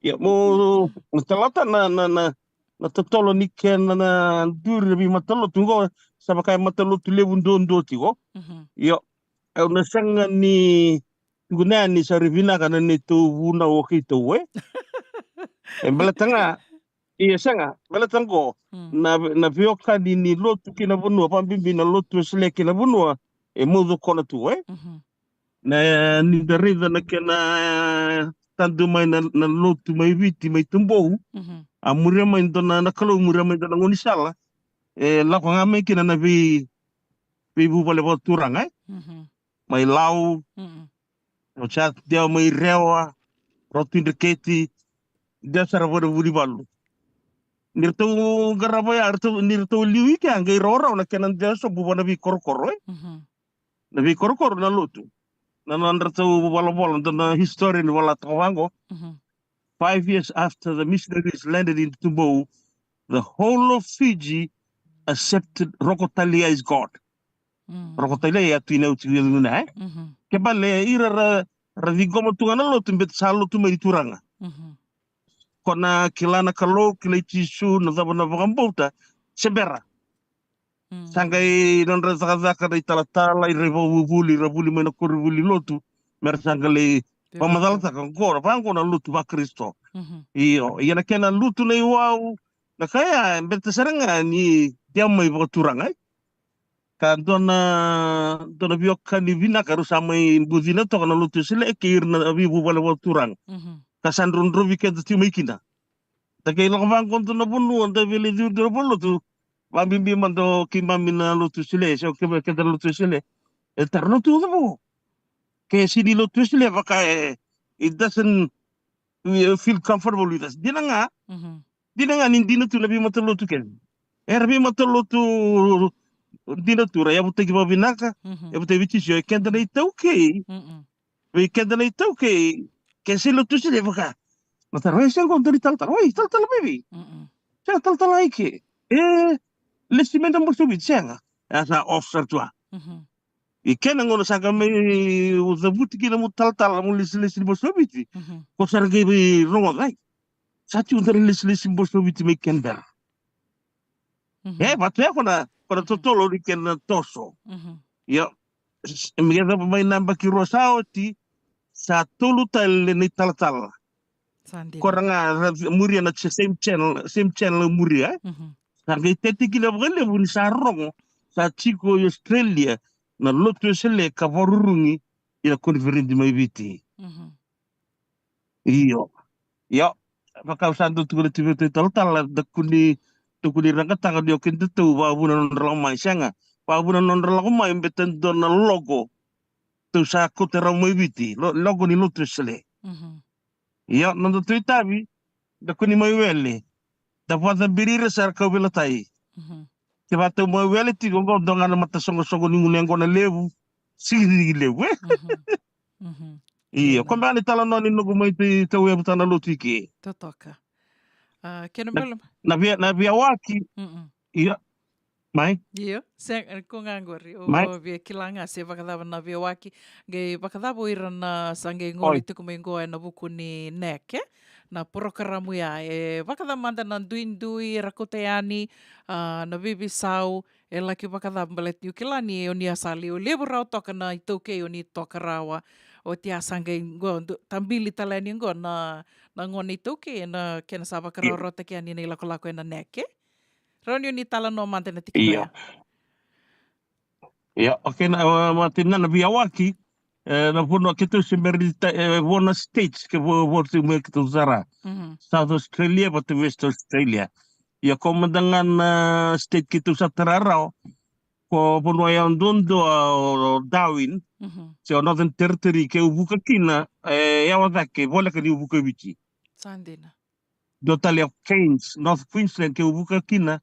Ia, mo, mo talata na, na, na, na totolo ni kena na duri na veimatalotu qo, sa vaka e matalotu levu duadua tiko. Mhm. Io, au na sega ni tukuna yani sa ri vinaka na neitou vunau o keitou, e? E baleta ga, ia sega, baleta qo, mm, na, na veiwekani ni lotu kei na vanua, vabibi na lotu Wesele kei na vanua, e maucokona tu, e? Mhm. Na, ni da raica na kena tadu mai na, na lotu mai Viti, mai Tubou. Mhm. A muria mai dua na, na Kalou, muria mai dua na gaunisala. E lako ga mai kina na vei, veivuvale vakaturaga, e? Mhm. Mai Lau, mhm, o sa dewa mai Rewa, Ratu Dreketi, dewa sara vua na Vunivalu. Ni ratou qarava ya, ratou, ni ratou liu i kea, qai rawarawa na kena dewa sobu vua na veikorokoro, e? Mhm. Na veikorokoro na lotu. Na nodratou volavola, dua na historian vola toka vaqo. Mhm. Five years after the missionaries landed in Tubou, the whole of Fiji accepted Roko Talia as God. Mm. Roko Talia e a tu i na uti via luna, e? Mhm. Ke bale ira ra, ra ciqoma tu ga na lotu, beta sa lotu mai ni turaga. Mhm. Ko na kila na Kalou, kila i Jisu, na cava na vakabauta, se bera. Mm. Sa qai nodra cakacaka na italatala, ira ivakavuvuli, ira vuli mai na koronivuli lotu, mera sa qai lai vakamacalataka qo, vaqo na lotu vaKarisito. Mhm. Io, ia na kena lutu na iwau, na ka ya, beta sara ga ni dewa mai vakaturaga, e? Ka dua na, dua na veiwekani vinaka, rau sa mai bucina toka na lotu Wesele kei ira na veivuvale vakaturaga. Mhm. Ka sa drodrovi keda tiko mai kina. Da qai lako vaqo dua na vanua, da veilecuri dua na vanua lotu. Vabibi mada o keimami na lotu Wesele, se o keda na lotu Wesele. E tara lotu cava qo? Ke sega ni lotu Wesele, vaka e, it doesn't, we feel comfortable with us. Dina ga, mhm, dina ga ni dina tu na veimatalotu kece. Era veimatalotu dina tu, ra yavutaki vakavinaka, mhm, yavutaki vei Jisu, e keda na itaukei. Mhm. Vei keda na itaukei, ke sega ni lotu Wesele vaka. Na taro, e, sega, qo dua ni talatala. Oi, talatala mai vei? Mm-mm. Sega, talatala i ke. E, lesi mai na Boso Viti, sega. E a sa off sara tu a. Mhm. I kena gauna sa qai mai cavuti kina mo talatala, mo lesilesi ni Boso Viti. Mhm. Ko sa ra qai veirogoca, ai. Sa tiko dua na lesilesi ni Boso Viti mai Canberra. Mhm. E, vatu ya ko na, ko na totolo ni kena toso. Mhm. Io. S-, me yacova mai na yabaki rua sa oti, sa tolu tale na italatala. Sa dina. Ko ra ga ra muria na ch-, same channel, same channel muria, e? Mhm. Sa qai tete kina vakalevu ni sa rogo, sa tiko i Australia, na lotu Wesele ka vakarurugi ina koniferedi mai Viti. Mhm. Io. Io. Vaka au sa dau tukuna tiko vei iratou italatala, da kua ni, da kua ni ragataka ni o kedatou vakavuna na nodra lako mai, sega. Vakavuna na nodra lako mai, beta dua na logo. Tou sa kauta rawa mai Viti, lo-, logo ni lotu Wesele. Mhm. Io, nodatou itavi, da kua ni mai wele. Da vakacabiri ira sa ra kauveilatai. Mhm. Kevaka tou mai wele tiko qo, dua ga na matasoqosoqo ni gunu yaqona levu, sigirigi levu, e? Mhm. Mhm. Io, io, na. Ko beka ni talanoa ni noqu mai tau, tauyavu tana lotu i ke. Totoka. A, kena na, bele. Na via, na veiyawaki. Mm-mm. Io. Mai? Io, se ko ga qori, o Mai? Via kila ga se vakacava na veiwaki, qai vakacava o ira na sa qai gole tiko mai qo ena vuku ni NEC, e? Na porokaramu ya, e vakacava mada na duidui era kauta yani, a, na veiveisau, e laki vakacava baleta niu kila ni o ni a sa lewe levu rawa toka na iTaukei o ni toka rawa. Oti a sa qai qo, tabili tale yani qo na, na gone iTaukei, na kena sa vakarawarawataki yani na ilakolako ena NEC, e? Rawa ni o ni talanoa mada na tikina ya. Ia, okay, na, e, mate na, na veiwaki, e, na vanua keitou se bera ni ta-, e, vo na states ke vo, vo tu me keitou sara. South Australia vata West Australia. Ia ko mada ga na state keitou sa tara rawa, ko vanua ya duadua o Darwin, se o Northern Territory, ke u vuka kina, e, yawa cake, voleka niu vuka Viti. Sa dina. Dua tale o Cairns, North Queensland, ke u vuka kina,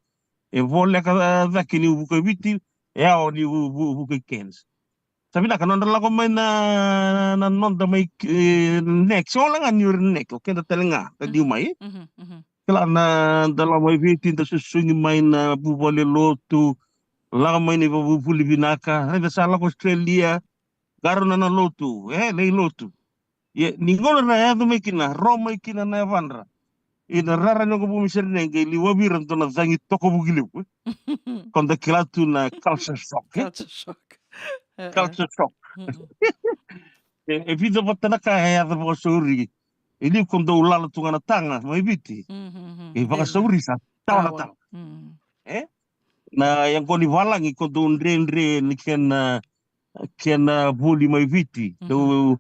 e voleka cake niu vuka Viti, e yawa niu vu-, vu-, vuka i Cairns. Sa vinaka nodra lako mai na, na noda mai, e, NEC, se wale ga niu ira NEC, o keda tale ga, na liu mai. Kila na, da lako mai Viti, da susugi mai na vuvale lotu, lako mai na ivakavuvuli vinaka, raica sa lako Australia, qarauna na lotu, e, lai lotu. Ia, ni gauna ra yaco mai kina, ro mai kina na yavadra. Ina rara ni oqo vu mai sere nege, liu vei ira dua na cagi toka vuki levu, e. Ko da kila tu na culture shock, e. Culture shock. E, e. Culture shock. E, e vica vata na ka e yaco vakasauri. E liu ko dau lala tu ga na taga mai Viti. E vakasauri sa tawa na taga. E? Na yaqona ni valagi ko dau dredre ni kena kena voli mai Viti. Dau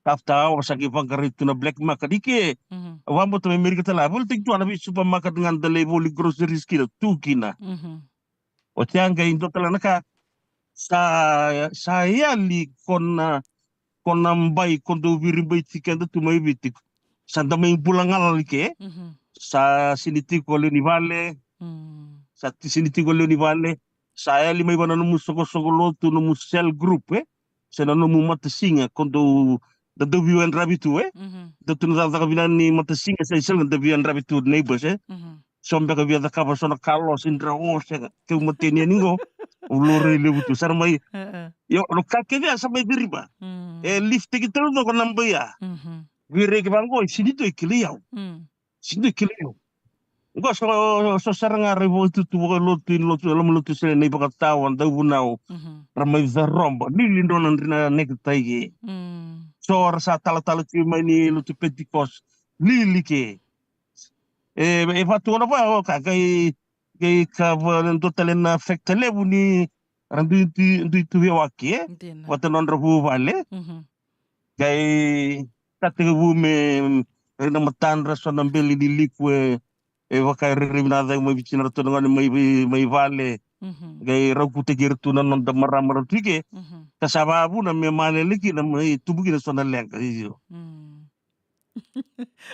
after hour sa qai vaqarai tu na black market. Ike, au vakabauta mai Merika tale, a volitaki tu na vei supermarket ga da lai voli groceries kina, tu kina. Oti ya qai dua tale na ka, sa, sa yali ko na, ko na bai, ko dau viribaiti keda tu mai Viti. Sa da mai bula galala ike. Sa sini tiko lewe ni vale. Sa ti-, sini tiko lewe ni vale. Sa yali mai vua na nomu soqosoqo lotu, nomu cell group, e? Se na nomu matasiga, ko dau, da dau veiyadravi tu, e? Dau tu na cakacaka vinaka ni matasiga, se sega da veiyadravi tu, neighbors, e? So beka via cakava so na ka losi, dra o sega, keu mateni yani qo, au laurai levu tu, sa ra mai, io, na ka kece ya sa mai ciriba. E lift-taki tale toko na bai ya. Vei ira ke vaqo, e sini tu e kilai au. Sini tu e kilai au. Qo so, so sara ga ra ivakatutu vakalotu, i lotu, loma lotu se na ivakatawa, dauvunau. Ra mai caroba, lili dro na dri na necktie ke. So ra sa talatala tiko mai ni lotu Pentecost, lili ke. E, e vatu ona va, o ka, qai, qai ka va, dua tale na factor levu ni ra dui, dui, dui tu veiwaki, e? Dina. Vata nodra vuvale. Qai ka tekivu me rai na matadra so na beli ni liku e, e vaka e rairai vinaka cake mai Viti na ratou na gone mai, mai, mai vale. Qai raukutaki ira tu na noda marama ra tu ike. Ka sa vavuna me malele kina mai tubu kina so na leqa, io.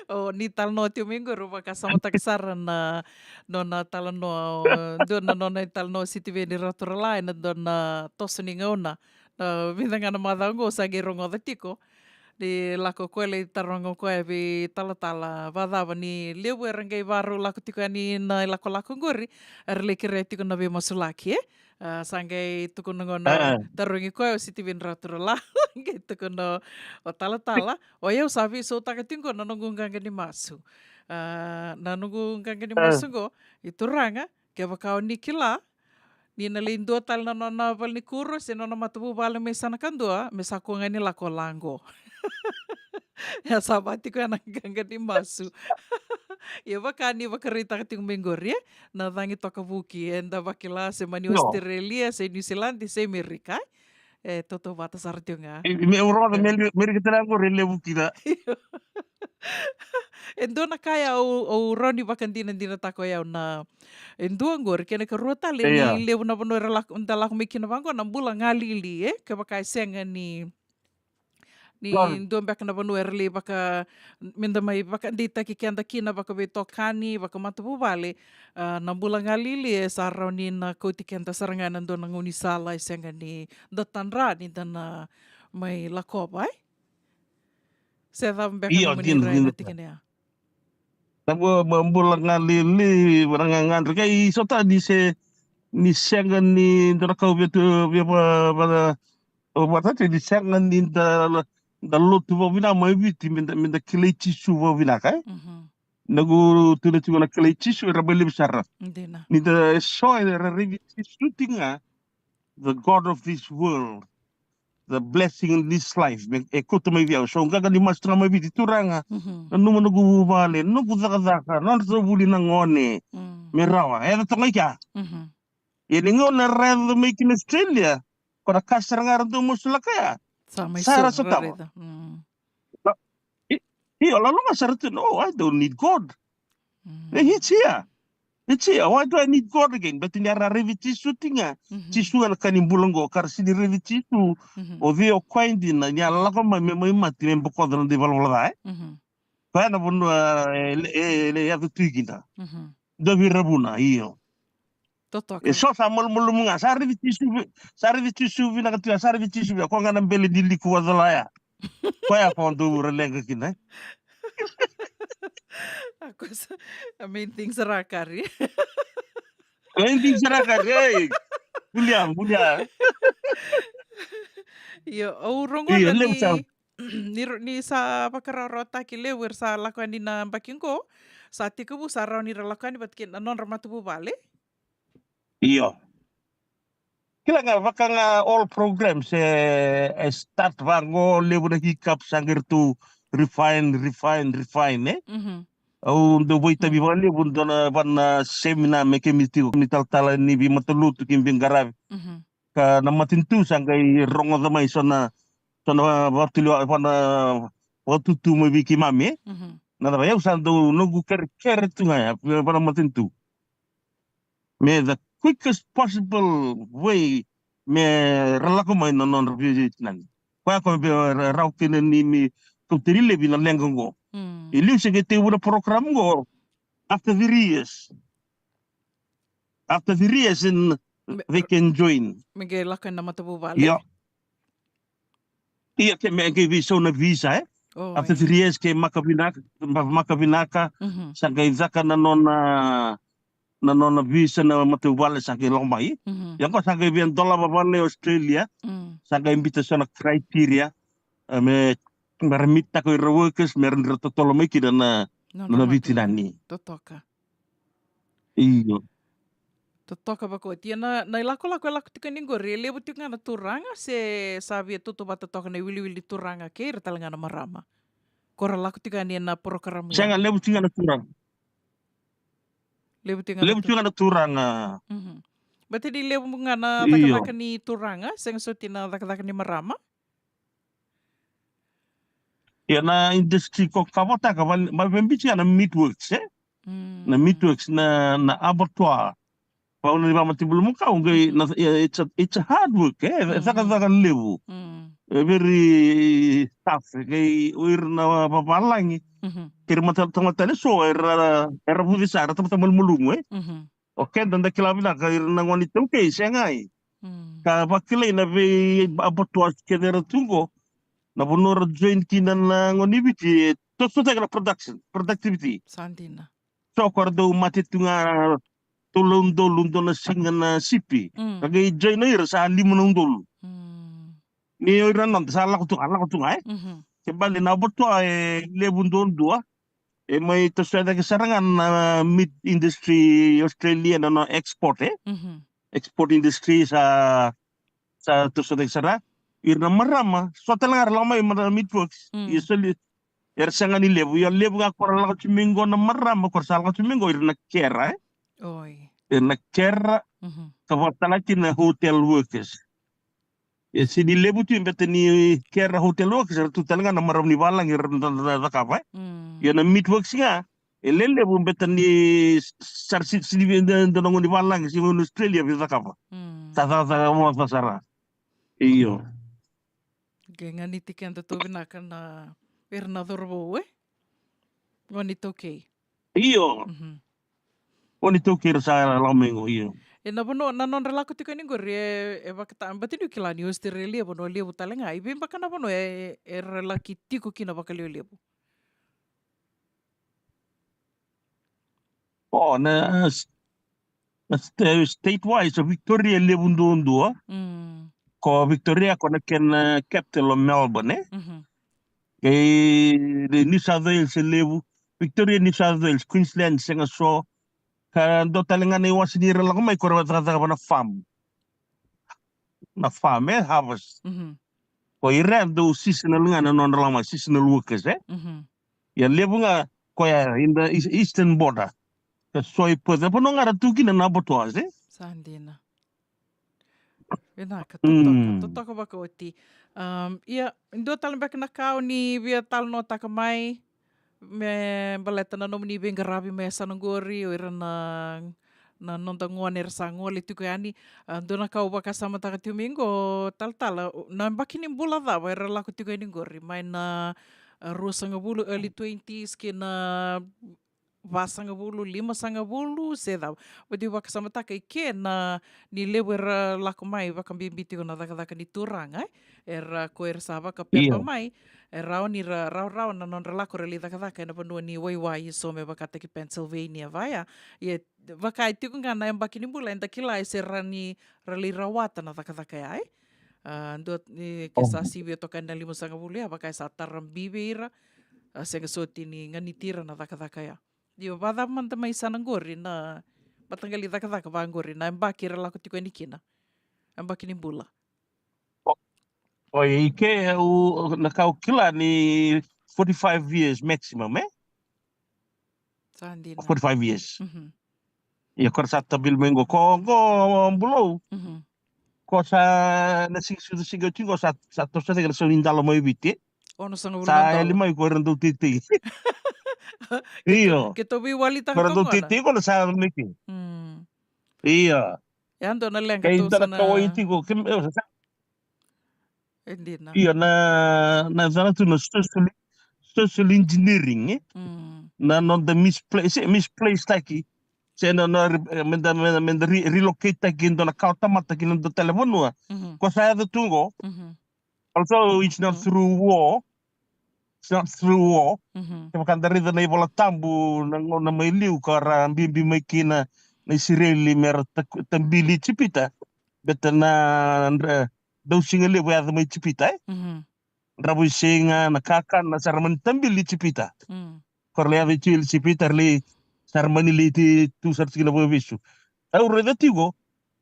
O ni talanoa tiko mai qori, au vakasamataka sara na nona talanoa, o, dua na nona italanoa o Sitiveni Raturala ena dua na toso ni gauna. Na vica ga na macawa oqo sa qai rogoca tiko. Ni lako koya lai taroga koya vei talatala, vakacava ni levu era qai varau lako tiko yani na ilakolako qori, era lai kerea tiko na veimasulaki, e? A, sa qai tukuna gona, tarogi koya o Sitiveni Raturala, qai tukuna o talatala, o yau sa veisautaka tiko na noqu qaqa ni masu. A, na noqu qaqa ni masu qo, i turaga, kevaka o ni kila ni na lai dua tale na nona valenikuro se nona matavuvale mai sana kadua, me sa kua ga ni lako la qo. E sa vati koya na qaqa ni masu. Ia vaka ni vakaraitaka tiko mai qori, e? Na cagi toka vuki, eda vakila se mani Australia, se New Zealand, se Amerika, e? E tautauvata sara tiko ga. E, me, au rogoca me, Merika tale qori e levu kina. E dua na ka ya au, au rawa ni vakadinadinataka o yau na, e dua qori, kena karua tale ni levu na vanua era lako, da lako mai kina vaqo na bula galili, e? Kevaka e sega ni ni dua beka na vanua era lai vaka, me da mai vakadeitaki keda kina vakaveitokani, vakamatavuvale, a, na bula galili e sa rawa ni na kauti keda sara ga ena dua na gaunisala e sega ni da tadra ni da na mai lakova, e? Se cava beka na nomuni rai ena tikina ya? Na bu-, bu-, bula galili, vara gagadre, qai sota ni se, ni sega ni dua na ka au via tu, via va, va, va, ni sega ni da, da lotu vakavinaka mai Viti, me da, me da kilai Jisu vakavinaka, e? Mhm. Na ku tu na tiko na kilai Jisu, era mai levu sara. Dina. Ni da so era raici Jisu tiko ga, the God of this world, the blessing in this life. Me, e kauta mai vei au. So qaqa ni masu tu ga mai Viti, Turaga. Mhm. Nanuma noqu vuvale, noqu cakacaka, nodratou vuli na gone. Mm. Me rawa. E yaco toka ga i kea. Mhm. Ia ni gauna era yaco mai ki na Australia, ko na ka sara ga era dau masulaka ya. Sa mai sa ra so sotava. Raica. Mm. Na, i, io, lalo ga sa ra tukuna, "Oh, I don't need God. Mm. Eh, it's here. It's here. Why do I need God again?" But ni era raici Jisu tiko ga. Mhm. Jisu ga na ka ni bula qo, ka ra sega ni raici Jisu. Mhm. O cei o koya dina, ni a lako mai me mai mate, me bokoca na dui valavala ca, e? Mhm. Koya na vanua, e, e, e, e yaco tu kina. Mhm. Dua vei ira vuna, io. Totoka. E so sa malumalumu ga, sa raici Jisu vi-, sa raici Jisu vinaka tu ya, sa raici Jisu via, ko ga na bele ni liku vacala ya. Koya ko dou ra leqa kina, e? A ko sa, a main thing sara kari. Main thing sara kari, ei. Bulia, bulia. Io, au rogoca. Io, levu ni sa ni ro-, ni sa vakarawarawataki levu era sa lako yani na yabaki qo, sa tekivu sa rawa ni ra lako yani vata kei na nodra matavuvale. Io. Kila ga, vaka ga all programs, e, e start vaqo, levu na hiccups, sa qai ratou refine, refine, refine, e? Mhm. Au dau vakaitavi vakalevu dua na, va na seminar me keimami tiko, keimami talatala ni veimatalotu, keimami veiqaravi. Mhm. Ka na matanitu sa qai rogoca mai so na, so na vakatulewa, va na vakatutu mai vei keimami, e? Mhm. Na cava, au sa dau noqu kerekere tu ga ya vei, va na matanitu. Me the quickest possible way me ra lako mai na nodra veitinani. Koya ko me ra-, rawa kina ni me kauta ni levu na leqa qo. Mm. E liu se qai tekivu na program qo after three years. After three years, and me-, they can join. Me qai lako ena matavuvale. Io. Io, ke me qai veisau na visa, e? Oh, after, io, three years, ke maka vinaka, ma-, maka vinaka, mhm, sa qai caka na nona, na nona visa na matavuvale, sa qai lako mai. Mhm. Ia qo sa qai via dolava vale Australia, mm, sa qai biuta so na criteria, e, me, me ra meet-taka o ira workers, me ra, ra totolo mai kina na, nona, nona veitinani. Totoka. Io. Totoka vakaoti. Ia na, na ilakolako e lako tiko yani qori, e levu tiko ga na turaga se sa via tautauvata toka na iwiliwili turaga kei ira tale ga na marama? Ko ra lako tiko yani ena porokaramu ya? Sega, levu tiko ga na turaga. Levu tiko ga na, levu tiko ga na turaga. Mhm. Baleta ni levu ga na, io, cakacaka ni turaga, sega soti na cakacaka ni marama. Ia na industry ko kavotaka, va-, va-, vabiti ga na meatworks, e? Mm. Na meatworks, na, na abattoir. Vau na ni vakamatebulu makawa, qai, mm, na, ia, it's a, it's a hard work, e? Mm. Cakacaka levu. Mm. E very tough, e? Qai o ira na va-, vavalagi. Mhm. Kei ira mata-, tamata tale so, era, era vuci sara, tamata malumalumu, e? Mhm. O keda da kila vinaka, ira na gone iTaukei, sega, e? Mm. Ka vakilai na vei abattoirs kece era tu qo. Na vanua ra join kina na gone ni Viti, e toso cake na production, productivity. Sa dina. So ko ra dau mate tu ga tolu na udolu dua na siga na sipi. Mm. Ka qai join o ira sa lima na udolu. Mm. Ni o ira na noda sa lako tu ga, lako tu ga, e? Mhm. Ke bale na abattoir e levu duadua. E mai toso cake sara ga na meat industry Australia na, na export, e? Mhm. Export industry sa, sa toso cake sara. Ira na marama, so tale ga ra lako mai, marama meatworks. Mm. Ia soli, era sega ni levu. Ia levu ga ko ra lako tu mai qo na marama, ko ra sa lako tu mai qo, ira na carer, e? Oi. Ira na carer, mhm, ka vaka tale kina na hotel workers. E sega ni levu tu, baleta ni carer, hotel workers, era tu tale ga na marama ni vavalagi era na, na, na cakava, e? Mm. Ia na meatworks ga e lelevu, baleta ni s-, sa ra si-, sega ni via dua, dua na gone ni vavalagi, sega ni gone ni Australia via cakava. Mm. Sa cakacaka vakaoca sara. Io. Qai ganiti keda tu vinaka na, era na cauravou, e? Gone iTaukei. Io. Mhm. Gone iTaukei ra sa lako mai qo, io. E na vanua, na nodra lako tiko yani qori, e, e vakata-, baleta niu kila ni Australia e vanua levu tale ga. I vei beka na vanua e, era laki tiko kina vakalevulevu? O, na, s-, Na st-, state wise, o Victoria e levu duadua. Mm. Ko Victoria ko na kena, eh, capital o Melbourne, eh? Mhm. Kei New South Wales e levu. Victoria, New South Wales, Queensland sega so. Ka dua tale ga na iwase ni ra lako mai ko ra cakacaka va na farm. Na farm, eh, harvest. Mhm. Ko ira dau seasonal ga na nodra lako mai, seasonal workers, eh? Mhm. Ia levu ga koya in the east-, eastern border. Ka so i Perth, e vanua ga ra tu kina na abattoirs, eh? Sa dina. Vinaka, totoka, mm, totoka vakaoti. Um, ia, dua tale beka na ka o ni via talanoataka mai, me baleta na nomuni veiqaravi mai yasana qori, o ira na, na noda gone era sa gole tiko yani. A, dua na ka au vakasamataka tiko mai qo, talatala, na yabaki ni bula cava era lako tiko yani qori, mai na, a, ruasagavulu, early twenties, ki na vasagavulu, limasagavulu, se cava. Vati vakasamataka i ke na ni levu era lako mai, vakabibi tiko na cakacaka ni turaga, eh? Era ko era sa vakapepa, io, mai, e rawa ni ra, rawarawa na nodra lako ra lai cakacaka ena vanua ni waiwai, so me vakataki Pennsylvania, vaya. Ia, vaka e tiko ga na yabaki ni bula, eda kila e se ra ni ra lai rawata na cakacaka ya, eh? A, dua, e, ke sa, oho, sivia toka na limasagavulu ya, vaka e sa tara bibi vei ira, a, sega soti ni ganiti ira na cakacaka ya. Io, vacava mada mai yasana qori na mataqali cakacaka vaqori, na yabaki era lako tiko yani kina? Yabaki ni bula. O, o, i ke, au, na ka au kila ni forty-five years maximum, eh? Sa dina. Forty-five years. Mhm. Ia ko ra sa tabili mai qo, ko qo Bulou. Mhm. Ko sa na siga, siga, siga tiko, sa, sa toso tiko na sau ni dalo mai Viti. Ono sagavulu na dola. Sa yali mai ko era dau teitei. Io. Keitou veiwalitaka toka qo na. Ko era dau teitei ko na sa mai ke. Mm. Io. Ia dua na leqa. Kei tou sa na kawai tiko, ke, e, sa, e dina. Io, na, na cana tu na social, social engineering, eh? Mm. Na noda misplace, eh, misplace taki. Se na, na re-, eh, meda, meda, meda re-, relocate taki dua na kawa tamata ki na dua tale vanua. Mhm. Ko sa yaco tu qo. Mhm. Although it's not, mhm, through war, it's not through war. Mhm. Kevaka da raica na iVola Tabu, na gauna mai liu ka ra bibi mai kina na Isireli me ra ta-, tabili Ijipita. Beta na, na dausiga levu e yaco mai Ijipita, eh? Mhm. Dravuisiga, na kakana, sa ra mani tabili Ijipita. Mm. Ko ra lai yaco i Ijipita, ra lai, sa ra mani lai tu, tu sara tiko na vakavesu. Au raica tiko,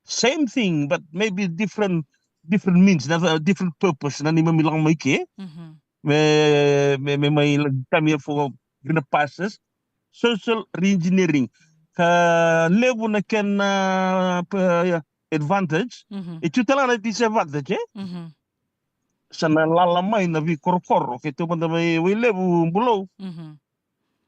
same thing, but maybe different, different means, na, uh, different purpose, na neimami lako mai ke. Mhm. Me, me, me mai la-, come here for greener pastures. Social reengineering. Ka levu na kena, uh, p-, uh, advantage. Mhm. E tu tale ga na disadvantage, eh? Mhm. Sa na lala mai na veikorokoro, keitou mada mai Wailevu, Bulou. Mhm.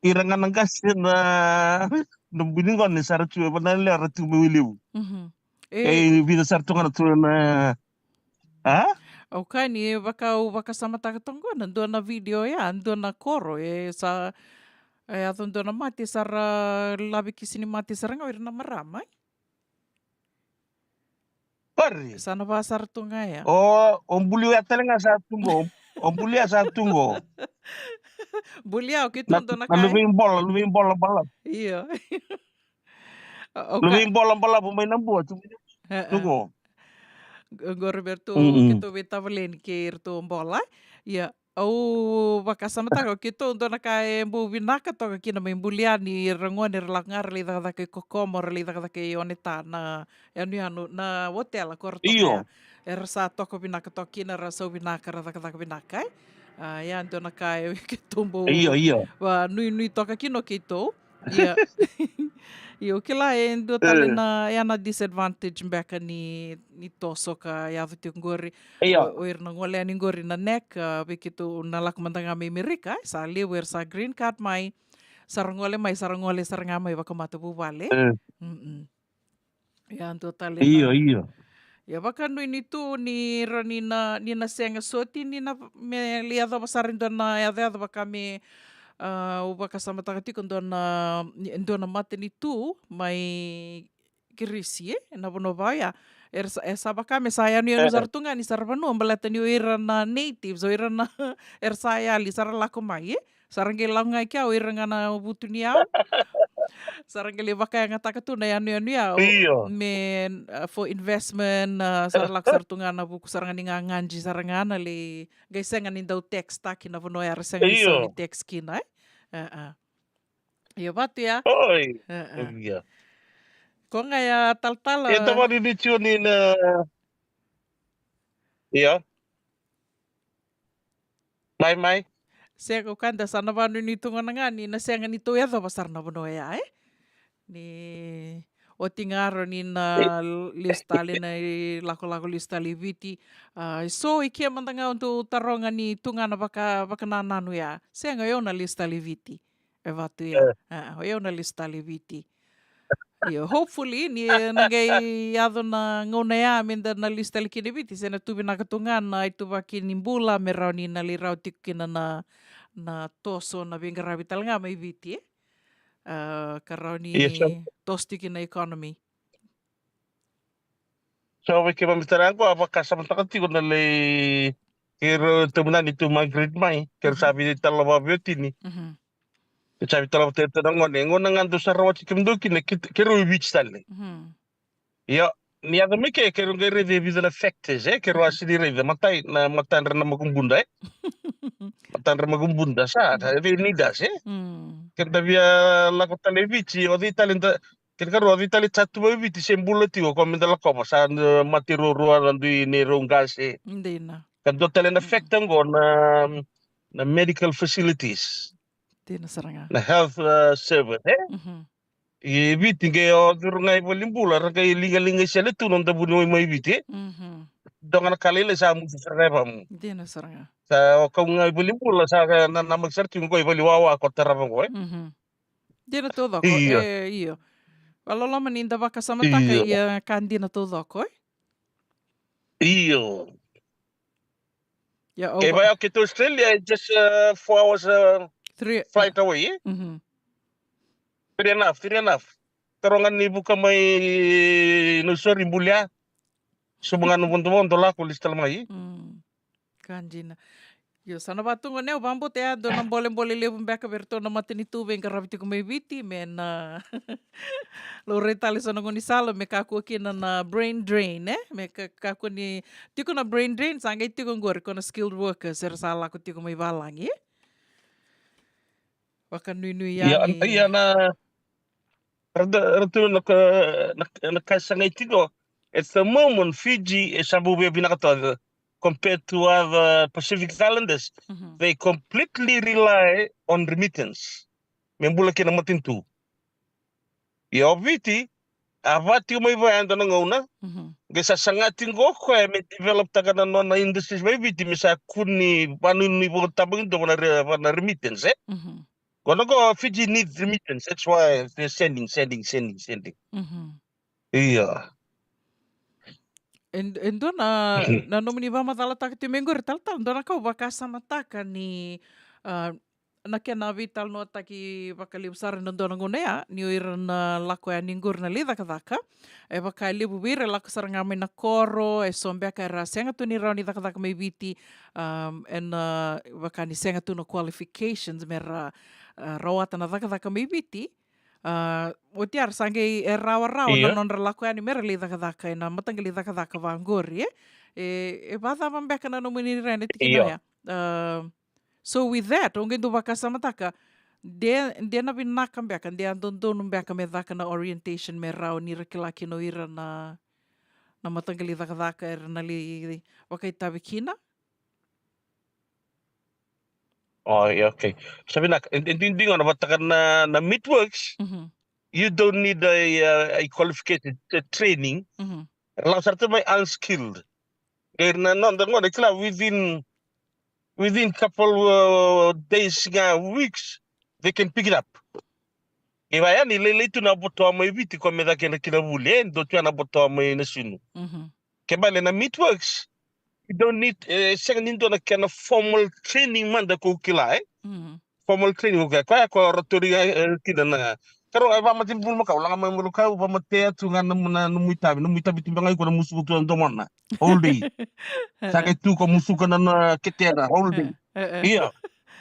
Ira ga na qase na, na bui ni gone sa ra tu, e vana lera tu mai Wailevu. Mhm. E, e vica sara tu ga na tu na, a? Au kaya ni vaka, au vakasamataka toka qo na dua na video ya, dua na koro, e sa, e yaco dua na mate sa ra lave ki sini mate sara ga o ira na marama, e? Qori. Sa na vaka sara tu ga ya. O, o Bulia tale ga sa tu qo. O Bulia sa tu qo. Bulia, o keitou dua na ka, e? Na luve i Bola, luve i Bola balavu. Io. O, o ka. Luve i Bola balavu mai Nabua tu. E, e. Tu qo. Qori vei ratou, mm-mm, keitou veitavaleni kei ratou Bola. Ia. Au vakasamataka, o keitou dua na ka e bau vinaka toka kina mai Bulia ni ra gone ra lako ga ra lai cakacaka i Kokomo, ra lai cakacaka i Oneta, na yanuyanu, na otela ko ra toka ya. Io. Era sa toka vinaka toka kina, ra sau vinaka, ra cakacaka vinaka, e? A, ia dua na ka e keitou bau, io, io, vakanuinui toka kina o keitou. Ia. Io, kila e dua tale, e, na, ia na disadvantage beka ni, ni toso ka yaco tiko qori. Io. O, o ira na gole yani qori na neck, a, vei keitou na lako mada ga mai Merika, e, sa levu era sa green card mai, sa ra gole mai, sa ra gole sara ga mai vakamatavuvale. E. Mm-mm. Ia dua tale, io, na, io. Ia vakanuinui tu ni ra ni na, ni na sega soti, ni na me lai yacova sara e dua na yacoyaco vaka me, a, au vakasamataka tiko dua na, ni, dua na matanitu mai Kirisi, e, na vanua vaya. Era sa, e sa vaka me sa yanuyanu, e, sara tu ga ni sa ra vanua, baleta ni o ira na natives, o ira na, era sa yali, sa ra lako mai, e. Sa ra qai lako ga i kea, o ira ga na vutuniyau. Sa ra qai lai vakayagataka tu na yanuyanu ya, o, io, me, uh, for investment, uh, sa ra lako sara tu ga na vuku sara ga ni gagaji sara ga na lai, qai sega ni dau tax taki na vanua ya ra sega ni, io, sau ni tax kina, e? E, e. Io, vatu ya. Oi. E, e. Io. Ko ga ya talatala. E tavani ni tio ni na. Io. Mai, mai. Sega, o kada sa na vanuinui tu gona ga ni na sega ni tou yacova sara na vanua ya, e? Ni oti ga rawa ni na, e, lesu tale na ilakolako lesu tale i Viti. A, so i ke mada ga o dou taroga ni tu ga na vaka, vakanananu ya. Sega, o yau na lesu tale i Viti. E vatu ya. E. A, o yau na lesu tale i Viti. Io, hopefully, ni na qai yaco na gauna ya me da na lesu tale kina i Viti, se na tu vinaka tu ga na ituvaki ni bula me rawa ni na lai rawa tiko kina na, na toso, na veiqaravi tale ga mai Viti, e? A, ka rawa ni, io, so, toso tiko kina economy. So vei keimami tale ga qo, a vakasamataka tiko na lai, keirau taumada ni tu migrate mai, keirau sa, mhm, veitalanoa vakaveitini. Mhm. Keirau sa veitalanoa vata kei iratou na gone, gauna ga dou sa rawati kemudou kina, ke, keirau i Viti tale. Mhm. Io, ni yaco mai ke, keirau qai raica e vica na factors, e, keirau, mhm, a sega ni raica, matai, na matadra na makubuda, e. Matadra makubuda, sa, sa, they need us, e. Mm. Ke da via lako tale i Viti, o cei tale da, kena ikarua, o cei tale sa tu mai Viti se bula tiko, o koya me da lakova, sa na mate ruarua na dui neirau qase. Dina. Ka dua tale na, mm, factor qo na, na medical facilities. Dina sara ga. Na health, uh, service, e? Mhm. I Viti qai o curu ga i valenibula, ra qai ligaliga i sele tu na noda vuniwai mai Viti, e? Mhm. Dua ga na ka lailai sa musu sara ga e vamu. Dina sara ga. Sa o kau ga i valenibula, sa qai nanamaki sara tiko qo i valewawa ko tarava qo, e? Mhm. Dina taucoko. Io. E, io. Vakaloloma ni da vakasamataka, io, ia ka dina taucoko, e? Io. Ia, o, kei va-, vaya o keitou Australia, it's just, uh, four hours, uh, three, flight, uh, away, e? Mhm. Three and a half, three and a half. Taroga ni vuka mai Nausori, bulia. Sobu ga na vodovodo, lako lesu tale mai. Mm. Ka dina. Io, sa na vatuga ne, au vakabauta ya dua na bolebole levu beka vei iratou na matanitu veiqaravi tiko mai Viti, me na laurai tale so na gaunisala, me kakua kina na brain drain, e? Me ka-, kakua ni tiko na brain drain, sa qai tiko qori ko na skilled workers era sa lako tiko mai valagi, e? Vakanuinui, ia, yani, ia na, ra da, ra tu na ka, na, na ka sa qai tiko. At the moment, Fiji e sa bau via vinaka toka compared to other Pacific Islanders. Mhm. They completely rely on remittance me bula kina na matanitu. Ia o Viti, a va tiko mai vaya e dua na gauna, mhm, qai sa saga tiko o koya me develop taka na nona industries mai Viti, me sa kua ni vanuinui vakatabakidua vua na re-, vua na remittance, e? Mhm. Qo na qo, Fiji needs remittance, that's why they're sending, sending, sending, sending. Mhm. Ia. E d-, e dua na, mhm, na nomuni vakamacalataka tiko mai qori, talatala, dua na ka au vakasamataka ni, a, na kena veitalanoataki vakalevu sara ena dua na gauna ya, ni o ira na lako yani qori na lai cakacaka. E vaka e levu vei ira e lako sara ga mai na koro, e so beka era sega tu ni rawa ni cakacaka mai Viti, um, ena, vaka ni sega tu na qualifications me ra, a, rawata na cakacaka mai Viti. A, oti ya ra sa qai, e rawarawa na, io, nodra lako yani me ra lai cakacaka ena mataqali cakacaka vaqori, e? E, e vakacava beka na nomuni rai ena tikina, io, ya? A, So with that, au qai dau vakasamataka, de, de na vinaka beka, de a dodonu beka me caka na orientation me rawa ni ra kila kina o ira na, na mataqali cakacaka era na lai vakaitavi kina? Oh, yeah, okay. Sa vinaka, e, e, di, di gona vata kei na, na Meatworks, mhm, you don't need a, a, a qualification, a training. Mhm. Lako sara tu mai unskilled. Qai na noda gona kila within, within couple, uh, days ga, weeks, they can pick it up. Ia vaya ni lailai tu na botoa mai Viti ko me caka kina vuli, e, dua tu ya na botoa mai Nasinu. Mhm. Ke bale na Meatworks, you don't need, e, sega ni dua na kena formal training mada ko kila, e? Mhm. Formal training, okay. Koya ko ratou ri, e, kina na. Karo, e, vamate bulu makau, laga mai bulu makau, vamate tu ga na, na, na nomu itavi, nomu itavi tu beka ga iko na musuka tu na domona. Whole day. Sa qai tu ko musuka na, na ketena, whole day. E, e, e. Ia.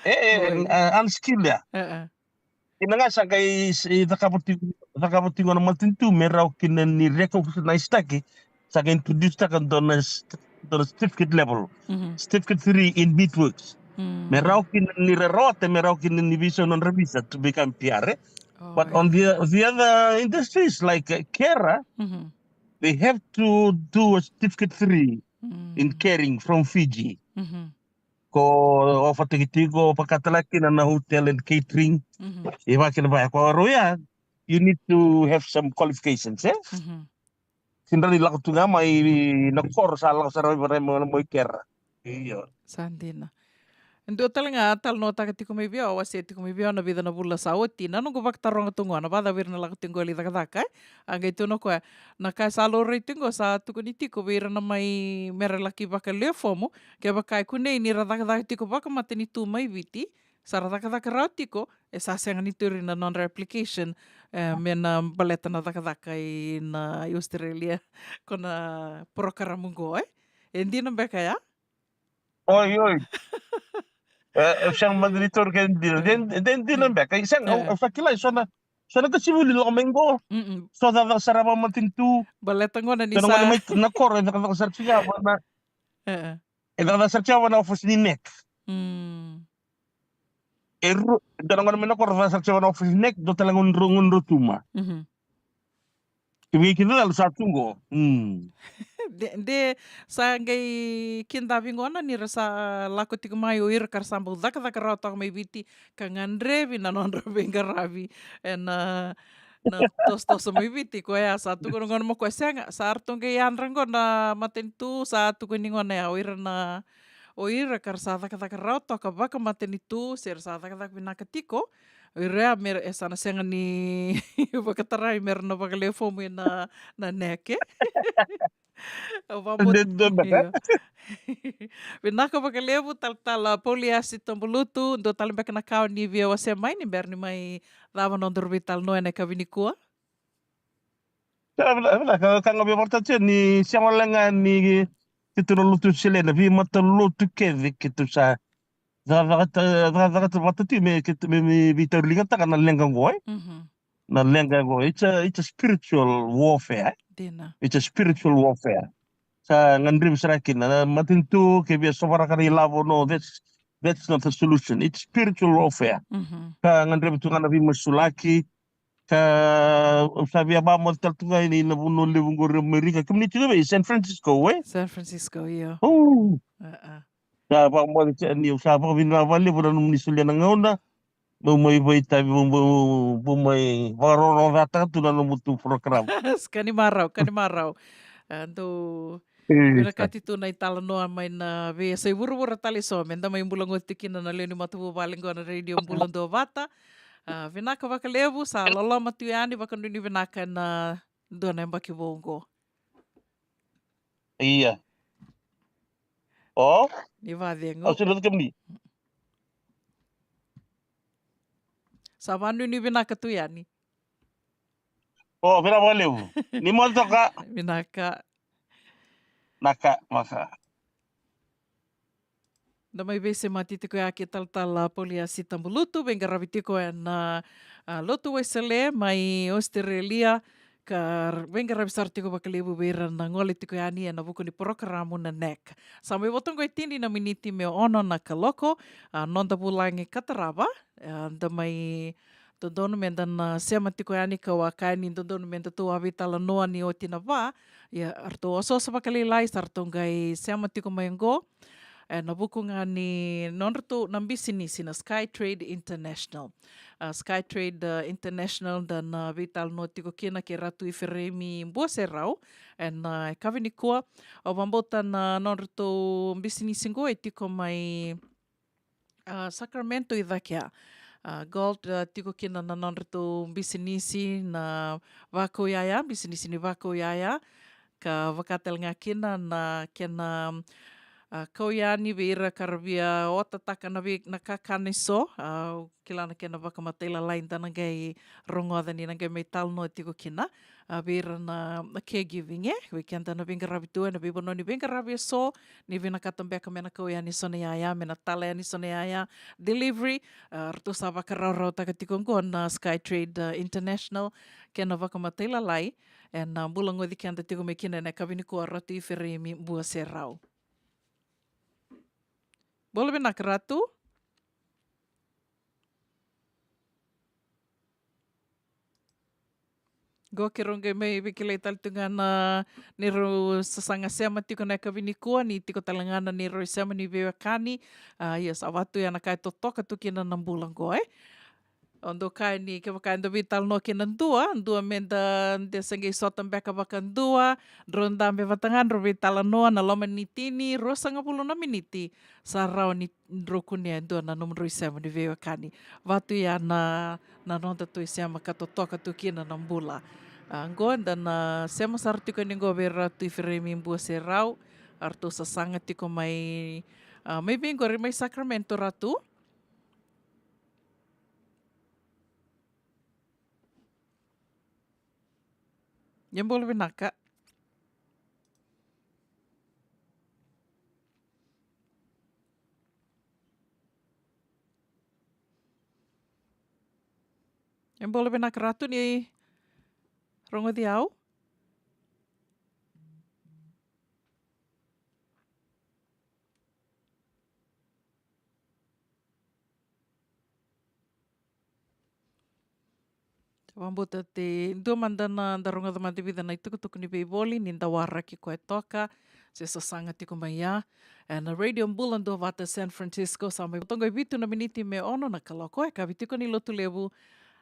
E, e, e, unskilled ya. E, e. Ina ga sa qai s-, i cakava tiko, cakava tiko na matanitu me rawa kina ni recognize taki, sa qai introduce taka dua na st-, dua na certificate level. Mhm. Certificate three in beadworks. Mm. Me rawa kina ni ra rawata, me rawa kina ni visa nodra visa to become P R, eh? But on the, the other industries like, uh, carer, mhm, they have to do a certificate three in, mm, caring from Fiji. Mhm. Ko offer taki tiko, vaka tale kina na hotel and catering. Mhm. E vaka kina vaya ko rau ya, you need to have some qualifications, eh? Mhm. Sega ni lako tu ga mai na koro sa lako sara mai vara mai, mai carer. Io. Sa dina. E dua tale ga a talanoataka tiko mai vei au, a wasea tiko mai vei au na vica na vula sa oti, na noqu vakataroga tu gona, vacava ira na lako tiko qo lai cakacaka, eh? A qai tukuna o koya, na ka e sa laurai tiko qo sa tukuni tiko vei ira na mai, mera laki vakalewe fomu, kevaka e kunei ni ra cakacaka tiko vakamatanitu mai Viti, sa ra cakacaka rawa tiko, e sa sega ni tauri na nodra application, eh, me na baleta na cakacaka i na, i Australia, ko na porokaramu qo, eh? E dina beka ya? Oi, oi. E, e sega mada ni tauri ke dina. De, de dina beka. E sega, au, au sa kila, so na, so na kacivi voli lako mai qo. Mm-mm. So cakacaka sara vakamatanitu. Baleta gona ni so na sa gona mai na koro, e cakacaka sara tiko ya vana. E, e. E cakacaka sara tiko ya vana office ni NEC. Mm. E ru, dua na gona mai na koro, cakacaka sara tiko ya vana office ni NEC, dua tale gona, gona Rotuma. Mhm. Kevaka kina cala sa tu qo. Hmm. De, de sa qai kidavi gona ni ra sa lako tiko mai o ira ka ra sa bau cakacaka rawa toka mai Viti ka gadrevi na nodra veiqaravi ena, na tosotoso mai Viti. Koya sa tukuna gona mo koya sega, sa ratou qai yadra gona matanitu, sa tukuni gona ya o ira na, o ira ka ra sa cakacaka rawa toka vakamatanitu, se ra sa cakacaka vinaka tiko. O ira ya me ra, e sa na sega ni vakatarai me ra na vakalewe fomu ena, na NEC. Au vakabauta. Dede beka. Io. Vinaka vakalevu, talatala Pauliasi Tabulutu, dua tale beka na ka o ni via wasea mai ni bera ni mai cava nodaru veitalanoa ena yakavi nikua? Sa vinaka, vinaka, ka, ka ga via vakaraitaka ni sega wale ga ni keitou na lotu Wesele, na veimatalotu kece keitou sa cakacaka, cakacaka vata tiko me, keitou me, me veitauriligataka na leqa qo, eh? Mhm. Na leqa qo, it's a, it's a spiritual warfare, eh? Dina. It's a spiritual warfare. Sa gadrevi sara kina na matanitu, ke via sovaraka na ilavo, no, that's, that's not the solution. It's spiritual warfare. Mhm. Ka gadrevi tu ga na veimasulaki, ka, au sa via vakamoce tale tu ga i na vanua levu qori mai Amerika. Kemuni tiko vei San Francisco, eh? San Francisco, io. Oh. A, a. Sa vakamoce tiko ni, au sa vakavinavinaka vakalevu na nomuni solia na gauna. Meu mai vakaitavi, meu, meu, meu mai vakarorogotaka tu na nomutou program. Ka ni marau, ka ni marau. A, dou vinakati tu na italanoa mai na veiyasai vuravura tale eso, me da mai bula goti kina na lewe ni matavuvale qo na Radio Bula Duavata. A, vinaka vakalevu, sa loloma tu yani, vakanuinui vinaka ena dua na yabaki vou qo. Ia. O? Ni vacegu. Au sa vata kemuni. Sa vakanuinui vinaka tu yani. O, vinaka vakalevu. Ni moce toka. Vinaka. Naka, maka. Da mai veisemati tiko ya kei talatala Pauliasi Tabulutu, veiqaravi tiko ena, a, lotu Wesele mai Australia, ka r-, veiqaravi sara tiko vakalevu vei ira na gole tiko yani ena vuku ni porokaramu na NEC. Sa mai vo toka e tini na miniti me ono na kaloko, a, noda vulagi ka tarava, a, da mai dodonu me da na sema tiko yani ka waka yani, dodonu me datou a veitalanoa ni oti na va. Ia, ratou osooso vakalailai, sa ratou qai sema tiko mai qo. E, na vuku ga ni nodratou na bisinisi na Sky Trade International. A, Sky Trade, a, International da na veitalanoa tiko kina kei Ratu Ifereimi Buaserau. E, na yakavi nikua, au vakabauta na nodratou bisinisi qo e tiko mai a, Sacramento i cake ya. A, Gold, a, tiko kina na nodratou bisinisi na vakauyaya, bisinisi ni vakauyaya. Ka vaka tale ga kina na kena, A, kau yani vei ira ka ra via otataka na vei na kakana eso, a, kila na kena vakamatailalai da na qai rogoca ni na qai mai talanoa tiko kina. A, vei ira na, na caregiving, e, vei keda na veiqaravi tu ena veivanua ni veiqaravi eso, ni vinakata beka me na kau yani eso na iyaya, me na tala yani eso na iyaya, delivery, a, ratou sa vakarawarawataka tiko oqo na Sky Trade, a, International, kena vakamatailalai, ena, a, bula goci keda tiko mai kina ena yakavi nikua Ratu Ifereimi Buaserau. Bula vinaka Ratu. Qo keirau qai mai veikilai tale tu ga na neirau sasaga sema tiko na yakavi nikua, ni tiko tale ga na neirau isema ni veiwekani. A, ia sa vatu ya na ka e totoka tu kina na bula qo, e. O dou kaya ni kevaka eda veitalanoa kei na dua, dua me da de se qai sota beka vakadua, drau dabe vata ga, drau veitalanoa na loma ni tini, ruasagavulu na miniti, sa rawa ni drau kunea e dua na nomudrau isema ni veiwekani. Vatu ya na, na noda tu isema ka totoka tu kina na bula. A, qo eda na sema sara tiko yani qo vei Ratu Ifereimi Buaserau, a ratou sasaga tiko mai, a, mai vei qori mai Sacramento Ratu. Ia bula vinaka. Ia bula vinaka Ratu ni rogoci au. Vabauta ti dua mada na da rogoca mada e vica na itukutuku ni veivoli ni da waraki koya toka se sasaga tiko mai ya. Ena Radio Bula Duavata San Francisco, sa mai toqo e vitu na miniti me ono na kaloko, e kavi tiko ni Lotulevu,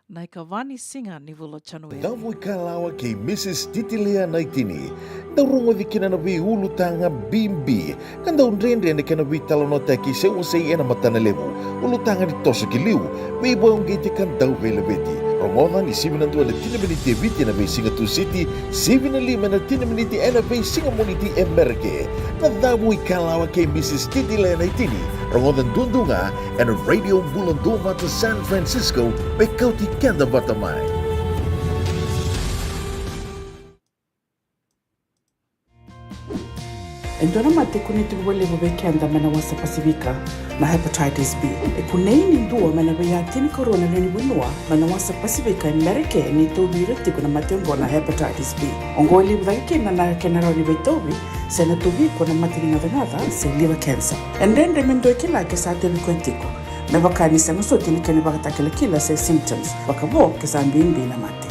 na ikava ni siga ni vula o Janueri. Cavo ikalawa kei Mrs Titilea Naitini. Dau rogoci kina na veiulutaga bibi ka dau dredre na kena veitalanoataki se wasei ena matana levu. Ulutaga ni toso ki liu, veivakauqeti ka dau veilaveti. Rogoca ni sivi na dua ena tini na miniti e Viti ena veisiga Tusiti, sivi na lima ena tini na miniti ena veisiga Moniti e Merika. Na Cavo ikalawa kei Mrs Titilea Naitini. Rogoca duadua ga ena Radio Bula Duavata San Francisco, me kauti keda vata mai. E dua na mate e kunei tiko vakalevu vei keda mai na wasa Pasifika na hepatitis B. E kunei ni dua mai na veiya tinikarua na lewe ni vanua mai na wasa Pasifika e Merika ni tauvi ira tiko na mate oqo na hepatitis B. Oqo e levu cake kina na kena rawa ni veitauvi se na tauvi iko na mate ni gacagaca se liver cancer. E dredre me dua e kila ke sa tauvi koya tiko, me vaka ni sega soti na kena ivakatakilakila se symptoms, vakavo ke sa bibi na mate.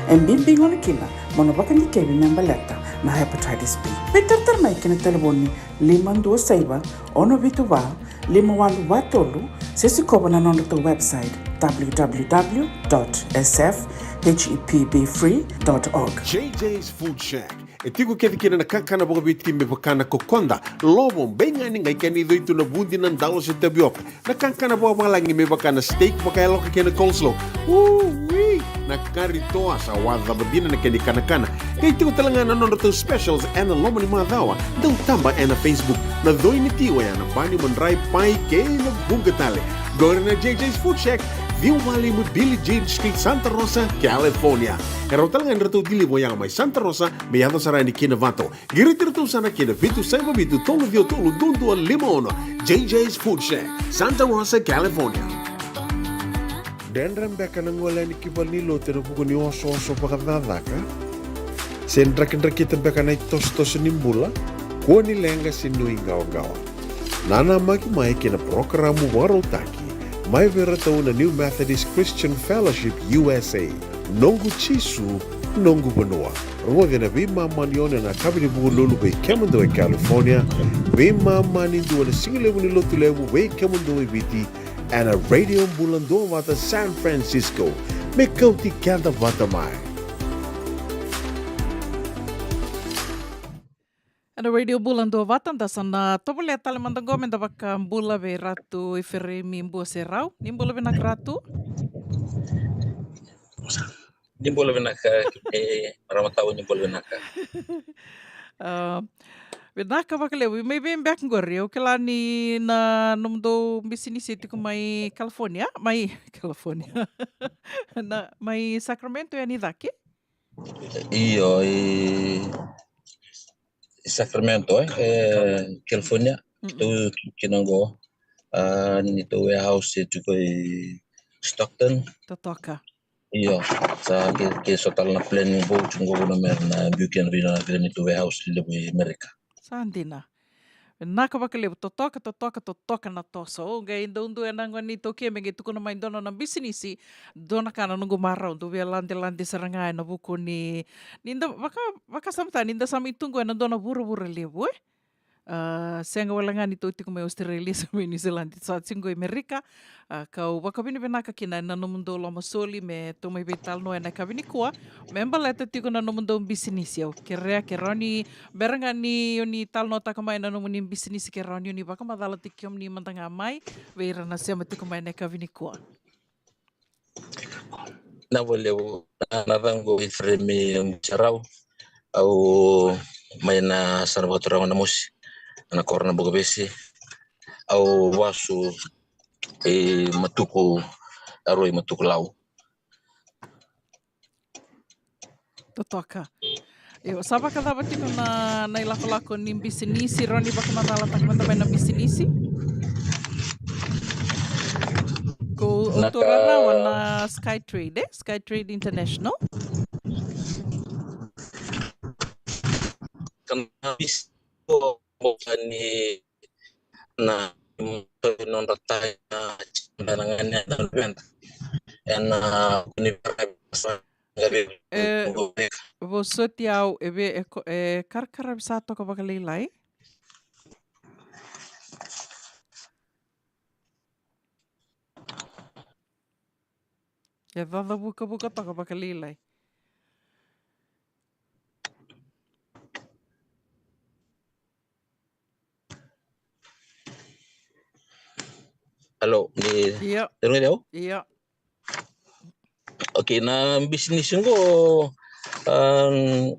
E bibi gona kina mo na vakadikevi me baleta na hepatitis B. Veitaratara mai ki na talevoni lima dua saiva, ono vitu va, lima walu va tolu, se sikova na nodratou website, w w w dot s f h e p b free dot org. J J's Food Shack. E tiko kece kina na kakana vakaviti me vaka na kokoda, lovo, beigani, qai kena icoi tu na vudi, na dalo se tavioka. Na kakana vakavalagi me vaka na steak vakayaloka kei na coleslaw. Ui! Na kari toa, sa wacava dina na kena ikanakana. Qai tiko tale ga na nodratou specials ena loma ni macawa. Dau taba ena Facebook. Na coi ni ti oya na bani, madrai, pai kei na vuqa tale. Qori na J J's Food Shack, ciwa walu lima Billie Jean Street, Santa Rosa, California. E rawa tale ga ni ratou deliver oya mai Santa Rosa me yaco sara yani ki Novato. Qiriti iratou sara ki na vitu saiva vitu tolu ciwa tolu dua dua lima ono. J J's Food Shack, Santa Rosa, California. Dredre beka na gole yani ki valenilotu ena vuku ni osooso vakacakacaka? Se drakidrakita beka na itosotoso ni bula? Kua ni leqa se nuiqawaqawa. Nanamaki mai ki na parokaramu vakarautaki mai vei iratou na New Methodist Christian Fellowship U S A. Noqu Jisu, noqu vanua. Rogoci ena veimama ni ono ena yakavi ni Vukelulu vei kemudou e California, veimama ni dua na sigalevu ni Lotulevu vei kemudou e Viti, ena Radio Bula Duavata San Francisco. Me kauti keda vata mai. Ena Radio Bula Duavata, da sa na tovolea tale mada qo me da vakabula vei Ratu Ifereimi Buaserau. Ni bula vinaka Ratu. Ni bula vinaka, e, marama tau, ni bula vinaka. A, Vinaka vakalevu, mai vei beka qori? Au kila ni na nomudou bisinisi e tiko mai California, mai California. Na, mai Sacramento yani cake? Io, i, i Sacramento, e, e California. Mm-mm. Tou kina qo, a, ni tou warehouse e tiko i Stockton. Totoka. Io, sa ke, ke so tale na planning vou tiko qo na mera na biu kina vei na, vei na neitou warehouse levu i Amerika. Sa dina. Vinaka vakalevu, totoka, totoka, totoka na toso. Au qai dau dua ena gone iTaukei me qai tukuna mai dua na nona bisinisi, dua na ka na noqu marau, dau via ladelade sara ga ena vuku ni, ni da vaka, vakasamataka ni da sa mai tu qo ena dua na vuravura levu, e? A, sega wale ga ni tou tiko mai Australia se mai New Zealand, sa tiko qo i Amerika. A, kau vakavinavinaka kina ena nomudou lomasoli me tou mai veitalanoa ena yakavi nikua me baleta tiko na nomudou bisinisi. Au kerea ke rawa ni, bera ga ni o ni talanoataka mai na nomuni bisinisi, ke rawa ni o ni vakamacala tiko kemuni mada ga mai vei ira na sema tiko mai ena yakavi nikua. Na vale, na, na yacaqu o Iferemi Sarau. Au mai na yasana vakaturaga o Namosi, na koro o Nabukavesi. Au vasu i Matuku, Arua i Matuku Lau. Totoka. Io, sa vakacava tiko na, na ilakolako ni bisinisi, rawa ni vakamacalataka mada mai na bisinisi? Ko, na o tou ka rarawa na Skytrade, e? Skytrade International. Ka na bisinisi ko, ko ni na nodra tai na, na gane na luveda. Ena, a, ni, e, vosoti au, e ve, e ko, e karakaravi sa toka vakalailai. E cacavukavuka toka vakalailai. Alo, ni, io, e rui au? Io. Okay, na bisinisi qo, um,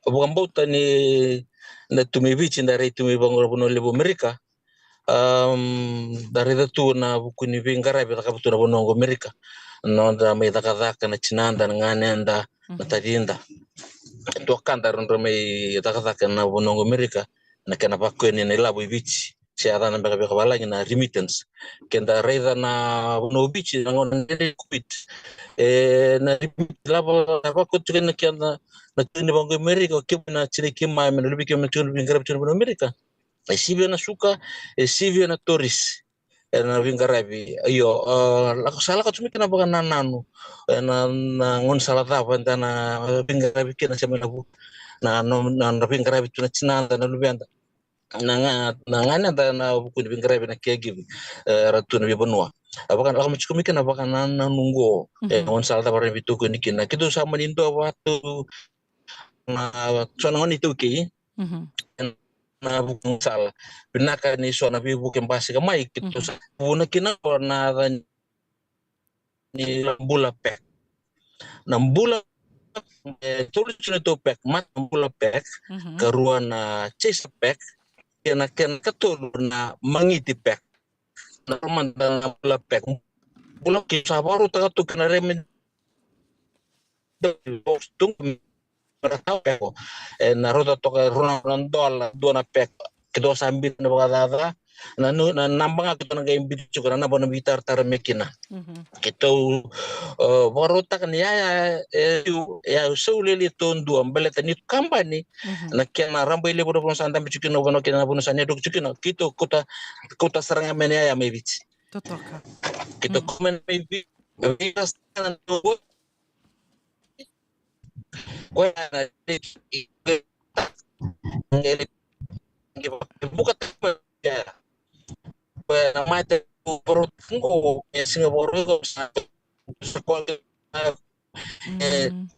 vakabauta ni na tu mai Viti, da rai tu mai vanua levu Amerika. Um, da raica tu na vuku ni veiqaravi e cakava tu na vanua qo Amerika. Noda mai cakacaka na tinada, na ganeda, na, mhm, tacida. Dua ka da rawa ni mai cakacaka na vanua qo Amerika, na kena vakoya ni na ilavo i Viti. Se yacana beka vakavalagi na remittance. Ke da raica na vanua o Viti, na gauna ni COVID. E, na remittance, ilavo, na vakoya tiko na kena, na tiko ni vanua qo Amerika, o kemuni na tinai keimami, na luvei keimami, na tiko ni veiqaravi tiko ni vanua Amerika. E sivia na suka, e sivia na tourist. Ena veiqaravi, io, a, lako, sa lako tu mai kina vakanananu. Ena, na gaunisala cava eda na veiqaravi kina, se mai na vu-, na, na, na, na veiqaravi tu na tinada, na luveda. Na ga, na ganeda, na vuku ni veiqaravi na caregiving, e, era tu na veivanua. A vaka, lako mai tiko mai kina vakanananu qo. E, mhm, gaunisala cava era veitokoni kina. Keitou sa mani dua vatu na, so na gone iTaukei. Mhm. Na vuku ni sala. Vinaka ni so na veivuke basika mai, keitou, mhm, sa vuna kina o na yaca ni Bula Pack. Na Bula, e, tolu tiko na neitou pack, mata na Bula Pack, mhm, karua na Chaser Pack, kena, kena katolu na Magiti Pack. Na mada na Bula Pack. Bula Pack sa vakarautaka tu kina reme. Box tu, e na rauta toka e rua na dola dua na pack. Keitou sa bili na vakacaca. Na nu-, na naba ga keitou na qai bili tiko, na naba na veitaratara mai kina. Mhm. Keitou, e, vakarautaka ni yaya, e, yu, yaya Saulele Todua, baleta ni kabani, mhm, na kena rabailevu na vanua sa dabe tiko kina, vanua kina, na vanua sa ni dro tiko kina. Keitou kauta, kauta sara ga mai na yaya mai Viti. Totoka. Keitou, mm, kauta mai na mai Viti. Viti sa na dua. Koya na, buka tama ya. Koya na mate ko, e siga voro ko sa, sa ko, e, mm,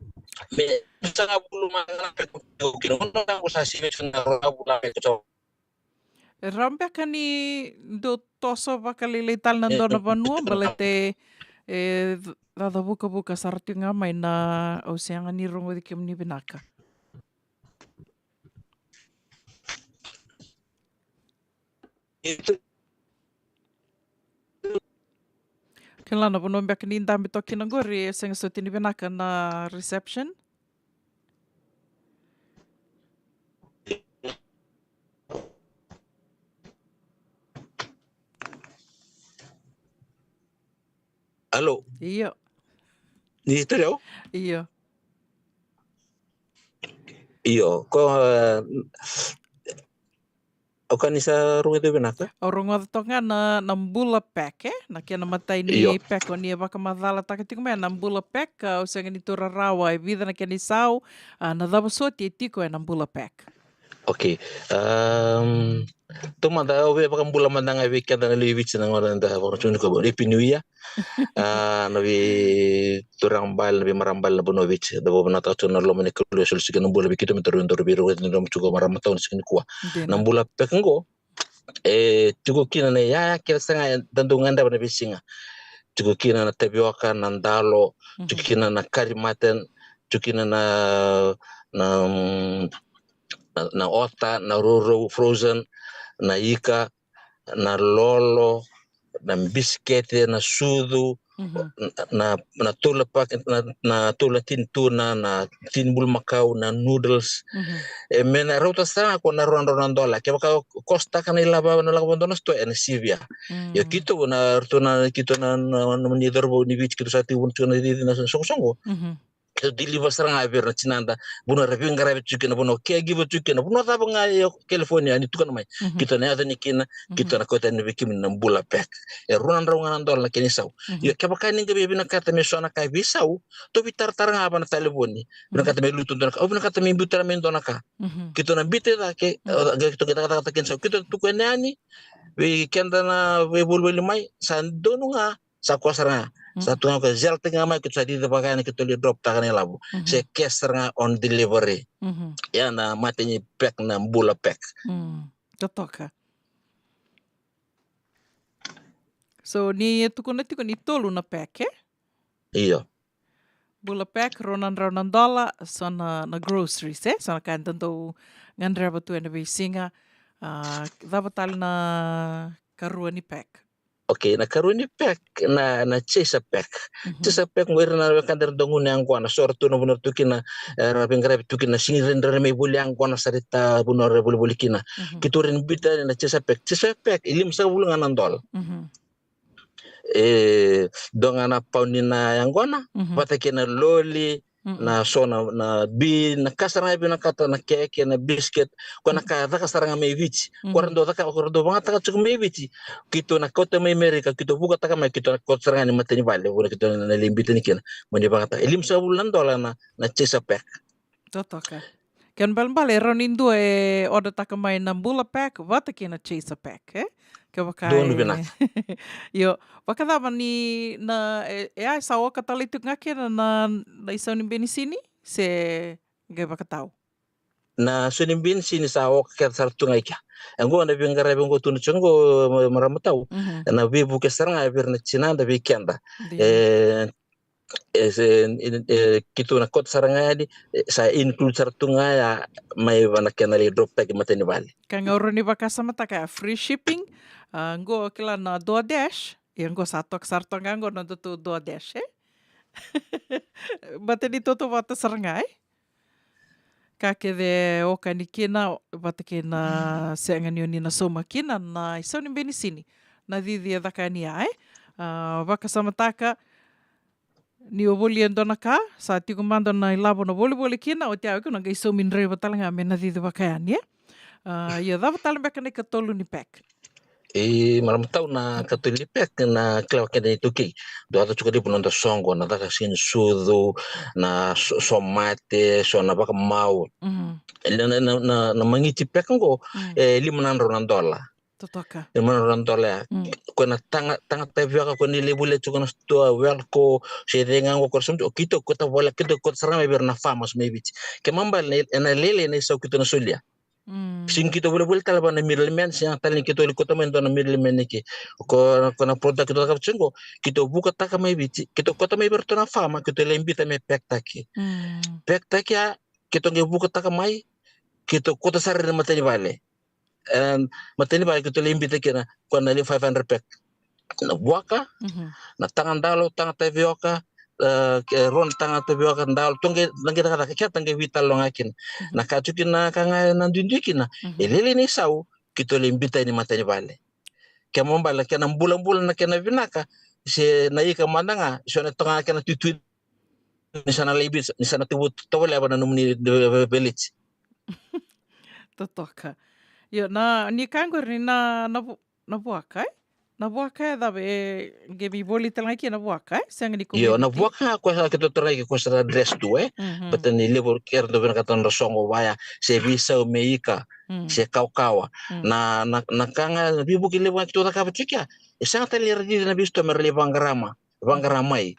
me sa ga bulu ma na pe ko kina, ko na ko sa sivi sa na ro bulu ma ko sa. E rawa beka ni dou toso vakalailai tale na, e, dua na vanua, baleta e cacavukavuka sara tiko ga mai na, au sega ni rogoci kemuni vinaka. Kila na vanua beka ni dabe toka kina qori, e sega soti ni vinaka na reception. Alo. Io. Ni tale au? Io. Io, ko, eh, o ka ni sa rogoca vinaka? Au rogoca toka ga na, na bula pack, e? Na kena matai ni pack, o ni e vakamacalataka tiko mai na bula pack, a, au sega ni taura rawa, e vica na kena isau, a, na cava soti e tiko ena bula pack. Ok. Um, taumada, au via vakabula mada ga vei keda na lewe i Viti na gauna da vakarautaka tiko nikua, Happy New Year. A, na veituraga bale, na veimarama bale na vanua o Viti, da vakavinavinakataka tiko na loma ni Kalou e soli tiko na bula vei keitou me daru, daru veirogoci na loma tiko marama tau na siga nikua. Dina. Na bula pack qo, e tiko kina na iyaya kece sara ga eda dau gadreva ena veisiga. Tiko kina na tavioka, na dalo, tiko kina na curry mutton, tiko kina na, na, mm, na, na ota, na rourou, frozen, na ika, na lolo, na bisikete, na sucu, na, na, na tolu na pack, na, na tolu na tini tuna, na tini bulumakau, na noodles. E, me na rauta sara ga ko na rua na drau na dola. Kevaka o kosotaka na ilavo, na lako vakadua na sitoa, ena sivia. Io, keitou na, ratou na, keitou na, na, na nomuni cauravou ni Viti, keitou sa tiko vuna tiko na cici na soqosoqo. Keitou deliver sara ga vei ira na tinada, vanua era veiqaravi tiko kina, vanua caregiver tiko kina, vanua cava ga e California ni tukuna mai. Keitou na yaco yani kina, keitou na kauta yani vei kemuni na bula pack. E rua na drau ga na dola na kena isau. Io, kevaka ni qai vinakata me so na ka e veisau, tou veitaratara ga vaka na talevoni. Vinakata me lutu dua na ka, au vinakata me biuta mai dua na ka. Keitou na biuta i cake, e, keitou qai cakacakataka kena isau. Keitou tukuna yani vei keda na veivolivoli mai, sa donu ga, sa koya sara ga. Sa tu ga ko Zelle tiko ga mai, keitou sa cici vaka yani, keitou lai drop taka na ilavo. Se cash sara ga on delivery. Ia na matai ni pack na bula pack. Totoka. So ni e tukuna tiko ni tolu na pack, e? Io. Bula pack, rua na drau na dola, so na, na groceries, e? So na ka eda dau gadreva tu ena veisiga. A, cava tale na karua ni pack? Ok, na karua ni pack, na, na chaser pack. Chaser pack, qo ira na wekada era dau gunu yaqona, so ratou na vanua ratou kina, e, era veiqaravi tu kina, na sega ni rawa ni ra mai voli yaqona sara i ta vanua era volivoli kina. Keitou rawa ni biuta yani na chaser pack. Chaser pack, e limasagavulu ga na dola. E dua ga na pauni na yaqona, vata kei na loli, na so na, na bi, na ka sara ga e vinakata, na keke, na biscuit, ko na ka caka sara ga mai Viti. Ko ra dau caka, ko ra dau vagataka tiko mai Viti. Keitou na kauta mai Amerika, keitou vukataka mai, keitou na kauta sara ga ni matai ni vale, vuna keitou na lai biuta yani kina. Mo ni vagataka. E limasagavulu na dola na, na chaser pack. Totoka. Kena ibalebale e rawa ni dua e order taka mai na bula pack vata kei na chaser pack, e? Kevaka donu e vinaka. Io, vakacava ni na, e, e a sa oka tale tiko ga kina na, na isau ni benisini, se qai vakatau? Na isau ni benisini sa oka kece sara tu ga i kea. E qo na veiqaravi qo tu na tiko qo, ma-, marama tau. Na veivuke sara ga vei ira na tinada, vei keda. E, e, se, e, e, keitou na kauta sara ga yani, e, sa include sara tu ga ya mai vei na kena lai drop taki matai ni vale. Ka ga o rawa ni vakasamataka ya, free shipping, a, qo kila na DoorDash, ia qo sa toka sara toka ga qo na nodatou DoorDash, e? Baleta ni tautauvata sara ga, e? Ka kece e oka yani kina, vata kei na sega ni o ni na sauma kina na isau ni benisini. Na cici e caka yani ya, e? A, vakasamataka, ni o volia e dua na ka, sa tiko mada na ilavo na volivoli kina, oti ya o iko na qai saumi draiva tale ga me na cici vaka yani, e? A, ia cava tale beka na ikatolu ni pack? E, marama tau, na ikatolu ni pack na kila vaka kina na iTaukei. Dua, yaco tiko levu na noda soqo, na caka sega ni sucu, na so-, somate, so na vakamau. Na, na, na, na, na magiti pack qo, e lima na drau na dola. Totoka. E lima na drau na dola ya. Ko na taga, taga tavioka, ko ni lai volia tiko na sitoa, Welco, se cei ga qo ko ra sauma tiko, o keitou kauta voleka, keitou kauta sara ga mai vei ira na farmers mai Viti. Kena ibalebale, ena lailai na isau keitou na solia. Sega ni keitou volivoli tale vua na middleman, sega tale ni keitou lai kauta mai dua na middleman ni ke. Ko, ko na product keitou cakava tiko qo, keitou vukataka mai Viti, keitou kauta mai vei iratou na farmer, keitou lai biuta me pack taki. Pack taki ya, keitou qai vukataka mai, keitou kauta sara ena matai ni vale. e, matanivala keitou lai bita kina, koya na levu five hundred pack. Na vuaka, na taga dalo, taga tavioka, e, ke rua na taga tavioka dalo, toqe na qai cakacaka, keta qai veitalanoa ga kina. Na ka tu kina ka ga na duidui kina, e lele ni sau, keitou lai bita ni matanivala. Ke mo bale, kena bulabula na kena vinaka, se na ika mada ga, se na toga na kena tuitui, ni sa na lai bita, ni sa na tubu tovoleva na nomuni, e, e, veleti. Totoka. Io, na, ni ka qori ni na, na vu-, na vuaka, e? Na vuaka e cava e, qai mai voli tale ga kina na vuaka, e? Sega ni ko Io, mai na vuti. Vuaka ga koya sa keitou tara ga koya sa na dress tu, e? Baleta ni levu era dau vinakata nodra soqo vaya, se veisau me ika, se kawakawa. Na, na, na ka ga, na veivuke levu ga keitou cakava tiko ya. E sega tale ni ra cici na veisitoa me ra lai vaqara mai. Vaqara mai.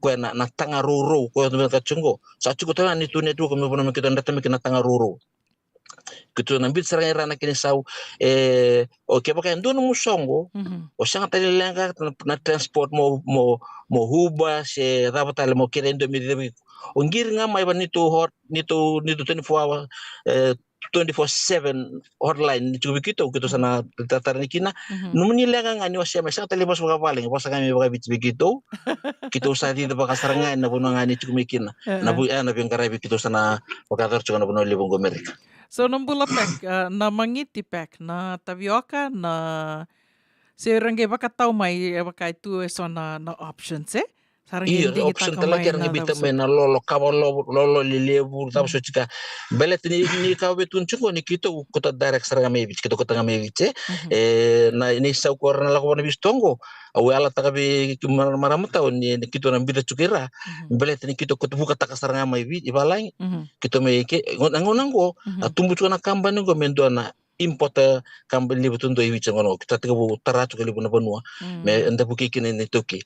Koya na, na taga rourou, koya dau vinakata tiko qo. Sa tiko tale ga ni tu network me vanua me keitou dreta mai kina na taga rourou. Keitou na bita sara ga i ra na kena isau, e, o kevaka e dua nomu soqo, o sega tale ni leqa na, na transport mo, mo, mo Uber, se cava tale mo kere e dua me cici vei iko. O qiri ga mai va neitou hot, neitou, neitou twenty-four hour, e, twenty-four seven hotline ni tiko vei keitou, keitou sa na taratara ni kina. Nomuni leqa ga ni wasea mai, sega tale ni vosa vakavalagi, vosa ga mai vakaviti vei keitou. Keitou sa cici vaka sara ga ena vanua ga ni tiko mai kina. Na vu-, e, na veiqaravi keitou sa na vakayacora tiko na vanua levu qo Amerika. So na bula pack, a, na magiti pack, na tavioka, na se ra qai vakatau mai, e vaka e tu e so na, na options, e? Sa ra qai Io, digitaka option tale mai kera na qai bita cava mai so. Na lolo, kava lolo, lolo lelevu, cava so tiko. Baleta ni, ni ka vei tu tiko ni keitou kauta direct sara ga mai Viti, keitou kauta ga mai Viti, e? E, na, ni sau ko ra na lako vana Viti toqo, au yalataka vei ki mara-, marama tau ni, ni keitou na bita tiko i ra. Baleta ni keitou kauta vukataka sara ga mai Viti, i valagi. Keitou mai ke, qo, na gauna qo, a tubu tiko na kabani qo me dua na importer company levu tu dua i Viti sa gauna qo. Keitou tekivu tara tiko levu na vanua. Me da vukei kina na iTaukei.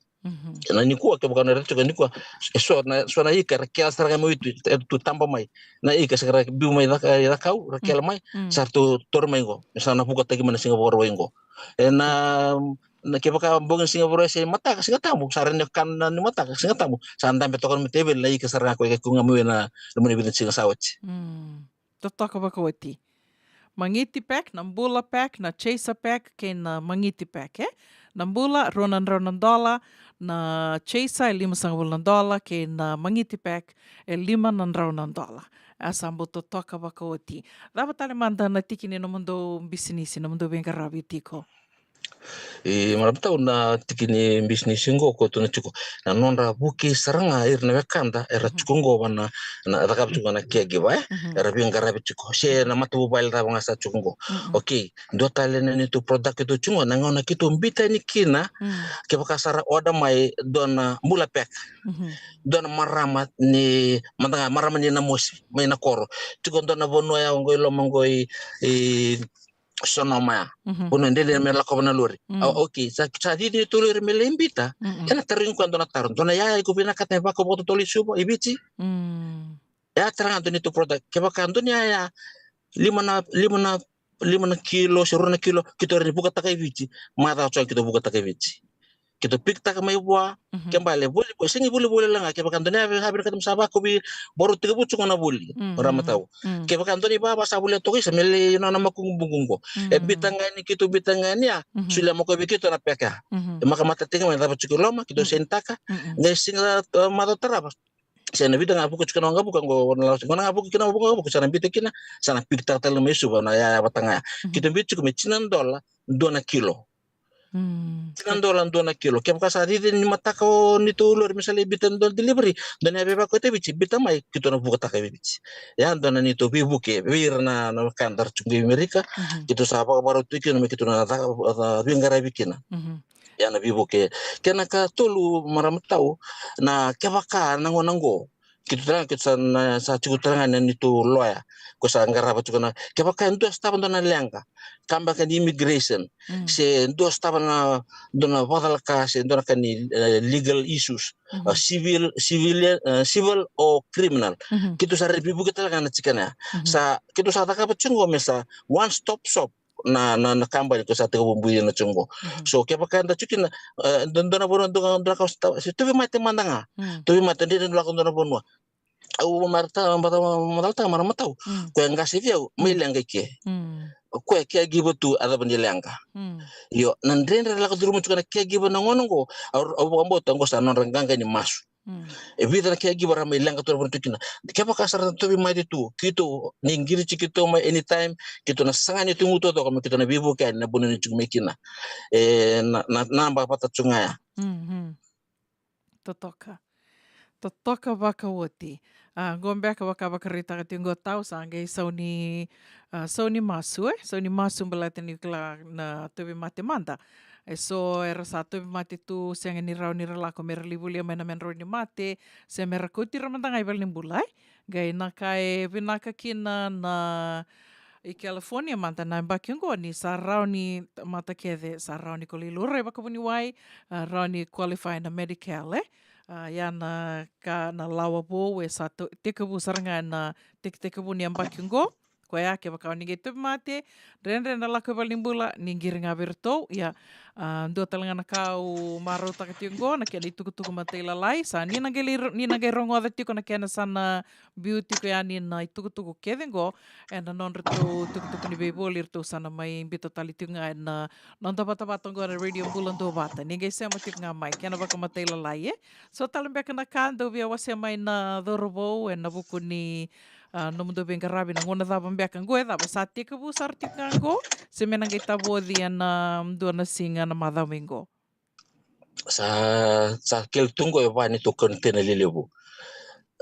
Na nikua, kevaka na raica tiko nikua, e so na, so na ika era kela sara ga mai Viti, e tu taba mai. Na ika sa ra biu mai Caka-, Cakau, ra kela mai, sa ra tu toro mai qo. Sa na vukataki mai na Siga Vakarauwai qo. E na, na kevaka bogi na Siga Vakarauwai se mataka, Siga Tabu, sa ra ni kana ni mataka, Siga Tabu. Sa dabe toka na teveli na ika sara ga ko ika ko ga mai na, na mani vica na siga sa oti. Totoka vakaoti. Magiti pack, na bula pack, na chaser pack, kei na magiti pack, e? Na bula, rua na drau na dola, na chaser, e lima sagavulu na dola, kei na magiti pack, e lima na drau na dola. A sa bau totoka vakaoti. Cava tale mada na tiki ni nomudou bisinisi, nomudou veiqaravi tiko? E, marama tau, na tiki ni bisinisi qo ko tu na tiko. Na nodra vukei sara ga ira na wekada, era tiko qo vana, na cakava tiko na caregiver, e? Era veiqaravi tiko. Se na matavuvale cava ga sa tiko qo. Okay, dua tale na neitou product keitou tiko qo, na gauna keitou bita yani kina, kevaka sa ra order mai dua na bula pack. Dua na marama ni, mada ga marama ni Namosi, mai na koro. Tiko dua na vanua ya qo i loma qo i, i Sonoma ya. Vanua dredre me lakova na lori. A, okay, sa, sa cici neitou lori me lai bita. Ena tarogi koya dua na taro. Dua na yaya iko vinakata me vakau vakatotolo i Suva, i Viti. Ya tara ga dua neitou product. Kevaka dua na yaya, lima na, lima na, lima na kilo, se rua na kilo, keitou rawa ni vukataka i Viti. Macawa tiko keitou vukataka i Viti. Keitou pick-taka mai vua, ke bale, voli, sega ni volivoli la ga, kevaka dua na yaya vinakata me sa vakau vei, vakarau tekivu tiko na voli, marama tau. Kevaka dua na ivava sa volia toka isa, me lai nona makubuqu qo. E bita ga yani keitou, bita ga yani ya, solia mai koya vei keitou na pack ya. E makamata tiko mai, cava tiko i loma, keitou sign-taka, qai siga, e, macawa tarava. Se na vica ga vuku tiko na waqavuka qo, na lako, qo na ga vuku kina waqavuka, sa na bita kina, sa na pick-taka tale mai Suva, na yaya vata ga ya. Keitou bita tiko me tini na dola, dua na kilo. Tini na dola dua na kilo. Kevaka sa cici ni mataka o neitou lori me sa lai bita dua na delivery, dua na yaya via vakau i Viti, bita mai, keitou na vukataka i Viti. Ya dua na neitou veivuke vei ira na, na wekada ra tu qo i Amerika, keitou sa vakavakarau tu kina me keitou na, na, na veiqaravi kina. Ya na veivuke. Kena ka tolu, marama tau, na kevaka na gauna qo, keitou tara ga, keitou sa na, sa tiko tara ga na neitou loya. Ko sa qarava tiko na, kevaka e dua sotava dua na leqa, ka beka ni immigration, se dua sotava na, dua na vakacalaka, se dua na ka ni, e, legal issues, e, civil, civil, e, civil or criminal. Keitou sa rawa ni veivuke tale ga na tikina ya. Sa, keitou sa cakava tiko qo me sa one stop shop. Na, na, na kabani ko sa tekivu bulia na tiko qo. So kevaka da tiko kina, e, dua, dua na vanua, dua, dua na ka, se tauvimate mada ga. Tauvimate, dredre ni lako dua na vanua. au marautaka, marautaka, marautaka, marautaka, marautaka. Koya qase vei au, mai leqa i ke. Koya caregiver tu, a cava ni leqa. Io, na dredre lako curuma tiko na caregiver na gauna qo, au, au vakabauta qo sa nodra qaqa ni masu. E vica na caregiver ra mai leqa tu na vanua tu kina. Kevaka sa ra na tauvimate tu, keitou ni qiriti keitou mai anytime, keitou na saga ni tu gutu toka me keitou na veivuke yani na vanua ni tiko mai kina. E, na, na, na ba vata tu ga ya. Totoka. Totoka vakaoti. A, qo beka vaka vakaraitaka tiko qo tau sa qai sau ni, a, sau ni masu, e? Sau ni masu baleta ni kila na tauvimate mada. E so era sa tauvimate tu, sega ni rawa ni ra lako me ra lai volia mai na medrau ni mate, se me ra kauti ira mada ga i valenibula, e? Qai na ka e vinaka kina na i California mada na yabaki oqo ni sa rawa ni tamata kece, sa rawa ni ko lai laurai vakavuniwai, a, rawa ni qualify na Medi-Cal, e? A, ia na ka na lawa vou e sa to-, tekivu sara ga na tekitekivu ni yabaki oqo. Koya kevaka o ni qai tauvimate, dredre na lako i valenibula, ni qiri ga vei iratou, ia, a, dua tale ga na ka au marautaka tiko oqo, na kena itukutuku matailalai, sa ni na qai lai ro-, ni na qai rogoca tiko na kena sa na biu tiko yani na itukutuku kece oqo, ena nodratou tukutuku ni veivoli, iratou sa na mai biuta tale tiko ga ena noda vatavata oqo na Radio Bula Duavata. Ni qai sema tiko ga mai, kena vakamatailalai, e? So tale beka na ka dou via wasea mai na cauravou ena vuku ni, a, nomudou veiqaravi na gauna cava beka oqo, e cava sa tekivu sara tiko ga oqo, se me na qai tavoci ena dua na siga na macawa mai oqo? Sa, sa kele tu qo e va ni tu container lelevu.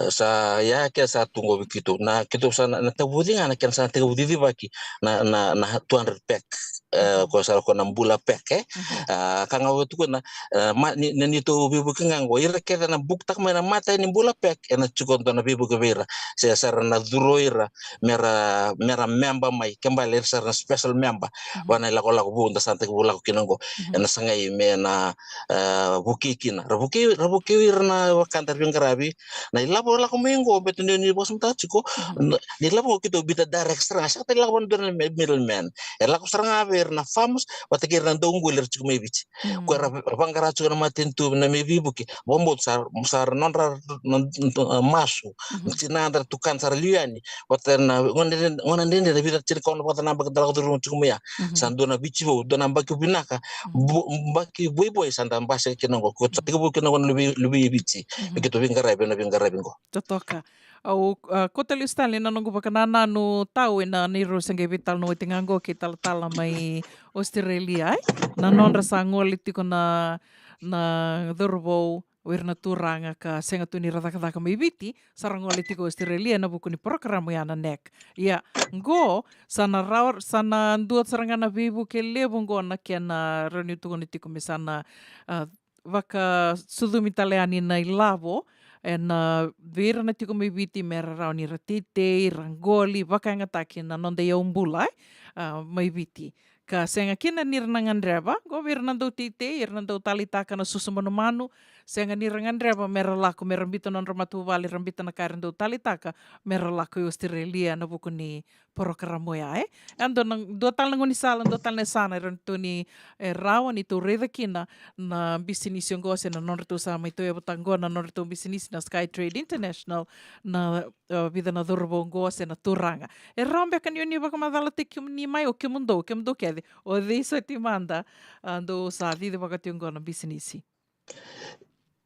E, sa ya ke sa tu qo vei keitou. Na keitou sa na, na tavoci ga na kena sa na tekivu cicivaki na, na, na two hundred pack. E, ko sa ko na bula pack, e. A, ka ga vei tu ko na, e, ma, ni, ni, ni tou veivuke ga qo. Ira kece na bukutaka mai na mata ni bula pack, ena tiko dua na veivuke vei ira. Se sa ra na curu ira, me ra, me ra member mai, ke bale ira sa ra na special member. Va na ilakolako vou da sa tekivu lako kina qo. Ena sagai me na, e, vukei kina. Ra vukei, ra vukei ira na wekada ra veiqaravi. Na ilavo lako mai qo, beta ni, ni vakasamataka tiko. Na, na ilavo qo keitou biuta direct sara ga. Sega tale lako vua na dua na me-, middleman. E lako sara ga vei ira na farmers, vata kei ira na dauqoli era tiko mai Viti. Ko era va-, vaqara tiko na matanitu na me veivuke. Vakabauta sa, sa ra nodra na, na, na masu. Tinadra, tukana sa ra liu yani. Vata na gauna dredre, gauna dredre na vica, tinikaono vata na yabaki da lako curuma tiko mai ya. Sa dua na Viti vou, dua na yabaki vinaka. Vo-, yabaki voivoi sa da basika kina qo. Ko sa tekivu kina qo na luvei, luvei Viti. Me keitou veiqaravi, na veiqaravi qo. Totoka. Au, a, kauta lesu tale na noqu vakanananu tau ena neirau se qai veitalanoa oti ga qo kei talatala mai Australia, e? Na nodra sa gole tiko na, na cauravou, o ira na turaga ka sega tu ni ra cakacaka mai Viti, sa ra gole tiko Australia ena vuku ni porokaramu ya na NAC. Ia, qo, sa na rawa, sa na dua sara ga na veivuke levu qo na kena rawa ni tukuna tiko me sa na, a, vakasucumi tale yani na ilavo, ena vei ira na tiko mai Viti me ra rawa ni ra teitei, ra qoli, vakayagataki na noda iyau bula, e, a, mai Viti. Ka sega kina ni ra na gadreva, qo vei ira na dau teitei, ira na dau taleitaka na susu manumanu, sega ni ra gadreva me ra lako, me ra biuta na nodra matavuvale, ra biuta na ka era dau taleitaka, me ra lako i Australia ena vuku ni porokaramu oya, e? E dua na, dua tale na gaunisala, dua tale na yasana, e rawa ni tou ni, e rawa ni tou raica kina na bisinisi oqo se na nodratou sa mai tauyavutaka qo na nodratou bisinisi na Sky Trade International, na, e, vica na cauravou oqo se na turaga. E rawa beka ni o ni vakamacalataki kemuni mai, o kemudou, kemudou kece, o cei soti mada, a, dou sa cicivaka tiko qo na bisinisi?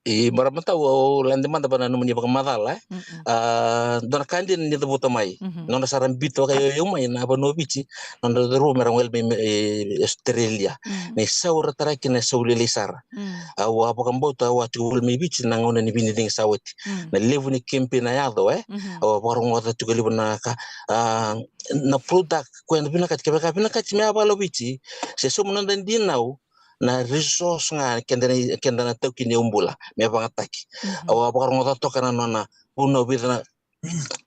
I marama tau, au lade mada va na nomuni vakamacala, e. A, dua na ka dina ni cavuta mai. Nodra sa ra biuta vakayauyau mai na vanua o Viti, nodra cauravou me ra gole mai, e, Australia. Na isau ra tara kina e sau lailai sara. Au a vakabauta, au a tiko voli mai Viti na gauna ni veicicigi sa oti. Na levu ni campaign a yaco, e. Au a vakarogoca tiko levu na ka, a, na product, koya na vinakati, kevaka vinakati me a vala o Viti, se sauma noda dinau, na resource ga keda na, keda na taukei ni yaubula me vagataki. Au a vakarogoca toka na nona vunau, vica na,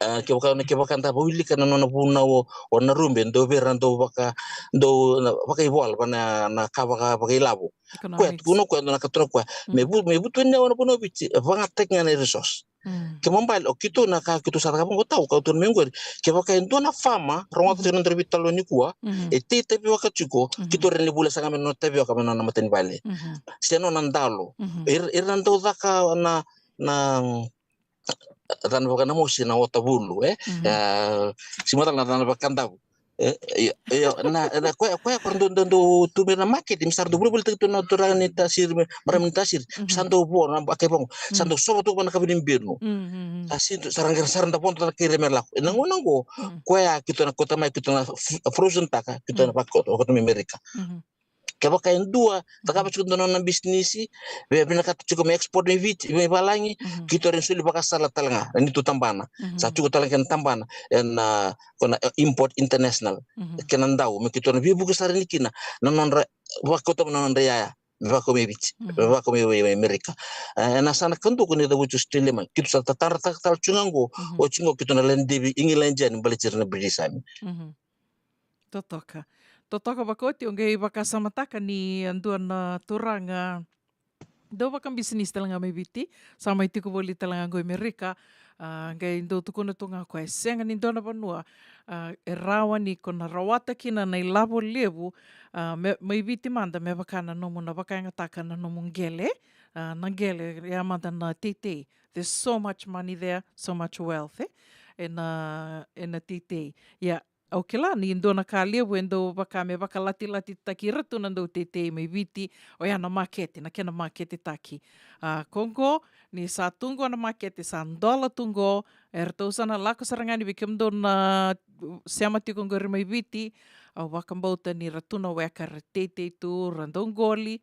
a, kevaka, kevaka da wilika na nona vunau o, o Narube, dau vei ira dau vaka, dau na vakaivola, va na, na ka vaka, vakailavo. Koya tukuna koya, dua na ka tukuna koya. Me vu-, me vutuniyau na vanua o Viti, vagataki ga na resource. Kena ibalebale, o keitou na ka keitou sa cakava qo, tau, keitou na mai qori. Kevaka e dua na farmer, rogoca tiko na nodaru veitalanoa nikua, e tei tavioka tiko, keitou rawa ni vuli sara ga mai na nona tavioka mai na nona matanivale. Se nona dalo. Ira, ira na dau caka na, na, cana vaka na mosi na ota vulu, e? Mhm. E, sima tale na cana vaka davu. E, io, io, na, na, koya, koya, koya dou, dou, dou tu mai na maketi, mi sa dou volivolitaki tu na turaga ni Tasiri, me, marama ni Tasiri, mi sa dou vo, na, a kai vaqo, sa dou sova tu vaka na kavi ni benu. Mm, mm, mm. Sa sinto, sa ra qai, sa ra da vodo na kai ira me lako. E na gauna qo, koya keitou na kauta mai, keitou na f-, frozen taka, keitou na vakauta, vakauta mai Amerika. Mhm. Kevaka e dua, cakava tiko dua na nona bisinisi, via vinakata tiko me export mai Viti, mai valagi, keitou rawa ni soli vakasala tale ga, na neitou tabana. Mhm. Sa tiko tale ga na tabana, e na, ko na, e, Import International. Mhm. Kena dau, me keitou na veivuke sara yani kina, na nodra, vakauta mai na nodra iyaya, me vakau mai Viti, me vakau mai, mai, mai Amerika. E, na sa na ka dua ko ni cavuti Australia mai, keitou sa tatadrataka tale tiko ga qo, oti qo keitou na lai devi England yani, baleti ira na British Army. Mhm. Totoka. Totoka vakaoti, au qai vakasamataka ni a dua na turaga dau vakabisinisi tale ga mai Viti, sa mai tiko voli tale ga qo i Amerika, a, qai dau tukuna tu ga o koya, e sega ni dua na vanua, a, e rawa ni ko na rawata kina na ilavo levu, a, me, mai Viti mada me vaka na nomu na vakayagataka na nomu qele, a, na qele, ia mada na teitei. There's so much money there, so much wealth, e? E na, e na teitei. Ia, au kila ni dua na ka levu e dau vaka me vakalatilatitaki ira tu na dau teitei mai Viti, oya na makete, na kena maketetaki. A, ko qo, ni sa tu qo na makete, sa dola tu qo, eratou sa na lako sara ga ni vei kemudou na, uh, sema tiko qori mai Viti, au vakabauta ni ra tu na weka ra teitei tu, ra dau qoli,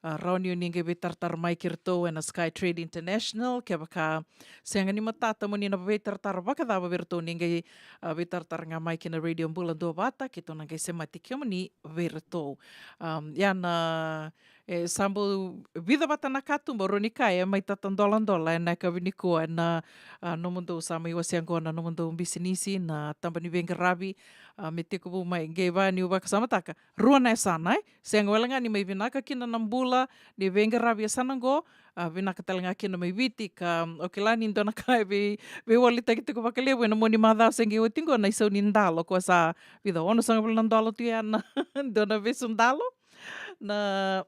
a, rawa ni o ni qai veitaratara mai kei iratou ena Sky Trade International, kevaka sega ni matata mo ni na veitaratara vakacava vei iratou, ni qai, a, veitaratara ga mai kei na Radio Bula Duavata, keitou na qai semati kemuni vei iratou. Am, ia na, e, sa bau vica vata na katuba, rawa ni kaya, e mai tata doladola ena yakavi nikua ena, a, nomudou sa mai wasea qo na nomudou bisinisi, na taba ni veiqaravi, a, me tekivu mai, qai vaka niu vakasamataka, rua na yasana, e? Sega wale ga ni mai vinaka kina na bula ni veiqaravi yasana qo, a, vinaka tale ga kina mai Viti ka, o kila ni dua na ka e vei, veiwalitaki tiko vakalevu ena mua ni macawa se qai oti qo na isau ni dalo, ko sa vica, onosagavulu na dalo tu ya na dua na vesu dalo. Na,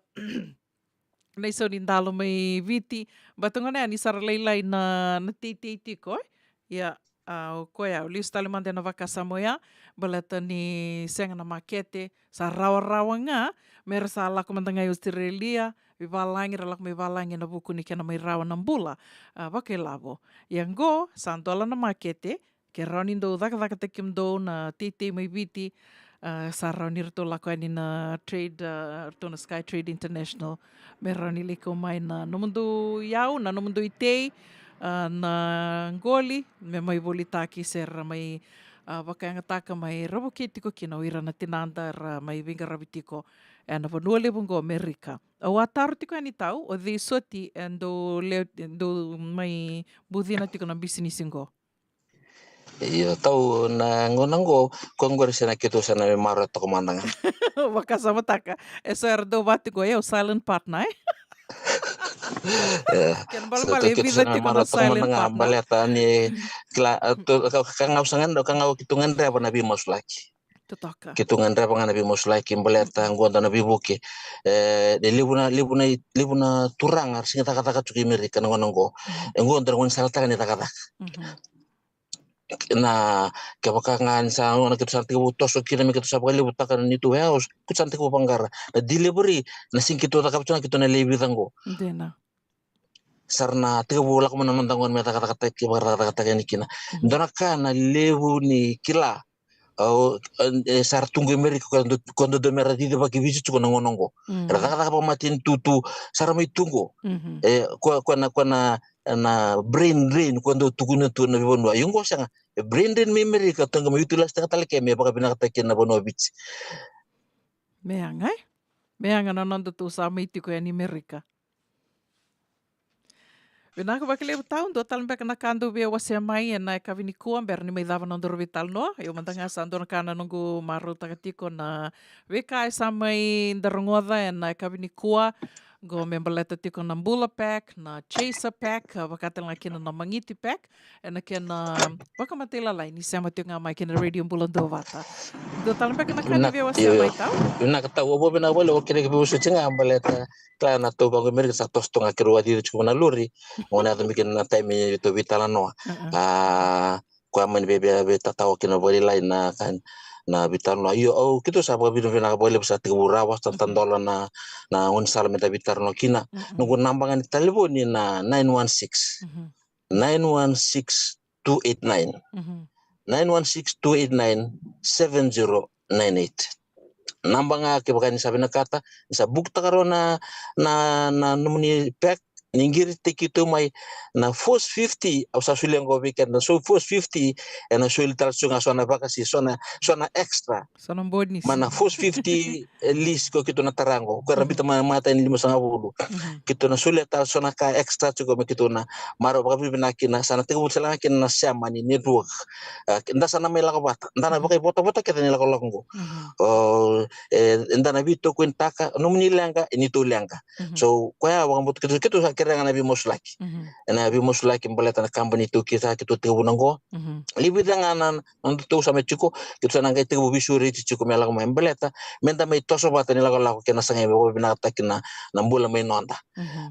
na isau ni dalo mai Viti, baleta gona ya ni sa ra lailai na, na teitei tiko, e? Ia, a, o koya, au lesu tale mada ena vakasama oya, baleta ni sega na makete, sa rawarawa ga, me ra sa lako mada ga i Australia, i valagi, ra lako mai valagi ena vuku ni kena mai rawa na bula, a, vakailavo. Ia qo, sa dola na makete, ke rawa ni dou cakacakataki kemudou na teitei mai Viti, a, sa rawa ni ratou lako yani na trade, a, ratou na Sky Trade International, me rawa ni lai kau mai na nomudou iyau, na nomudou itei, a, na qoli, me mai volitaki se ra mai, a, vakayagataka mai ra vukei tiko kina o ira na tinada ra mai veiqaravi tiko ena vanua levu qo Amerika. Au a taro tiko yani tau, o cei soti e dou le-, e dou mai bucina tiko na bisinisi qo? Io, tau na gauna qo, ko qori se na keitou sa na mai maroroya toka mada ga. Vakasamataka. E so era dau vati qo, e, o silent partner, e? E, kena balebale, e vica tiko na silent partner. Baleta ni, kila, e, tu, ka, ka ga au sa gadreva, ka ga au keitou gadreva na veimasulaki. Totoka. Keitou gadreva ga na veimasulaki, baleta qo dua na veivuke. E, e levu na, levu na, levu na turaga, ra sega ni cakacaka tiko i Amerika na gauna qo. Mhm. E qo dua na gauna ni sa lataka ni cakacaka. Mhm. Na, kevaka ga ni sa, na keitou sa tekivu toso kina me keitou sa vakalevutaka na neitou warehouse, keitou sa tekivu vaqara. Na delivery, na sega ni keitou cakava tu ga, keitou na lai vica qo. Dina. Sa ra na tekivu lako mai na noda gone me cakacakataki, vakacakacakataki yani kina. Mhm. Dua na ka na levu ni kila. Au, e, sa ra tu qo i Amerika, ko dou, ko dou me ra cicivaki Viti tiko na gauna qo. Mm. Era cakacaka vakamatanitu tu, sa ra mai tu qo. Mhm. E, ko, ko na, ko na, na brain drain ko dau tukuna tu na veivanua. Io qo sega, e brain drain mai Amerika, tu ga me utilize taka tale ke me vakavinakataki na vanua Viti. Me yaga, e? Me yaga na noda tu sa mai tiko yani Amerika. Vinaka vakalevu tau, dua tale beka na ka dou via wasea mai ena yakavi nikua, bera ni mai cava na nodaru veitalanoa. Io mada ga sa dua na ka na noqu marautaka tiko na veika e sa mai da rogoca ena yakavi nikua. Qo me baleta tiko na Bula Pack, na Chaser Pack, a, vaka tale ga kina na Magiti Pack, ena kena vakamatailalai ni sema tiko ga mai kina Radio Bula Duavata. Dua tale beka na ka ni veiwasea mai tau. Vinaka tau, au via vinaka vakalevu, au kerekere veiwasea tiko ga baleta kila na tou vaqo Amerika sa toso toka ga keirau a cici tiko na lori. Mo na yaco mai kina na taimi ni tou veitalanoa. A, koya mani vei, vei, veitatao kina vakalailai na ka, na veitalanoa. Io, au keitou sa vakavinavinaka vakalevu, sa tekivu rawa, sa tadola na, na gaunisala meda veitalanoa kina. Noqu naba ga ni talevoni na nine one six, nine one six two eight nine. Nine one six two eight nine seven zero nine eight. Naba ga kevaka ni sa vinakata, ni sa bukitaka rawa na, na, na nomuni pack, ni qiri tiko mai na force fifty, au sa solia qo vei keda, so force fifty, ena soli tale tiko ga so na vakasi, so na, so na extra. So na bonus. Mai na force fifty, e, list ko keitou na tara qo. Ko era biuta mai, mai na limasagavulu. Keitou na solia tale so na ka extra tiko me keitou na marau vakavinavinaka kina, sa na tekivu tale ga kina na sema ni network. A, da sa na mai lako vata, da na vakaivotavota kece ni lakolako qo. O, e, da na veitokuinitaka, nomuni leqa, e neitou leqa. So, koya vakabauta keitou, keitou sa kerea ga na veimasulaki. Ena veimasulaki baleta na kabani iTaukei sa keitou tekivuna qo. Levu ca ga na, na nodatou sa mai tiko, keitou sa na qai tekivu veisureti tiko me lako mai baleta, meda mai toso vata ni lakolako kei na sagai me vakavinakataki na, na bula mai noda.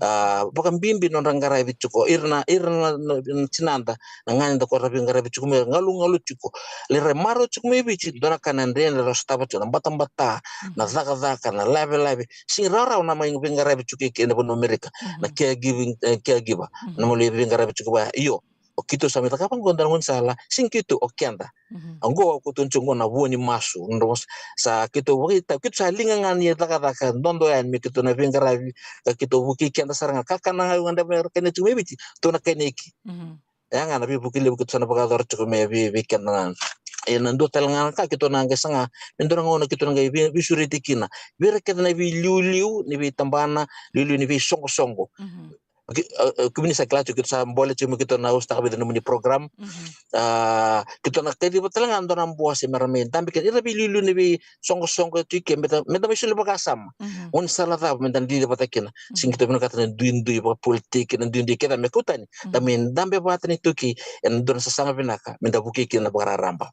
A, vakabibi nodra qaravi tiko, ira na, ira na, na, na tinada, na ganeda ko ra veiqaravi tiko mai, galugalu tiko. Lai ra marau tiko mai Viti, dua na ka na dredre ra sotava tiko, na batabata, na cakacaka, na lavelave. Sega ni rawarawa na mai veiqaravi tiko i ke na vanua Amerika, na caregiving, e, caregiver. Na mai lai veiqaravi tiko vaya, io. O keitou sa mai cakava qo dua na gaunisala, sega ni keitou, o keda. Oqo au keitou tiko qo na vua ni masu, nodra sa keitou vakaita, keitou sa liga ga ni cakacaka, dodo yani me keitou na veiqaravi, ka keitou vukei keda sara ga, kakana ga au gadreva me ra kania tiko mai Viti, tou na kania i ke. Ya ga na veivuke levu keitou sa na vakayacora tiko mai vei, vei keda ga. E na dua tale ga na ka keitou na qai saga, me dua na gauna keitou na qai vei, veisureti kina. Vei ira kece na veiliuliu ni veitabana, liuliu ni veisoqosoqo. Ki, e, e, kemuni sa kila tiko keitou sa bole tiko me keitou na ositaka vei ira na nomuni program. A, keitou na kaciva tale ga dua na bose me ra mai dabe kina. Ira veiliuliu ni veisoqosoqo tiko i ke, meda, meda mai soli vakasama. Gaunisala cava meda cici vata kina. Sega ni keitou vinakata na duidui vakapolitiki, na duidui kece me kauta ni da mai dabe vata na iTaukei ena dua na sasaga vinaka, meda vukei kina na vakararaba.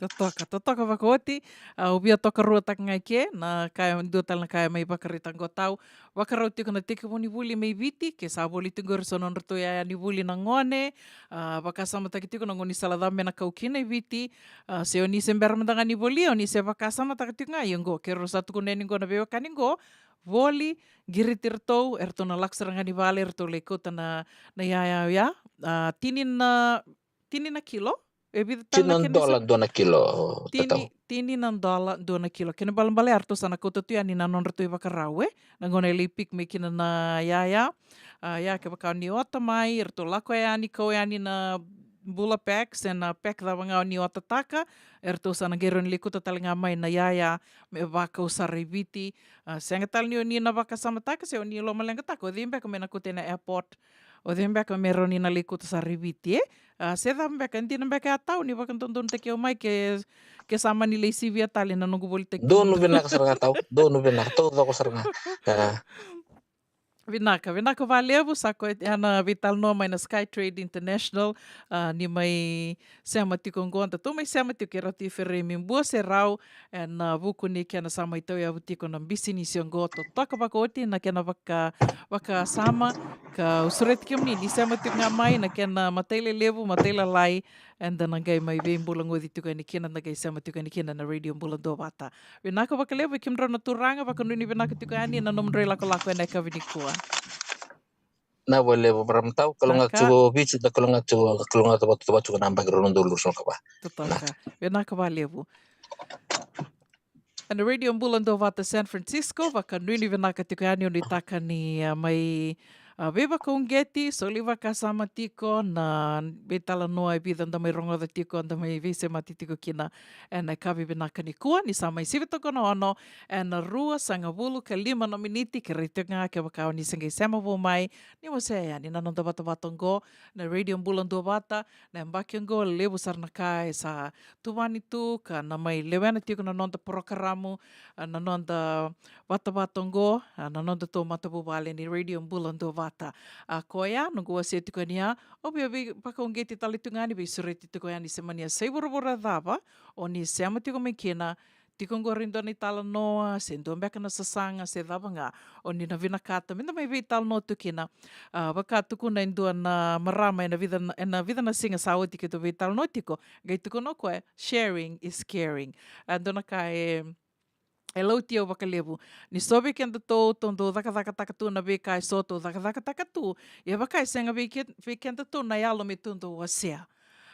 Totoka, totoka vakaoti. A, au via tokaruataka ga i ke na ka e dua tale na ka e mai vakaraitaka qo tau. Vakarau tiko na tekivu ni vuli mai Viti, ke sa voli tiko qori so nodratou yaya ni vuli na gone. A, vakasamataki tiko na gaunisala cava me na kau kina i Viti. A, se o ni se bera mada ga ni volia, o ni se vakasamataka tiko ga, ia qo keirau sa tukuna yani qo na veiwekani qo. Voli, qiriti iratou, eratou na lako sara ga ni vale, eratou lai kauta na, na yaya oya. A, tini na, tini na kilo? E vica tale na kena sa- Tini na dola dua na kilo, tini, tatau. Tini na dola dua na kilo. Kena ibalebale eratou sa na kauta tu yani na nodratou ivakarau, e? Na gauna e lai pick mai kina na yaya. A, ia kevaka ni ota mai, eratou lako yani, kau yani na bula pack, se na pack cava ga o ni otataka, eratou sa na qai rawa ni lai kauta tale ga mai na yaya me vakau sara i Viti. A, sega tale ni o ni na vakasamataka, se o ni lomaleqataka, o cei beka me na kauta ena airport, o cei beka me rawa ni na lai kauta sara i Viti, e? A, se cava beka, e dina beka ya tau ni vakadodonutaki au mai ke, ke sa mani lai sivia tale na noqu volitaki. Donu vinaka sara ga tau, donu vinaka, taucoko sara ga. A. Vinaka, vinaka vakalevu, sa koya ya na veitalanoa mai na Sky Trade International, a, ni mai sema tiko oqo, datou mai sema tiko kei Ratu Ifereimi Buaserau, ena vuku ni kena sa mai tauyavu tiko na bisinisi oqo, totoka vakaoti na kena vaka, vakasama, kau sureti kemuni ni sema tiko ga mai na kena matailelevu, matailalai, eda na qai mai veibulagoci tiko yani kina, da qai sema tiko yani kina na Radio Bula Duavata. Vinaka vakalevu vei kemudrau na turaga, vakanuinui vinaka tiko yani na nomudrau ilakolako ena yakavi nikua. Vinaka vakalevu marama tau, kalougata tiko Viti, da kalougata tiko, kalougata vata, vata tiko na yabaki rua na udolu ruasagavulu ka va. Totoka. Vinaka. Vinaka vakalevu. Ena Radio Bula Duavata San Francisco, vakanuinui vinaka tiko yani, au nuitaka ni, a, mai A, veivakauqeti, soli vakasama tiko na veitalanoa e vica da mai rogoca tiko, da mai veisemati tiko kina ena yakavi vinaka nikua, ni sa mai sivi toka na ono ena ruasagavulu ka lima na miniti. Kerei tiko ga kevaka o ni se qai sema vou mai, ni wasea yani na noda vatavata oqo, na Radio Bula Duavata, na yabaki oqo levu sara na ka e sa tuvani tu ka na mai lewena tiko na noda porokaramu, a, na noda vatavata oqo, a, na nodatou matavuvale ni Radio Bula Duavata. A, koya noqu wasea tiko yani ya, au via veivakauqeti tale tiko ga ni veisureti tiko yani se mani a sai vuravura cava o ni sema tiko mai kina, tiko oqori e dua na italanoa se dua beka na sasaga se cava ga o ni na vinakata me da mai veitalanoa tu kina. A, vaka tukuna e dua na marama ena vica na, ena vica na siga sa oti keitou veitalanoa tiko, qai tukuna o koya, sharing is caring. A, dua na ka e, e lauti au vakalevu. Ni so vei kedatou, tou dau cakacakataka tu na veika e so tou cakacakataka tu, ia vaka e sega vei ke-, vei kedatou na yalo me tou dau wasea.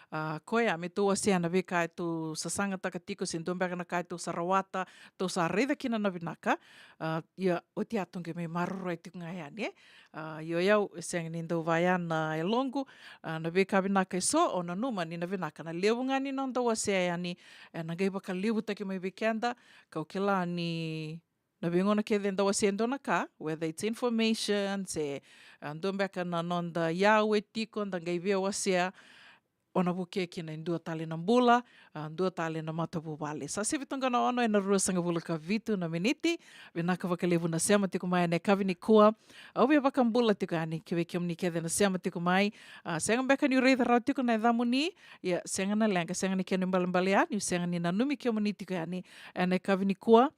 A, koya me tou wasea na veika e tou sasagataka tiko se dua beka na ka e tou sa rawata, tou sa raica kina na vinaka. A, ia oti ya tou qai mai maroroya tiko ga yani, e. A, io, o yau e sega ni dau vaya na yaloqu, a, na veika vinaka e so, au nanuma ni na vinaka na levu ga ni noda wasea yani, e, na qai vakalevutaki mai vei keda, kau kila ni na veigauna kece eda wasea e dua na ka, whether it's information, se, a, dua beka na noda iyau e tiko, da qai via wasea, o na vukea kina e dua tale na bula, a, dua tale na matavuvale. Sa sivi toka na ono ena ruasagavulu ka vitu na miniti. Vinaka vakalevu na sema tiko mai ena yakavi nikua. Au via vakabula tiko yani ki vei kemuni kece na sema tiko mai. A, sega beka niu raica rawa tiko na yacamuni, ia sega na leqa, sega ni kena ibalebale ya niu sega ni nanumi kemuni tiko yani ena yakavi nikua.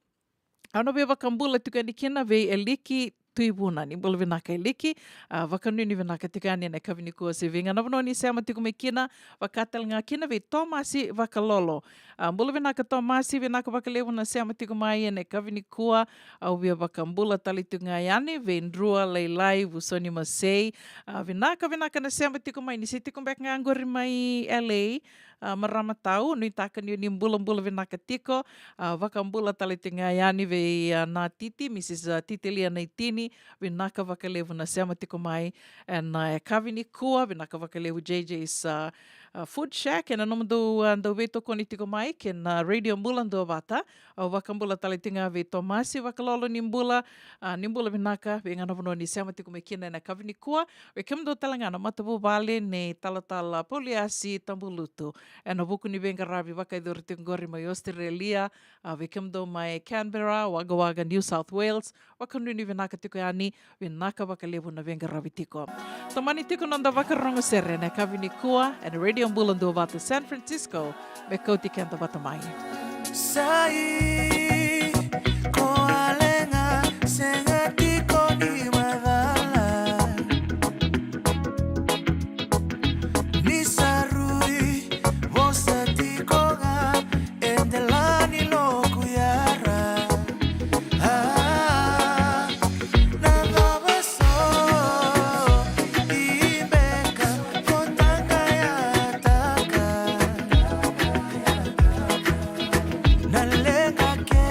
Au na via vakabula tiko yani kina vei Eliki Tuivuna. Ni bula vinaka Eliki, a, vakanuinui vinaka tiko yani ena yakavi nikua se vei ga na vanua ni sema tiko mai kina, vaka tale ga kina vei Tomasi Vakalolo. A, bula vinaka Tomasi, vinaka vakalevu na sema tiko mai ena yakavi nikua. Au via vakabula tale tiko ga yani vei Drua Lailai Vusoni Masei. A, vinaka, vinaka na sema tiko mai, ni se tiko beka ga qori mai L A. A, marama tau, nuitaka ni, ni bulabula vinaka tiko. A, vakabula tale tiko ga yani vei, a, na Titi, Mrs, a, Titelia Naitini, vinaka vakalevu na sema tiko mai ena, a, yakavi nikua, vinaka vakalevu J J's, a, a, Food Shack, ena nomudou, a, dau veitokoni tiko mai kei na Radio Bula Duavata. Au vakabula tale tiko ga vei Tomasi Vakalolo, ni bula, a, ni bula vinaka, vei ga na vanua ni sema tiko mai kina ena yakavi nikua. Vei kemudou tale ga na matavuvale nei Talatala Pauliasi Tabulutu ena vuku ni veiqaravi vakayacori tiko qori mai Australia, a, vei kemudou mai Canberra, Wagga Wagga, New South Wales, vakanuinui vinaka tiko yani, vinaka vakalevu na veiqaravi tiko. Tomani tiko noda vakarorogo sere ena yakavi nikua ena Radio Bula Duavata San Francisco, me kauti keda vata mai. Sai ko a leqa, sega tiko ni macala. Ni sa rui vosa tiko ga e dela ni loku yara. A, na cava so i beka ko taqayataka? Na leqa ke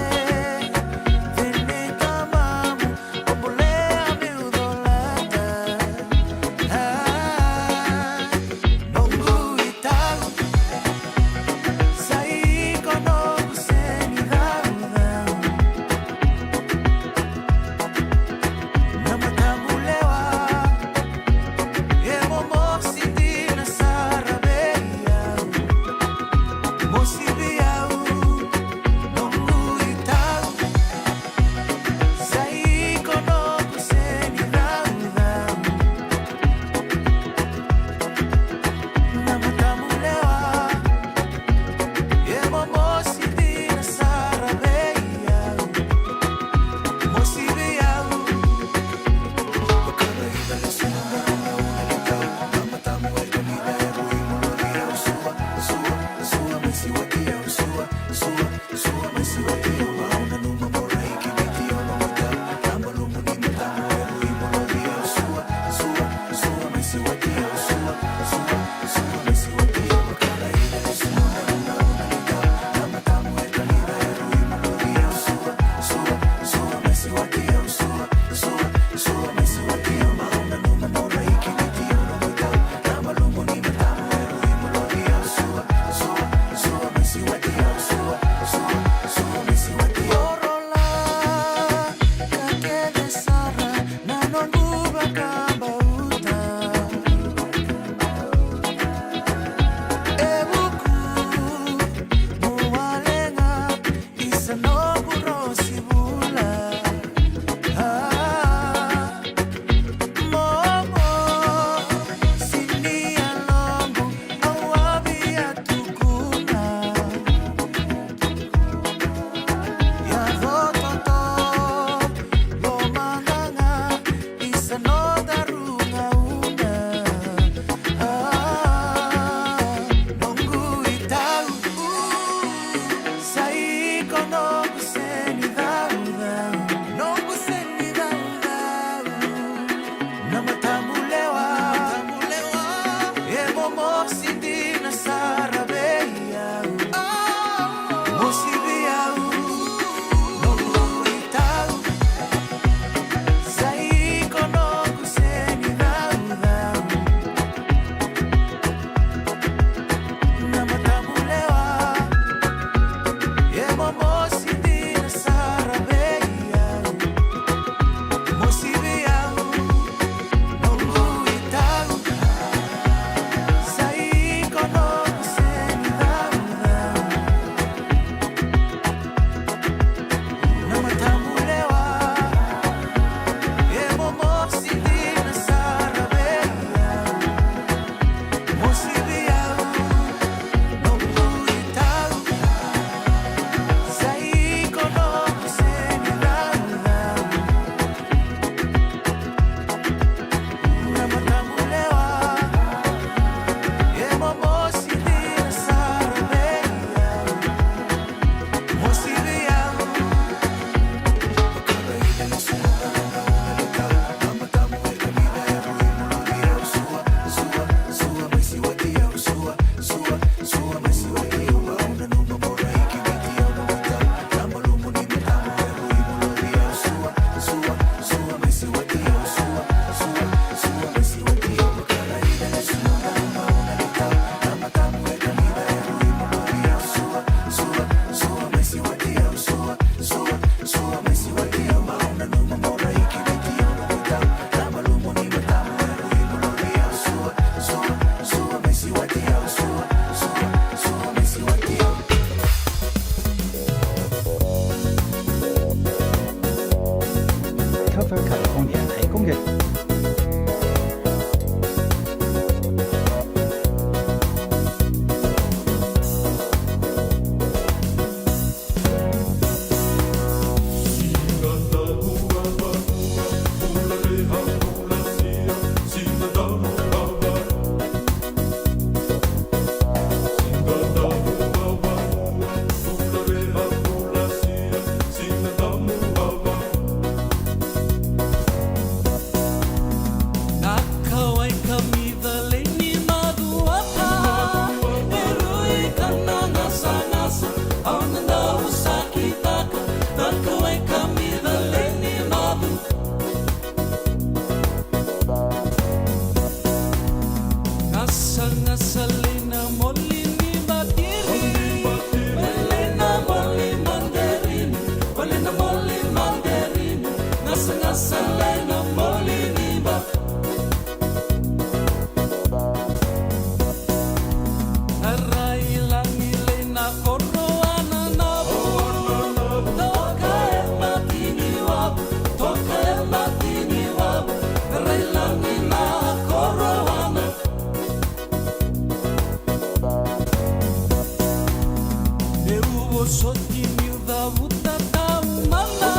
Soti niu cavuta taumada,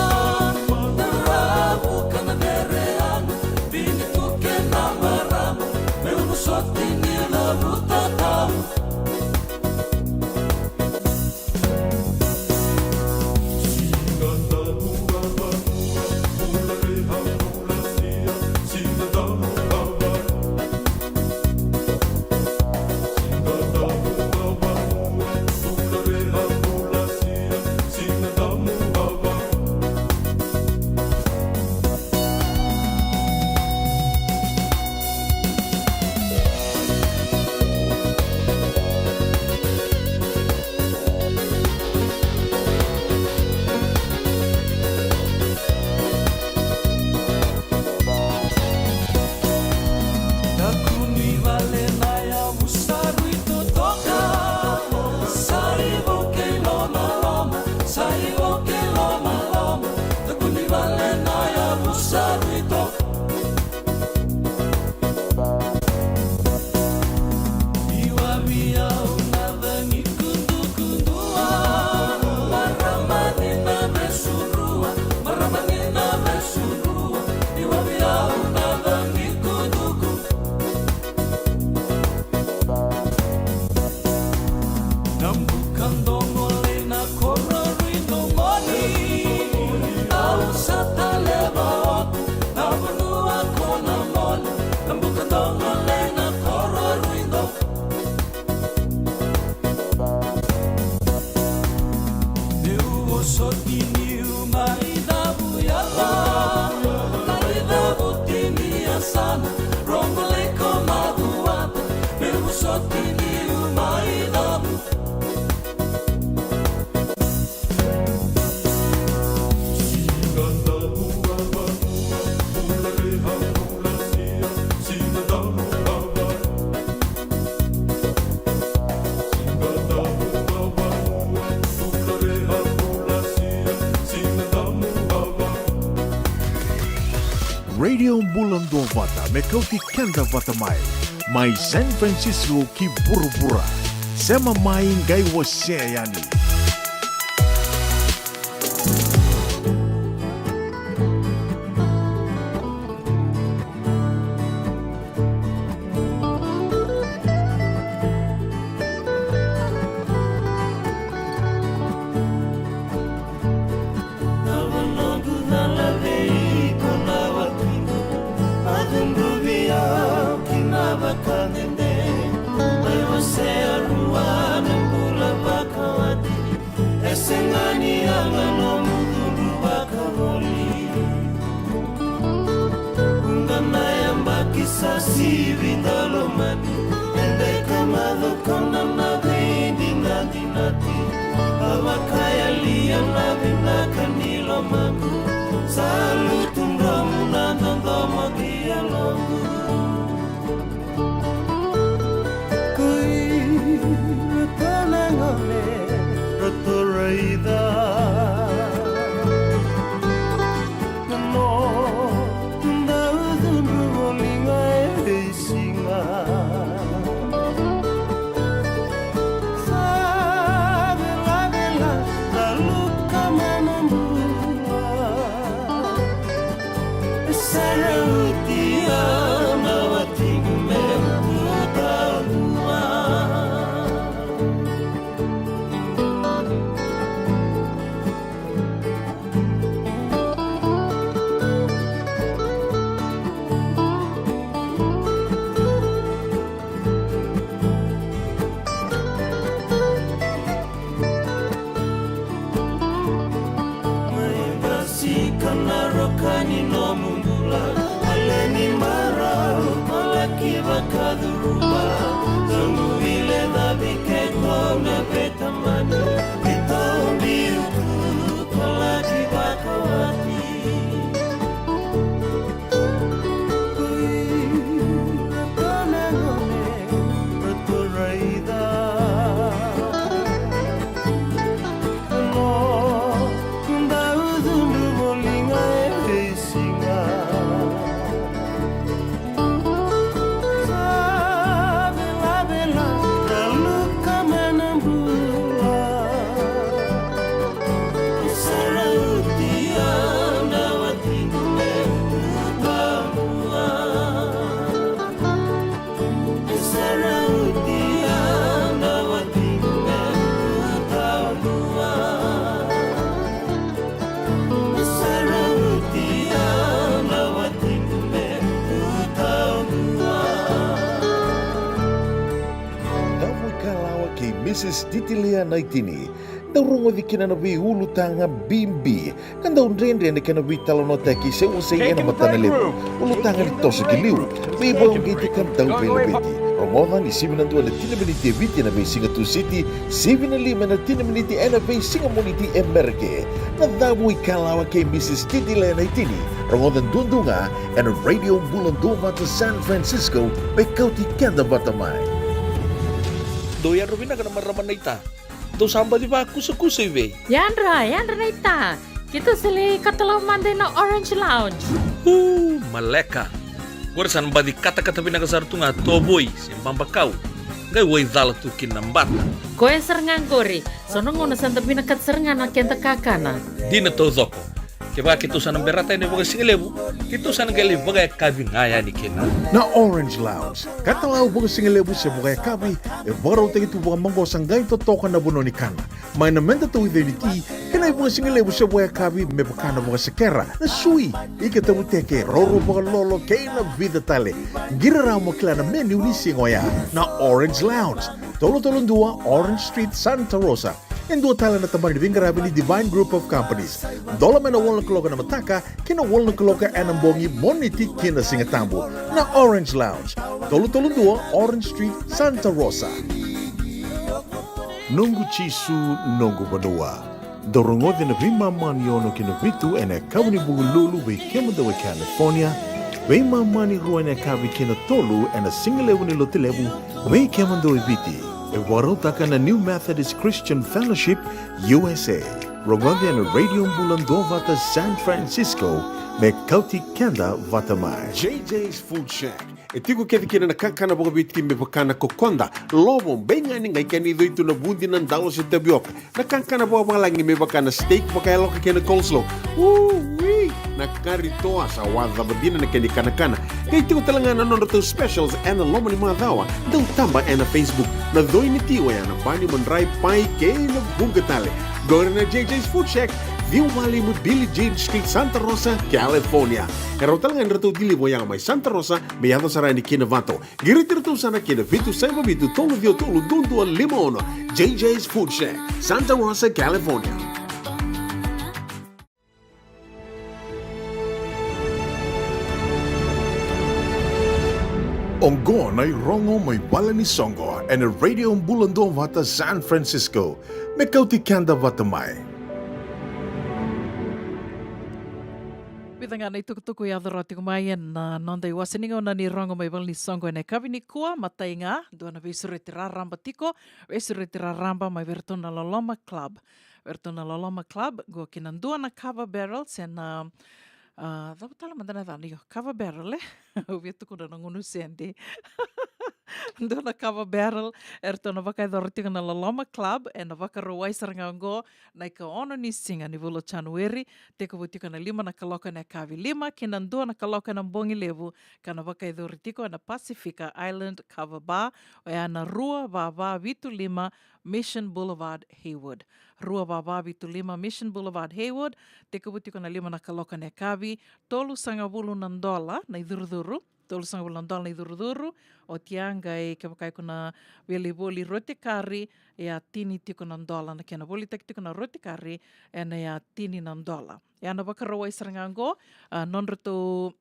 na ravu ka na cere yaga, vini tu kei na marama, meu soti ni cavuta tau. Daku ni vale na yavu sa rui totoka, sa ivo kei lomaloma, sa ivo kei lomaloma. Daku ni vale na yavu sa rui toka. Iwavi au na cagi kudukudua, marama ni na vesurua, marama ni na vesurua. Iwavi au na cagi kuduku. Na buka dogo lei na koro rui domoni, au sa taleva oti na vanua ko na moni. Na buka dogo lei na koro rui do. Meu vosoti niu mai cavu yala, mai cavu tini yasana, rogo lei ko macuata. Meu vosoti niu mai cavu. Radio Bula Duavata, me kauti keda vata mai. Mai San Francisco ki vuravura. Sema mai qai wasea yani. Na vanua noqu cala vei iko na watiqu, a cuqui au ki na vakadede. Mai wasea rua na bula vakawati, e sega ni yaga nomu cudru vakavoli. Uqa na yabaki sa sivi da lomani, e deka macoka na na veidinadinati. A vakayalia na vinaka ni lomaqu, sa lutu dromu na dodomo ki yaloqu. Ko ira na gone ratou raica, na noda cudru voli ga e veisiga. Sa velavela na luka mai na bula. Sa rauti au na watiqu meu tu taudua. Mai basika na roka ni nomu bula, a lewe ni marau ko laki vakacuruma. Nomu veilecavi keitou na veitamani, keitou biu tu ko laki vakawati. Ko ira na gone ratou raica, na noda cudru voli ga e veisiga. Titi Leanaitini. Dau rogoci kina na veiulutaga bibi ka dau dredre na kena veitalanoataki se wasei ena matanalevu. Ulutaga ni toso ki liu, veivakauqeti ka dau veilaveti. Rogoca ni sivi na dua ena tini na miniti e Viti ena veisiga Tusiti, sivi na lima ena tini na miniti ena veisiga Moniti e Merika. Na cavu ikalawa kei Mrs Titi Leanaitini. Rogoca duadua ga ena Radio Bula Duavata San Francisco, me kauti keda vata mai. Dou yadra vinaka na marama naita. Dou sa baci vakusakusa i vei? Yadra, yadra naita. Keitou sa lai katalau mada ina Orange Lounge. Uu, maleka. Qori sa na baci katakata vinaka sara tu ga tovoi se babakau. Qai waicala tu kina na bata. Koya sara ga qori. So na gauna sa da vinakata sara ga na keda kakana. Dina taucoko. Kevaka keitou sa na berata yani vakasigalevu, keitou sa na qai lai vakayakavi ga yani kina. Na Orange Lounge, katalau vakasigalevu se vakayakavi, e vakarautaki tu vakamaqosa qai totoka na vanua ni kana. Mai na meda tauica ni ti, kei na ivakasigalevu se vakayakavi me vaka na vakasekera, na sui, ika tavuteke, roro vakalolo, kei na vica tale. Qiri rawa mo kila na menu ni siga oya. Na Orange Lounge, tolu tolu dua Orange Street, Santa Rosa. E dua tale na tabana ni veiqaravi ni Divine Group of Companies. Dola mai na walu na kaloko ena mataka ki na walu na kaloko ena bogi, Moniti ki na Sigatabu. Na Orange Lounge, tolu tolu dua Orange Street, Santa Rosa. Noqu Jisu, noqu vanua. Dou rogoci na veimama ni ono ki na vitu ena yakavi ni Vukelulu vei kemudou e California, veimama ni rua ena yakavi ki na tolu ena sigalevu ni Lotulevu vei kemudou e Viti. E vakarautaka na New Methodist Christian Fellowship U S A. Rogoci ena Radio Bula Duavata San Francisco, me kauti keda vata mai. J J's Food Shack. E tiko kece kina na kakana vakaviti me vaka na kokoda, lovo, beigani, qai kena icoi tu na vudi, na dalo se tavioka. Na kakana vakavalagi me vaka na steak vakayaloka kei na coleslaw. Ui! Na kari toa, sa wacava dina na kena ikanakana. Qai tiko tale ga na nodratou specials ena loma ni macawa. Dau taba ena Facebook. Na coi ni ti oya na pani, madrai, pai kei na vuqa tale. Qori na J J's Food Shack, ciwa walu lima Billie Jean Street, Santa Rosa, California. E rawa tale ga ni ratou deliver oya mai Santa Rosa me yaco sara yani ki Novato. Qiriti iratou sara ki na vitu saiva vitu tolu ciwa tolu dua dua lima ono. J J's Food Shack, Santa Rosa, California. Oqo na irogo mai vale ni soqo ena Radio Bula Duavata San Francisco, me kauti keda vata mai. Vica ga na itukutuku e yaco rawa tiko mai ena noda iwase ni gauna ni rogo mai vale ni soqo ena yakavi nikua. Matai ga, dua na veisureti raraba tiko, veisureti raraba mai vei iratou na Loloma Club. Vei iratou na Loloma Club, qo kina dua na kava barrel se na, a, cava tale mada na yacana, io, kava barrel, e? Au via tukuna na gunu sede. Dua na kava barrel eratou na vakayacora tiko na Loloma Club ena Vakarauwai sara ga oqo, na ikaono ni siga ni vula o Janueri, tekivu tiko ena lima na kaloko ena yakavi, lima ki na dua na kaloko ena bogi levu, ka na vakayacori tiko ena Pacifica Island Kava Bar, oya na rua va va vitu lima Mission Boulevard, Hayward. Rua va va vitu lima Mission Boulevard, Hayward, tekivu tiko ena lima na kaloko ena yakavi, tolusagavulu na dola na icurucuru, tolusagavulu na dola na icurucuru. Oti ya qai kevaka iko na via lai voli roti kari, e a tini tiko na dola na kena volitaki tiko na roti kari, ena ya tini na dola. Ya na Vakarauwai sara ga oqo, a, nodratou,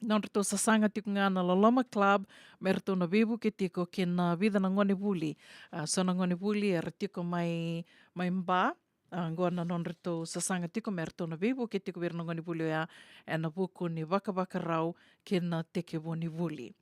nodratou sasaga tiko ga na Loloma Club me ratou na veivuke tiko kei na vica na gonevuli. A, so na gonevuli era tiko mai, mai Ba, a, qo na nodratou sasaga tiko me ratou na veivuke tiko vei ira na gonevuli oya ena vuku ni vakavakarau kei na tekivu ni vuli.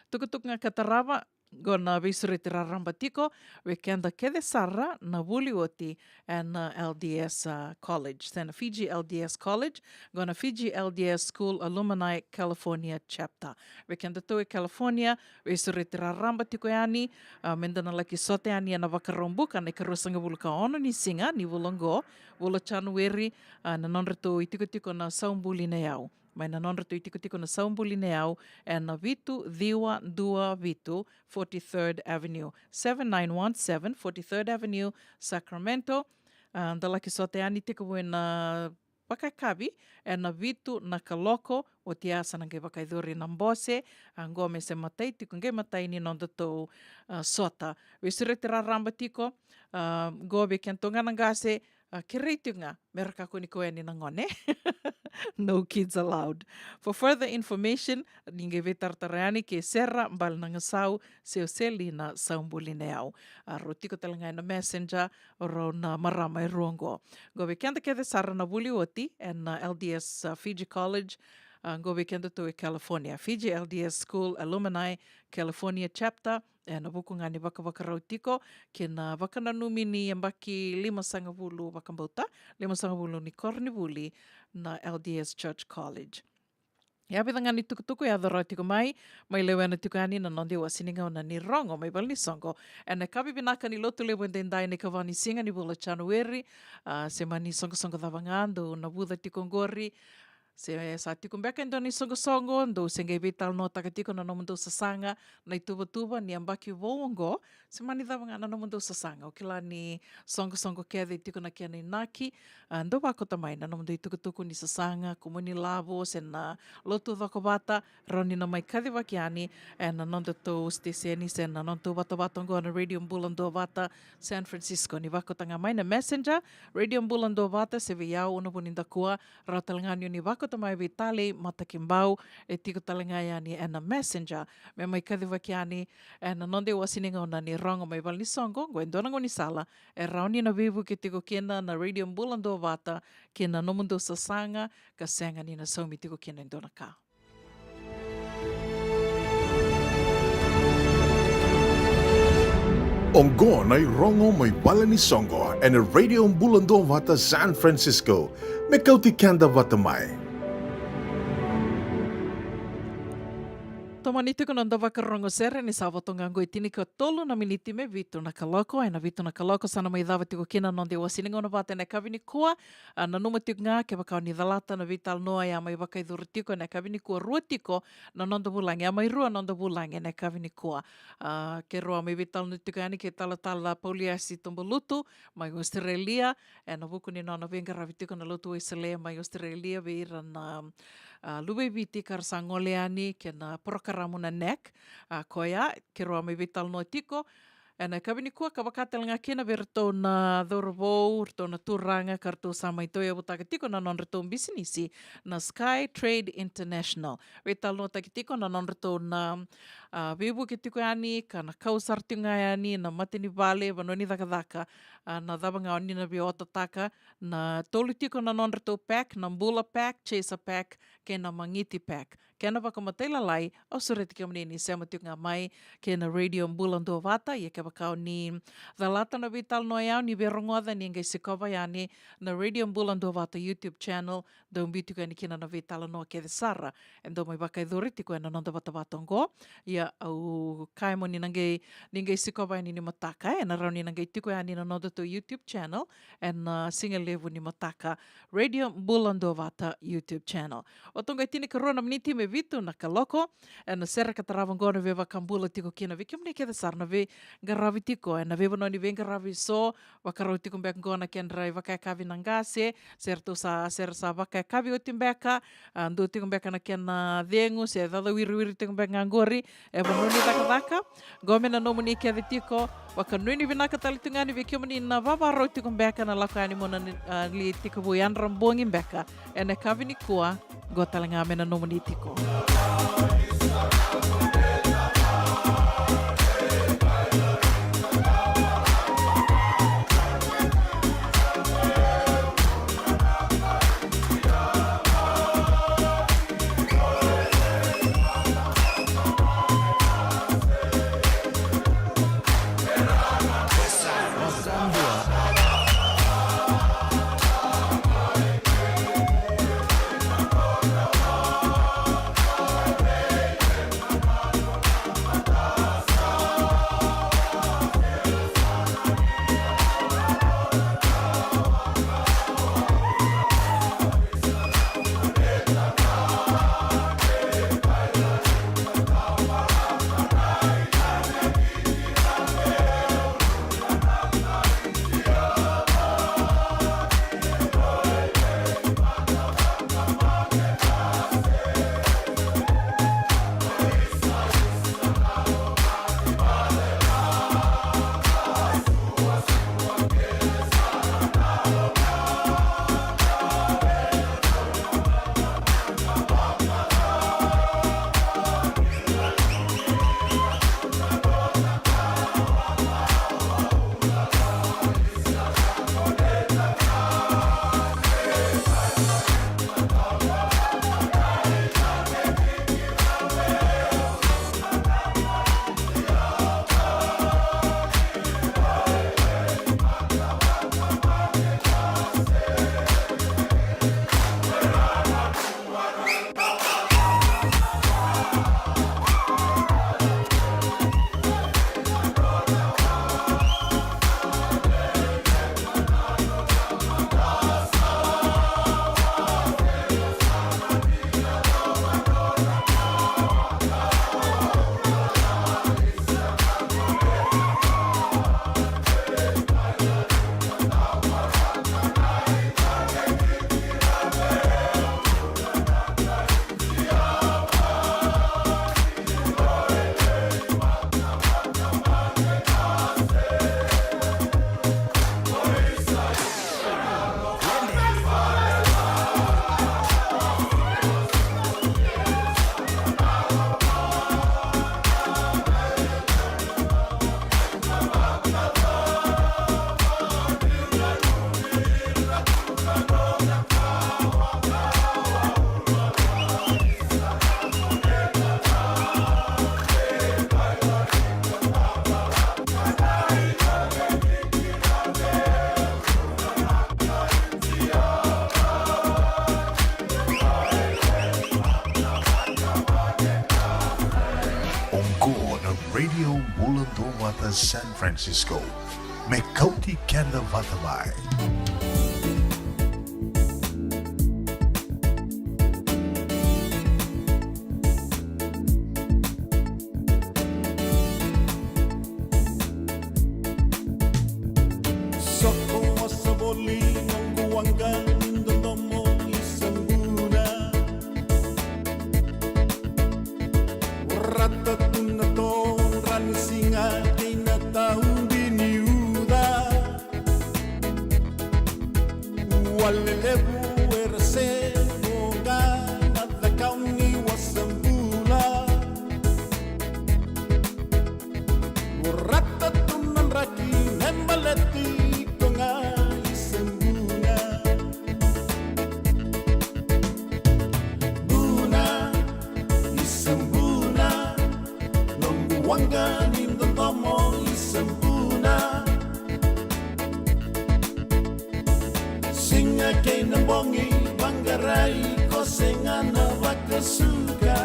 Tukutuku ga ka tarava, qo na veisureti raraba tiko vei keda kece sara na vuli oti ena, a, L D S, a, College, se na Fiji L D S College, qo na Fiji L D S School Alumni California Chapter. Vei kedatou e California, veisureti raraba tiko yani, a, meda na laki sota yani ena Vakaraubuka na ikaruasagavulu ka ono ni siga ni vula oqo, vula o Janueri, a, na nodratou itikotiko na Saubuli na Yau. Mai na nodratou itikotiko na Saubuli na Yau ena vitu ciwa dua vitu Forty-third Avenue, seven nine one seven Forty-third Avenue, Sacramento. A, da laki sota yani tekivu ena vakayakavi ena vitu na kaloko, oti ya sa na qai vakayacori na bose, a, qo me se matai tiko, qai matai ni nodatou, a, sota. Veisureti raraba tiko, a, qo vei kedatou ga na qase, a, kerei tiko ga me ra kakua ni kau yani na gone. No kids allowed. For further information, ni qai veitaratara yani kei Sera Balenagasau, se o Selina Saubuli na yau. A, rau tiko tale ga ena Messenger, o rau na marama e rua oqo. Qo vei keda kece sara na vuli oti ena L D S, a, Fiji College, a, qo vei kedatou e California, Fiji L D S School Alumni California Chapter, ena vuku ga ni vakavakarau tiko kei na vakananumi ni yabaki limasagavulu vakabauta, limasagavulu ni koronivuli na L D S Church College. Ia vica ga ni tukutuku e yaco rawa tiko mai, mai lewena tiko yani na noda iwasi ni gauna ni Rogo mai Valenisoqo. Ena yakavi vinaka ni Lotulevu edaidai, na ikava ni siga ni vula Janueri, a, se mani soqosoqo cava ga dou navuca tiko oqori, se sa tiko beka e dua na isoqosoqo, dou se qai veitalanoataka tiko na nomudou sasaga, na ituvatuva ni yabaki vou oqo, se mani cava ga na nomudou sasaga. O kila ni soqosoqo kece e tiko na kena inaki, a, dou vakauta mai na nomudou itukutuku ni sasaga, kumuni lavo, se na lotu cokovata, rawa ni na mai kacivaki yani ena nodatou siteseni se na nodatou vatavata oqo na Radio Bula Duavata San Francisco. Ni vakauta ga mai na Messenger, Radio Bula Duavata, se vei au, Una Vunidakua, rawa tale ga ni o ni vakauta mai vei Talei Matakibau, e tiko tale ga yani ena Messenger. Me mai kacivaki yani ena noda iwasi ni gauna ni Rogo mai Valenisoqo, oqo e dua na gaunisala e rawa ni na veivuke tiko kina na Radio Bula Duavata kei na nomudou sasaga, ka sega ni na saumi tiko kina e dua na ka. Oqo na iRogo mai Valenisoqo ena Radio Bula Duavata San Francisco. Me kauti keda vata mai. Tomani tiko na noda vakarogo sere ni sa vo toka ga oqo e tinikatolu na miniti me vitu na kaloko. Ena vitu na kaloko sa na mai cava tiko kina na noda iwasi ni gauna vata ena yakavi nikua. A, nanuma tiko ga kevaka o ni calata na veitalanoa e a mai vakayacori tiko ena yakavi nikua, rua tiko na noda vulagi, a mai rua na noda vulagi ena yakavi nikua. A, keirau a mai veitalanoa tiko yani kei Talatala Pauliasi Tobalutu mai Australia, ena vuku ni nona veiqaravi tiko na Lotu Wesele mai Australia vei ira na, a, luve i Viti ka ra sa gole yani kei na porokaramu na NEC. A, koya keirau a mai veitalanoa tiko ena yakavi nikua, ka vaka tale ga kina vei iratou na cauravou, iratou na turaga ka ratou sa mai tauyavutaka tiko na nodratou bisinisi na Sky Trade International. Veitalanoataki tiko na nodratou na, a, veivuke tiko yani ka na kau sara tiko ga yani na matanivale, vanua ni cakacaka, a, na cava ga o ni na veiotaka, na tolu tiko na nodratou pack, na Bula Pack, Chaser Pack, kei na Magiti Pack. Kena vakamatailalai, au sureti kemuni ni sema tiko ga mai kei na Radio Bula Duavata. Ia kevaka o ni calata na veitalanoa ya, o ni veirogoca, ni qai sikova yani na Radio Bula Duavata YouTube channel, dau biu tiko yani kina na veitalanoa kece sara e dau mai vakayacori tiko ena noda vatavata oqo. Ia au kaya mo ni na qai, ni qai sikova yani ni mataka, ena rawa ni na qai tiko yani na nodatou YouTube channel ena, a, siga levu ni mataka, Radio Bula Duavata YouTube channel. Oti oqo e tinikarua na miniti me vitu na kaloko. Ena sere ka tarava oqo na veivakabula tiko kina vei kemuni kece sara na veiqaravi tiko ena veivanua ni veiqaravi eso, vakarau tiko beka oqo na kedra ivakayakavi na qase, se ratou sa, se ra sa vakayakavi oti beka, a, dua tiko beka na kena cegu, se caucau wiriwiri tiko beka ga oqori e vanua ni cakacaka. Qo me na nomuni kece tiko, vakanuinui vinaka tale tu ga yani vei kemuni na vavarau tiko beka na lako yani mo na, a, li tekivu yadra bogi beka ena yakavi nikua. Qo tale ga me na nomuni tiko. San Francisco. Me kauti keda vata mai. Soko vosa voli noqu waqa ni dodomo i Sabuna. Rata tu na todra ni siga kei na taubi ni uca. Ua lelevu era se voqa na cakau ni vosa bula. Rata tu na draki me baleti iko ga i Sabuna. Buna, i Sabuna, noqu waqa ni dodomo i Sabuna. Siga kei na bogi vaqarai ko sega na vakasuka.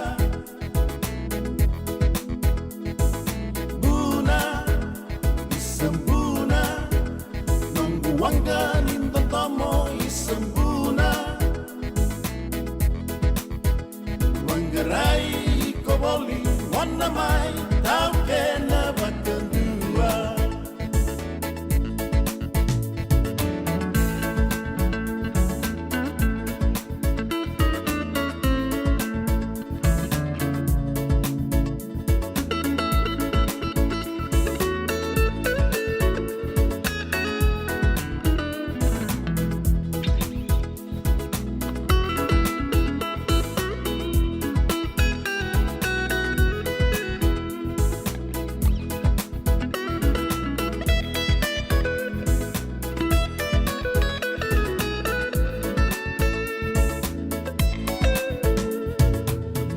Buna, i Sabuna, noqu waqa ni dodomo i Sabuna. Vaqarai iko voli, mona mai, taukena vakadua.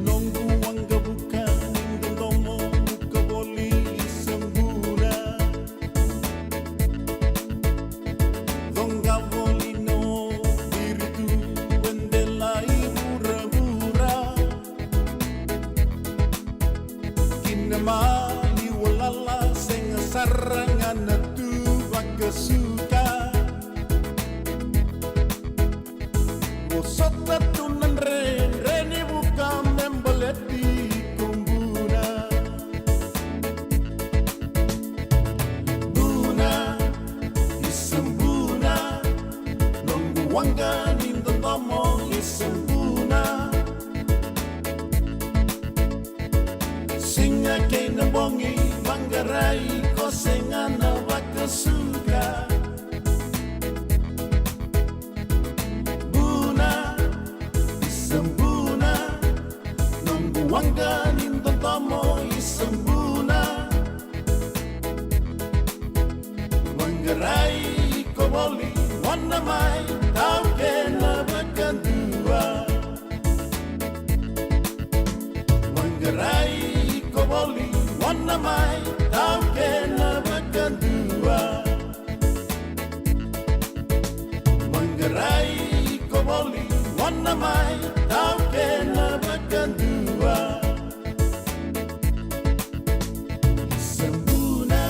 Noqu waqa vuka ni dodomo vuka voli i Sabuna. Coqa voli no viritu e dela i vuravura. Ki na maliwa lala sega sara ga na tu vakasuka. Vosota tu na dredre ni vuka me baleti iko Buna. Buna, i Sabuna, noqu waqa ni dodomo i Sabuna. Siga kei na bogi vaqarai ko sega na vakasuka. Buna, i Sabuna, noqu waqa ni dodomo i Sabuna. Vaqarai iko voli, mona mai, taukena vakadua. Vaqarai iko voli, mona mai, taukena vakadua. Vaqarai iko voli, mona mai, taukena vakadua. Sabuna.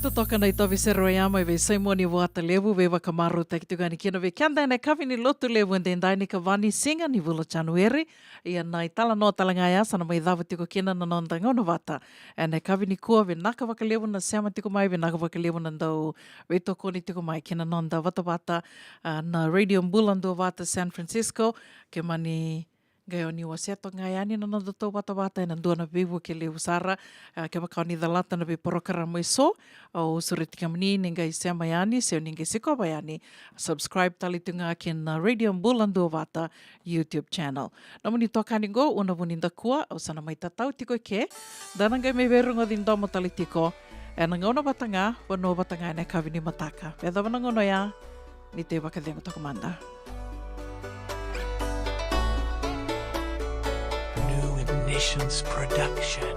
Totoka na itovi sere oya mai vei Saimoni Vuatalevu, veivakamarautaki tiko yani kina vei keda ena yakavi ni Lotulevu edaidai, ni ikava ni siga ni vula o Janueri. Ia na italanoa tale ga ya sa na mai cava tiko kina na noda gauna vata ena yakavi nikua. Vinaka vakalevu na sema tiko mai, vinaka vakalevu na dau veitokoni tiko mai kina noda vatavata, a, na Radio Bula Duavata San Francisco. Ke mani qai o ni wasea toka ga yani na noda tauvatavata ena dua na veivuke levu sara. A, kevaka o ni calata na veiporokaramu eso, au sureti kemuni ni qai sema yani se o ni qai sikova yani, subscribe tale tu ga kina na Radio Bula Duavata YouTube channel. Nomuni itokani qo, Una Vunidakua, au sa na mai tatau tiko eke. Da na qai mai veirogoci domo tale tiko ena gauna vata ga, vanua vata ga ena yakavi ni mataka. Me yacova na gauna oya, ni tei vakacegu toka mada. New Ignitions Production.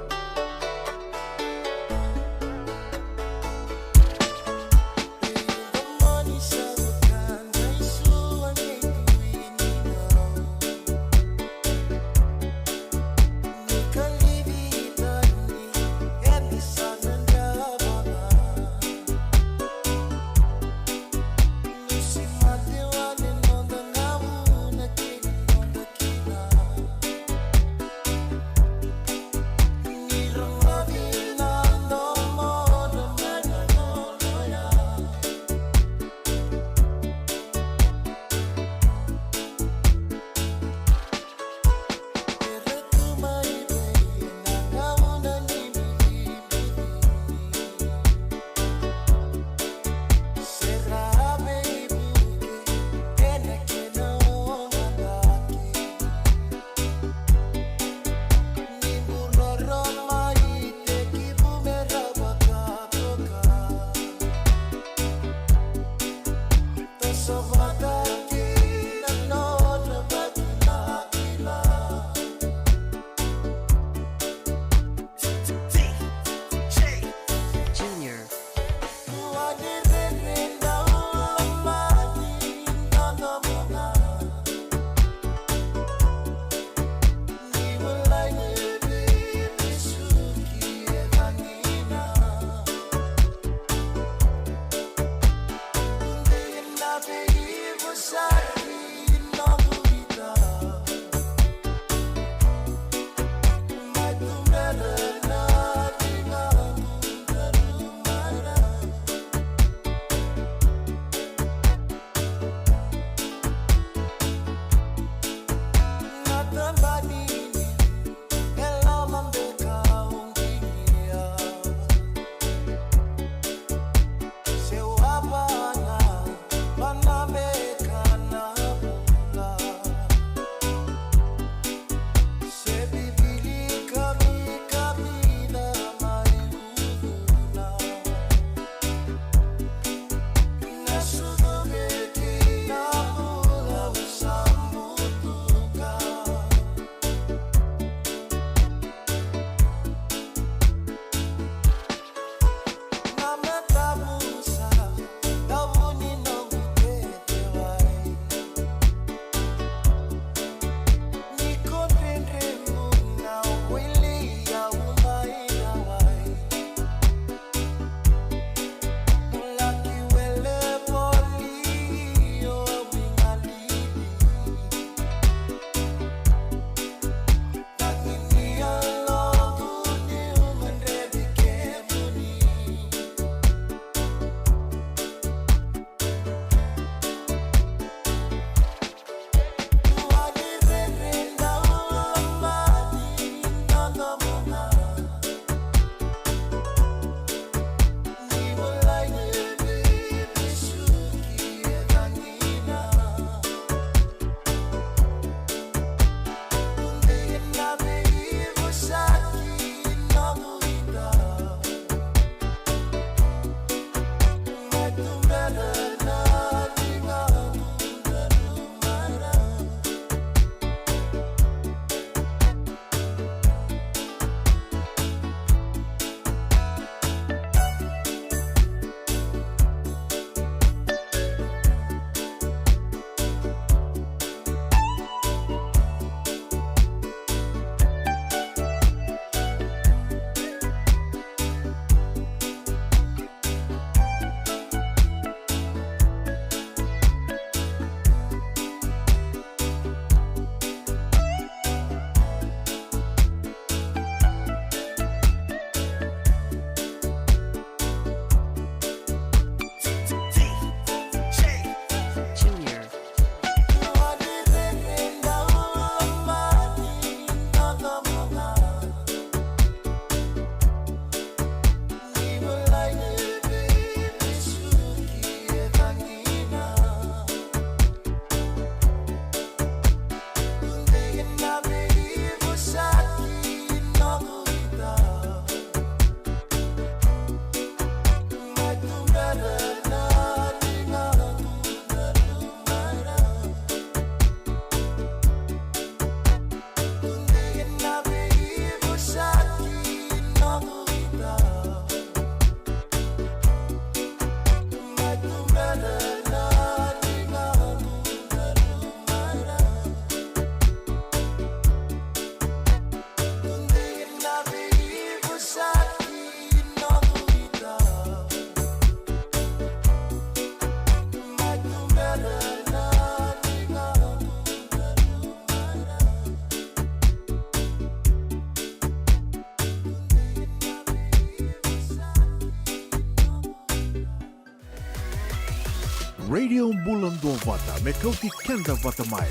Radio Bula Duavata, me kauti keda vata mai.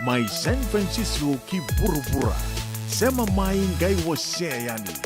Mai San Francisco ki vuravura. Sema mai, qai wasea yani.